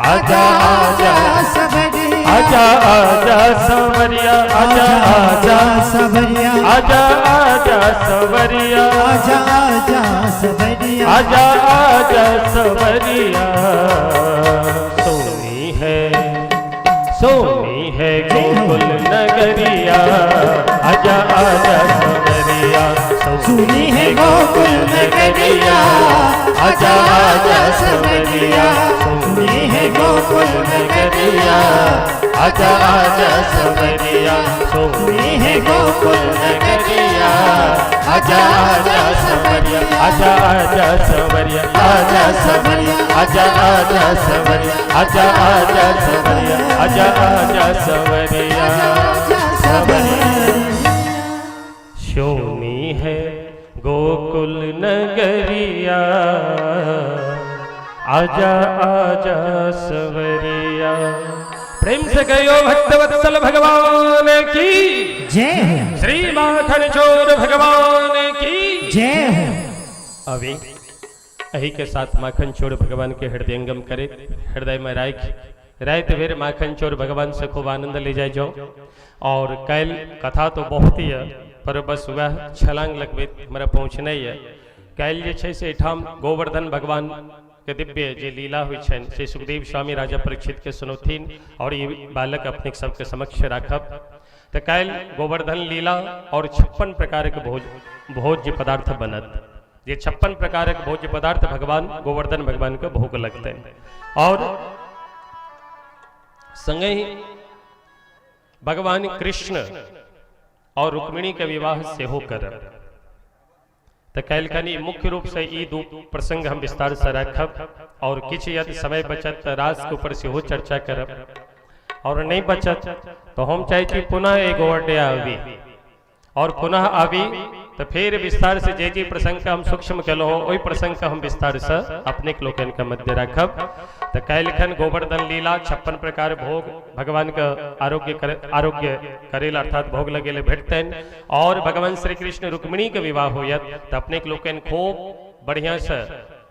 आजा आजा सबरिया, आजा आजा सवरिया, आजा आजा सबरिया, आजा आजा सवरिया, आजा आजा सबरिया, आजा आजा सवरिया, सोनी है सोनी है गोकुल नगरिया, आजा आजा सवरिया, सुनी है गोकुल नगरिया, आजा आजा सवरिया, सुनी है गोकुल नगरिया, आजा आजा सवरिया, सुनी है गोकुल नगरिया, आजा आजा सवरिया, आजा आजा सवरिया, आजा सबरिया, आजा आजा सवरिया, आजा आजा सवरिया, आजा आजा सवरिया, आजा सबरिया। सोनी है गोकुल नगरिया, आजा आजा सवरिया। प्रेम से कहो भक्तवत्सल भगवान की जय हो, श्री माखन चोर भगवान की जय हो। अभी यही के साथ माखन चोर भगवान के हृदयंगम करे, हृदय में राख रात भर माखन चोर भगवान से खूब आनंद ले जाए जाओ। और कल कथा तो बहुत ही है, पर बस वह छलांग लगबे हमारा पहुँचना ही है। काल्हि जे छै से एहिठाम गोवर्धन भगवान के दिव्य जे लीला होइ छनि से सुखदेव स्वामी राजा परीक्षित के सुनौथिन और ई बालक अपने सबके समक्ष राखब। तऽ काल्हि गोवर्धन लीला और 56 प्रकारक भोज्य पदार्थ बनत, जे 56 प्रकारक भोज्य पदार्थ भगवान गोवर्धन भगवान के भोग लगतनि। और संगहि भगवान कृष्ण और रुक्मिणी के विवाह सेहो करब। तऽ काल्हि कनि मुख्य रूप से ई दू प्रसंग हम विस्तार से राखब और किछु यदि समय बचत तऽ रास के ऊपर सेहो चर्चा करब, और नहीं बचत तो हम चाहे छी पुनः एक गोवर्डे आबी और पुनः आबी तो फिर विस्तार से जे जे प्रसंग के हम सूक्ष्म केलहुँ ओहि प्रसंग के हम विस्तार से अपने लोकनि के मध्य राखब। तो काल्हिखन गोवर्धन लीला 56 प्रकार भोग भगवान के आरोग्य करेल अर्थात भोग लगेले भेटतनि और भगवान श्री कृष्ण रुक्मिणी के विवाह होयत। तो अपने लोकनि खूब बढ़िया से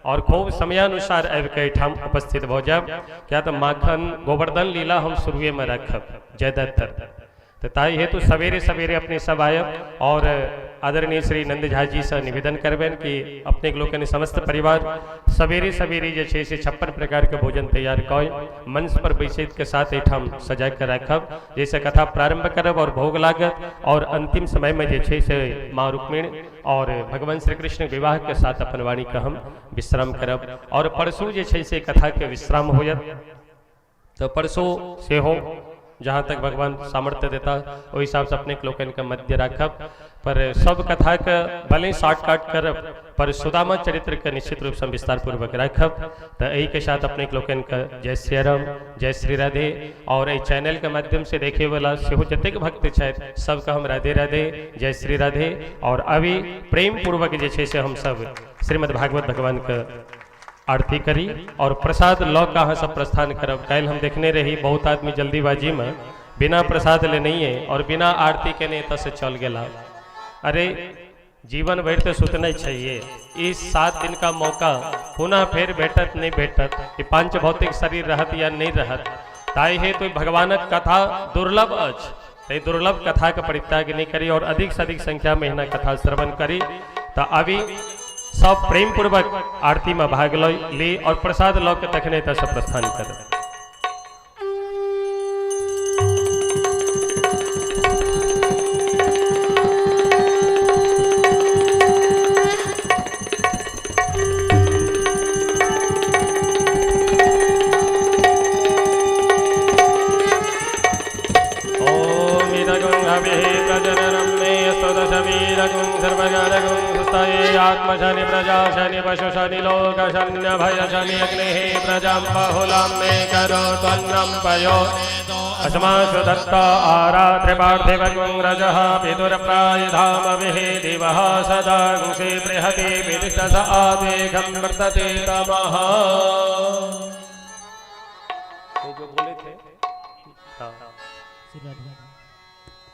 और खूब समयानुसार आबि के एहिठाम उपस्थित भऽ जायब, किया तऽ माखन गोवर्धन लीला हम शुरुए में राखब ज्यादातर। तो ताहि हेतु सवेरे सवेरे अपने सब आयब और आदरणीय श्री नंद झा जी से निवेदन करबनि कि अपने लोकनि समस्त परिवार सवेरे सवेरे जे छै से 56 प्रकार के भोजन तैयार कऽ मंच पर बैसैत के साथ एहिठाम सजा के राखब, जाहिसँ कथा प्रारंभ करब और भोग लागत और अंतिम समय में जे छै से माँ रुक्मिणी और भगवान श्री कृष्ण विवाह के साथ अपन वाणी के हम विश्राम करब। और परसू जे छै से कथा के विश्राम होयत, तो परसू सेहो जहाँ तक भगवान सामर्थ्य देता ओहि हिसाब से अपने लोकनि के मध्य राखब। पर सब कथा के भले शॉर्टकट करब पर सुदामा चरित्र के निश्चित रूप से विस्तार पूर्वक राखब। तो एही के साथ अपने लोकनि के जय श्री राम, जय श्री राधे। और एहि चैनल के माध्यम से देखे वाला सेहो जतेक भक्त छथि सबके हम राधे राधे, जय श्री राधे। और अभी प्रेम पूर्वक जे छै से हम सब श्रीमद् भागवत भगवान के आरती करी और प्रसाद लऽ कऽ अहाँ सब प्रस्थान करब। काल्हि हम देखने रही बहुत आदमी जल्दीबाजी में बिना प्रसाद लेनहिए और बिना आरती केने एतऽ से चल गेला। अरे जीवन भरि तऽ सुतने छैहे, ई 7 दिन का मौका पुनः फेर भेटत नहीं भेटत, ई पांच भौतिक शरीर रहत या नहीं रहत, ताहि हेतु भगवानक कथा दुर्लभ अछि। ताहि दुर्लभ कथा के परित्याग नहीं करी और अधिक से अधिक संख्या में हिना कथा श्रवण करी। तो अभी सब प्रेम पूर्वक आरती में भाग ली और प्रसाद लऽ के तखने एतऽ से प्रस्थान करब। आत्मशनि प्रजाशनि पशुशनि लोकशन्य भयशनि अग्निः प्रजां बहुलां मे करोत्वन्नं पयो अस्मासु दत्ता आराध्य पार्थिवगुं रजः पितुरप्रायधामभिः दिवः सदा गुंसि बृहति विदितस आदेघं वर्तते तमः। ये जो बोले थे, हाँ।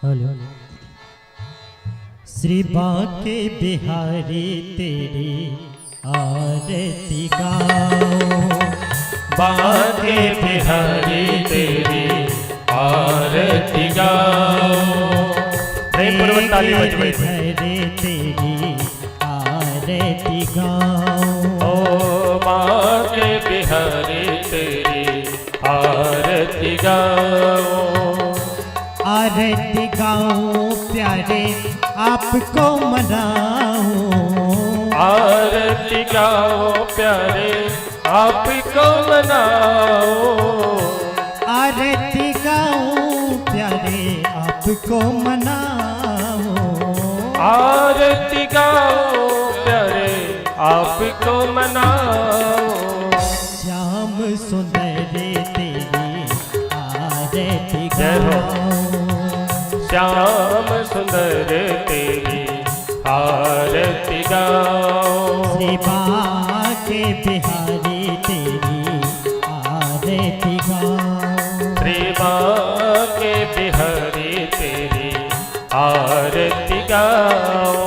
हेलो श्री बाके बिहारी तेरी आरती गाओ, बाके बिहारी तेरी आरती गाओ। प्रेम पूर्वक ताली बजबै। हरे तेरी आरती गाओ, ओ बाके बिहारी तेरी आरती गाओ, आरती गाओ प्यारे आपको मनाओ, आरती गाओ प्यारे आपको मनाओ, आरती गाओ प्यारे आपको मनाओ, आरती गाओ प्यारे आपको मनाओ। श्याम सुंदर तेरी आरती जय हो। गाओ, श्याम सुंदर तेरी आरती गाओ, श्री बाके बिहारी तेरी आरती गाओ, श्री बाके बिहारी तेरी आरती गाओ।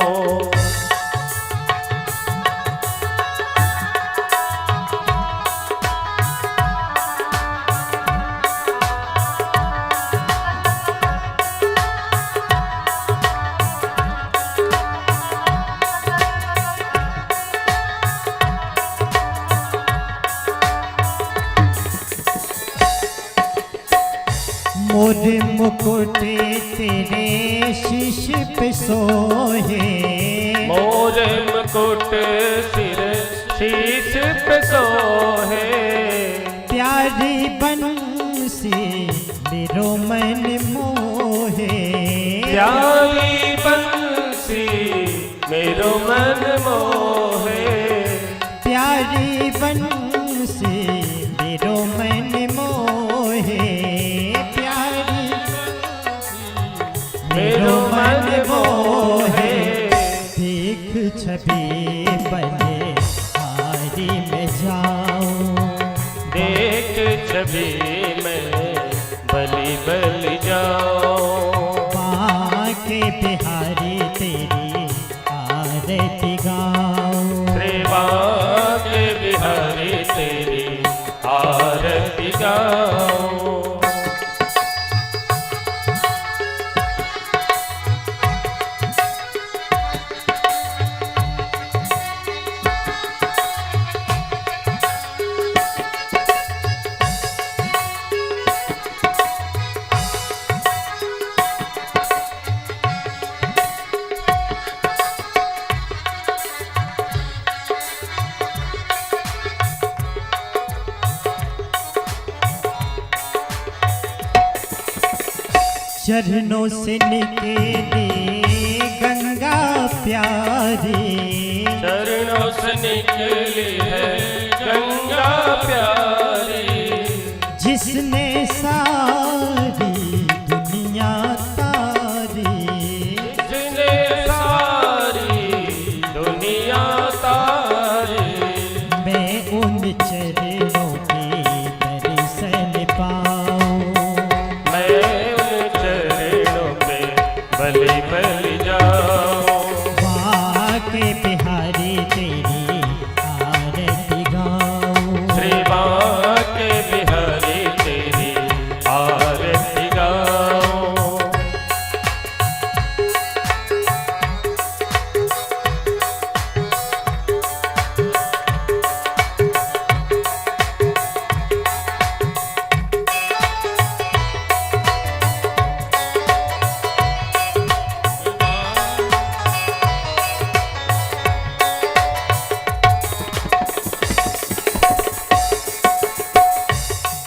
पे सोहे। मोर मुकुट सिर शीश पे सोहे। प्यारी बंसी मेरो मन मोहे। प्यारी बंसी मेरो मन मोहे। प्यारी बंसी मेरो मन मोहे। प्यारी मेरो मन मोहे। देख छवि बने हारी में जाऊं। देख छवि मैं बलि बलि जाऊं। बाके बिहारी तेरी आरती गाऊं। श्री बाके बिहारी तेरी आरती गाऊं। चरणों से निकली गंगा प्यारी। चरणों से निकली है गंगा प्यारी। जिसने सारी दुनिया तारी। जिसने सारी दुनिया तारी। मैं उन चरणों के दर्शन पाऊं। मैं उन चरणों पे बलि बलि जाऊं। बाके बिहारी तेरी आरती गाऊं। श्री बाके बिहारी तेरी आरती गाऊं।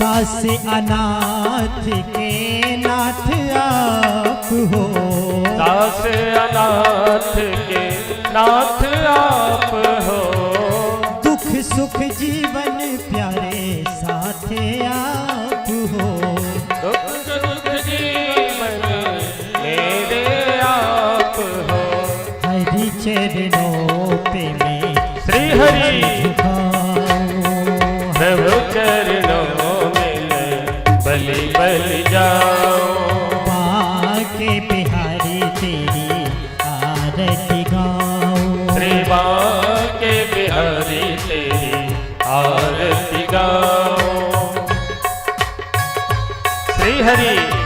दास अनाथ के नाथ आप हो। दास अनाथ के नाथ आप हो। दुख सुख जीवन प्यारे साथे आप हो। दुख सुख जीवन मेरे आप हो। हरि चरणों पे मैं श्री हरि झुकाऊं। प्रभु चरणों में मैं बलि बलि जाऊं। बाके बिहारी तेरी आरती गाऊं। श्री बाके बिहारी तेरी आरती गाऊं। श्री हरि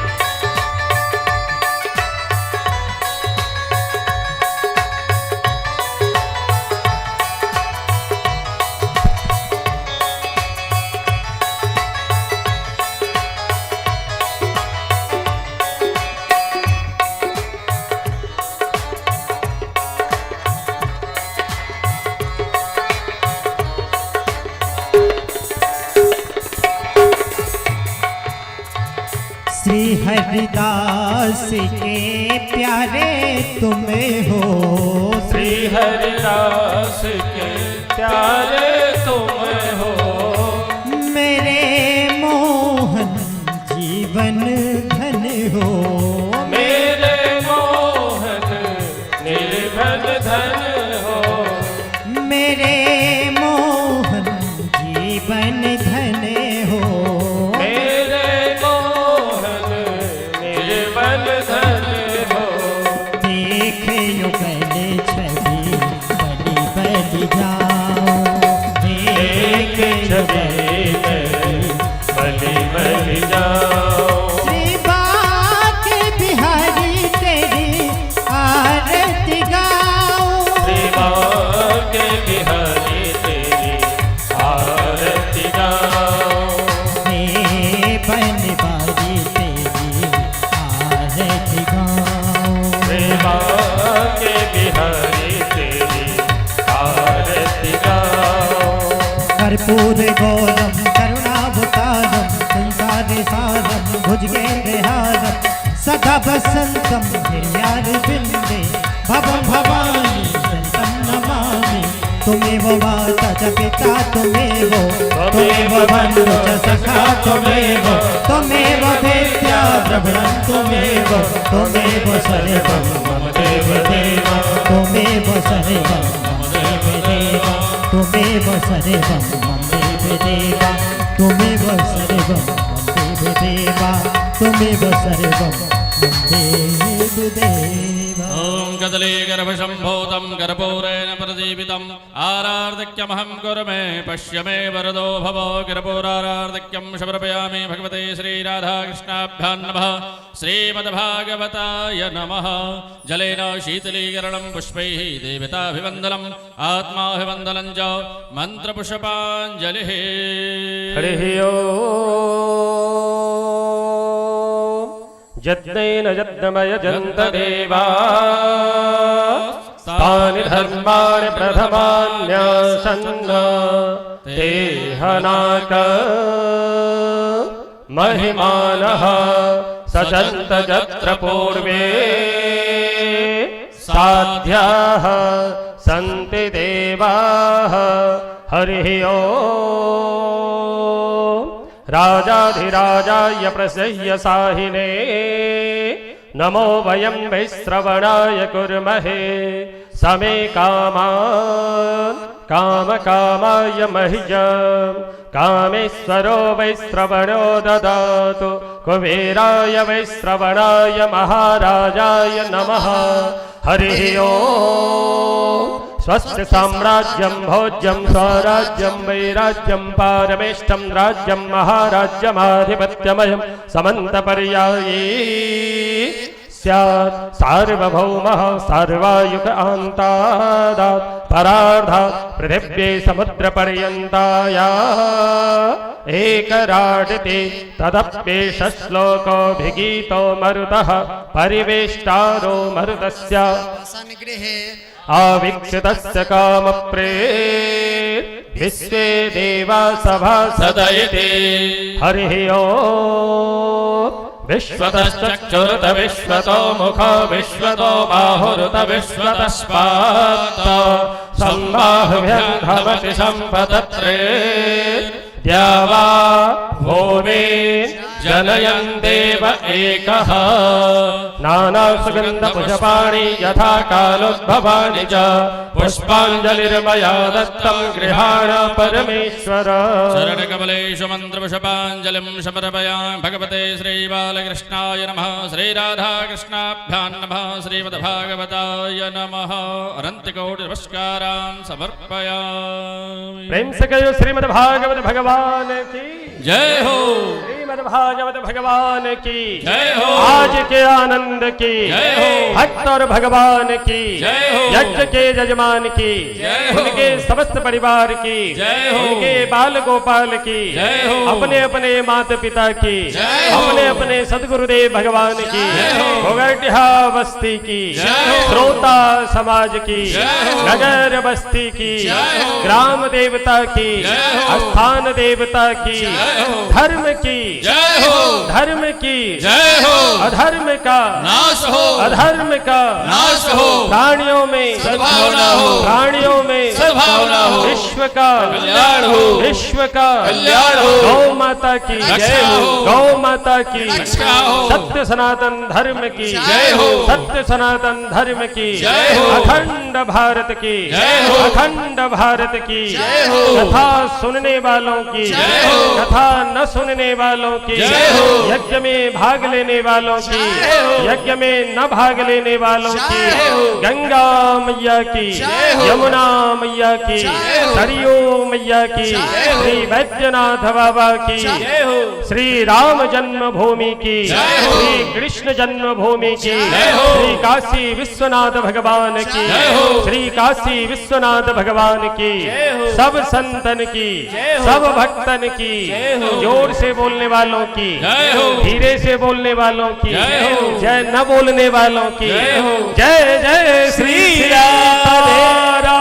श्री हरिदास के प्यारे तुम हो। श्री हरिदास के प्यारे तुम हो। मेरे मोहन जीवन धन हो। मेरे मोहन निर्धन धन हो। मेरे मोहन जीवन धन हो। मेरे मोहन निर्बल धन हो। देख युगल छवि बलि बलि जाओ। देख छवि मैं बलि बलि जाऊं। श्री बाके बिहारी तेरी आरती गाऊं। श्री बाके बिहारी तेरी आरती गाऊं। हे बनवारी तेरी आरती गाऊं। श्री बाके कर्पूर गौरम करुणावतारम संसार सारम भुजगेन्द्रहारम सदा बसंतम हृदयारविन्दे भवं भवानी सन्तं नमामि। त्वमेव माता च पिता त्वमेव, त्वमेव बन्धु च सखा त्वमेव, त्वमेव विद्या द्रविणं त्वमेव, त्वमेव सर्वं मम देव देव, त्वमेव सर्वं मम देव देव, त्वमेव सर्वं मम देव देव, त्वमेव सर्वं मम देव देव, त्वमेव सर्वं मम देव देव। ॐ कदलीगर्भसम्भूतं कर्पूरेण प्रदीपितम् आरार्तिक्यमहं कुरु मे पश्य मे वरदो भव। कर्पूरारार्तिक्यं समर्पयामि भगवते श्रीराधाकृष्णाभ्यां नमः। श्रीमद्भागवताय नमः। जलेन शीतलीकरणं पुष्पैः देवताभिवन्दनम् आत्माभिवन्दनं च मन्त्रपुष्पाञ्जलिः। हरिः ॐ। यज्ञेन यज्ञमयजन्त देवा तानि धर्माणि प्रथमान्यासन् ते हनाक महिमानः सचन्त यत्र पूर्वे साध्याः सन्ति देवाः। हरिः ॐ। राजाधिराजाय प्रसह्य साहिने नमो वयं वैश्रवणाय कुर्महे। समे कामान् कामकामाय मह्यं कामेश्वरो वैश्रवणो ददातु। कुबेराय वैश्रवणाय महाराजाय नमः। हरिः ॐ। स्वस्य साम्राज्यं भोज्यं स्वराज्यं वैराज्यं पारमेष्ठं राज्यं महाराज्यमाधिपत्यमयं समन्तपर्यायी स्यात्। सार्वभौमः सार्वायुग आन्तादात् परार्धात् पृथिव्यै समुद्रपर्यन्ताया एकराडिति तदप्येष श्लोकोऽभिगीतो मरुतः परिवेष्टारो मरुतस्य गृहे आवीक्षितस्य कामप्रे विश्वे देवा सभा सदयति। हरिः ॐ। विश्वतश्चक्षुरुत विश्वतो मुखो विश्वतो बाहुरुत विश्वतस्पात् सम्बाहुभ्यं सम्पतत्रे द्यावा भूमि जनयन् देव एकः। नानासुगन्धपुष्पाणि यथा कालोद्भवानि च पुष्पाञ्जलिर्मया दत्तं गृहाण परमेश्वर। चरणकमलेषु मन्त्रपुष्पाञ्जलिं समर्पयामि भगवते श्रीबालकृष्णाय नमः। श्रीराधाकृष्णाभ्यां नमः। श्रीमद्भागवताय नमः। अनन्तकोटि नमस्कारान् समर्पयामि। प्रेम से कहो श्रीमद् भागवत भगवान की जय हो। श्रीमद् भागवत भगवान की जय हो। आज के आनंद की जय हो। भक्त और भगवान की जय हो। यज्ञ के यजमान की जय हो। उनके समस्त परिवार की जय हो। उनके बाल गोपाल की जय हो। अपने अपने माता पिता की जय हो। अपने अपने सदगुरुदेव भगवान की जय हो। गोगढ़िया बस्ती की जय हो। श्रोता समाज की जय हो। नगर बस्ती की जय हो। ग्राम देवता की जय हो। स्थान देवता की जय हो। धर्म की जय हो। धर्म की जय हो। अधर्म का नाश हो। अधर्म का नाश हो। प्राणियों में सद्भावना हो। प्राणियों में सद्भावना हो। विश्व का कल्याण हो। विश्व का कल्याण हो। गौ माता की रक्षा हो। गौ माता की रक्षा हो। सत्य सनातन धर्म की जय हो। सत्य सनातन धर्म की जय हो। अखंड भारत की जय हो। अखंड भारत की जय हो। कथा सुनने वालों की जय हो। कथा न सुनने वालों की जय हो। यज्ञ में भाग लेने वालों की जय हो। यज्ञ में न भाग लेने वालों की जय हो। गंगा मैया की जय हो। यमुना मैया की जय हो। सरयू मैया की जय हो। श्री वैद्यनाथ बाबा की जय हो। श्री राम जन्मभूमि की जय हो। श्री कृष्ण जन्मभूमि की जय हो। श्री काशी विश्वनाथ भगवान की जय हो। श्री काशी विश्वनाथ भगवान की जय हो। सब संतन की जय हो। सब भक्तन की जय हो। जोर से बोलने वालों की जय हो। धीरे से बोलने वालों की जय हो। जय न बोलने वालों की जय हो। जय जय श्री राम। राम।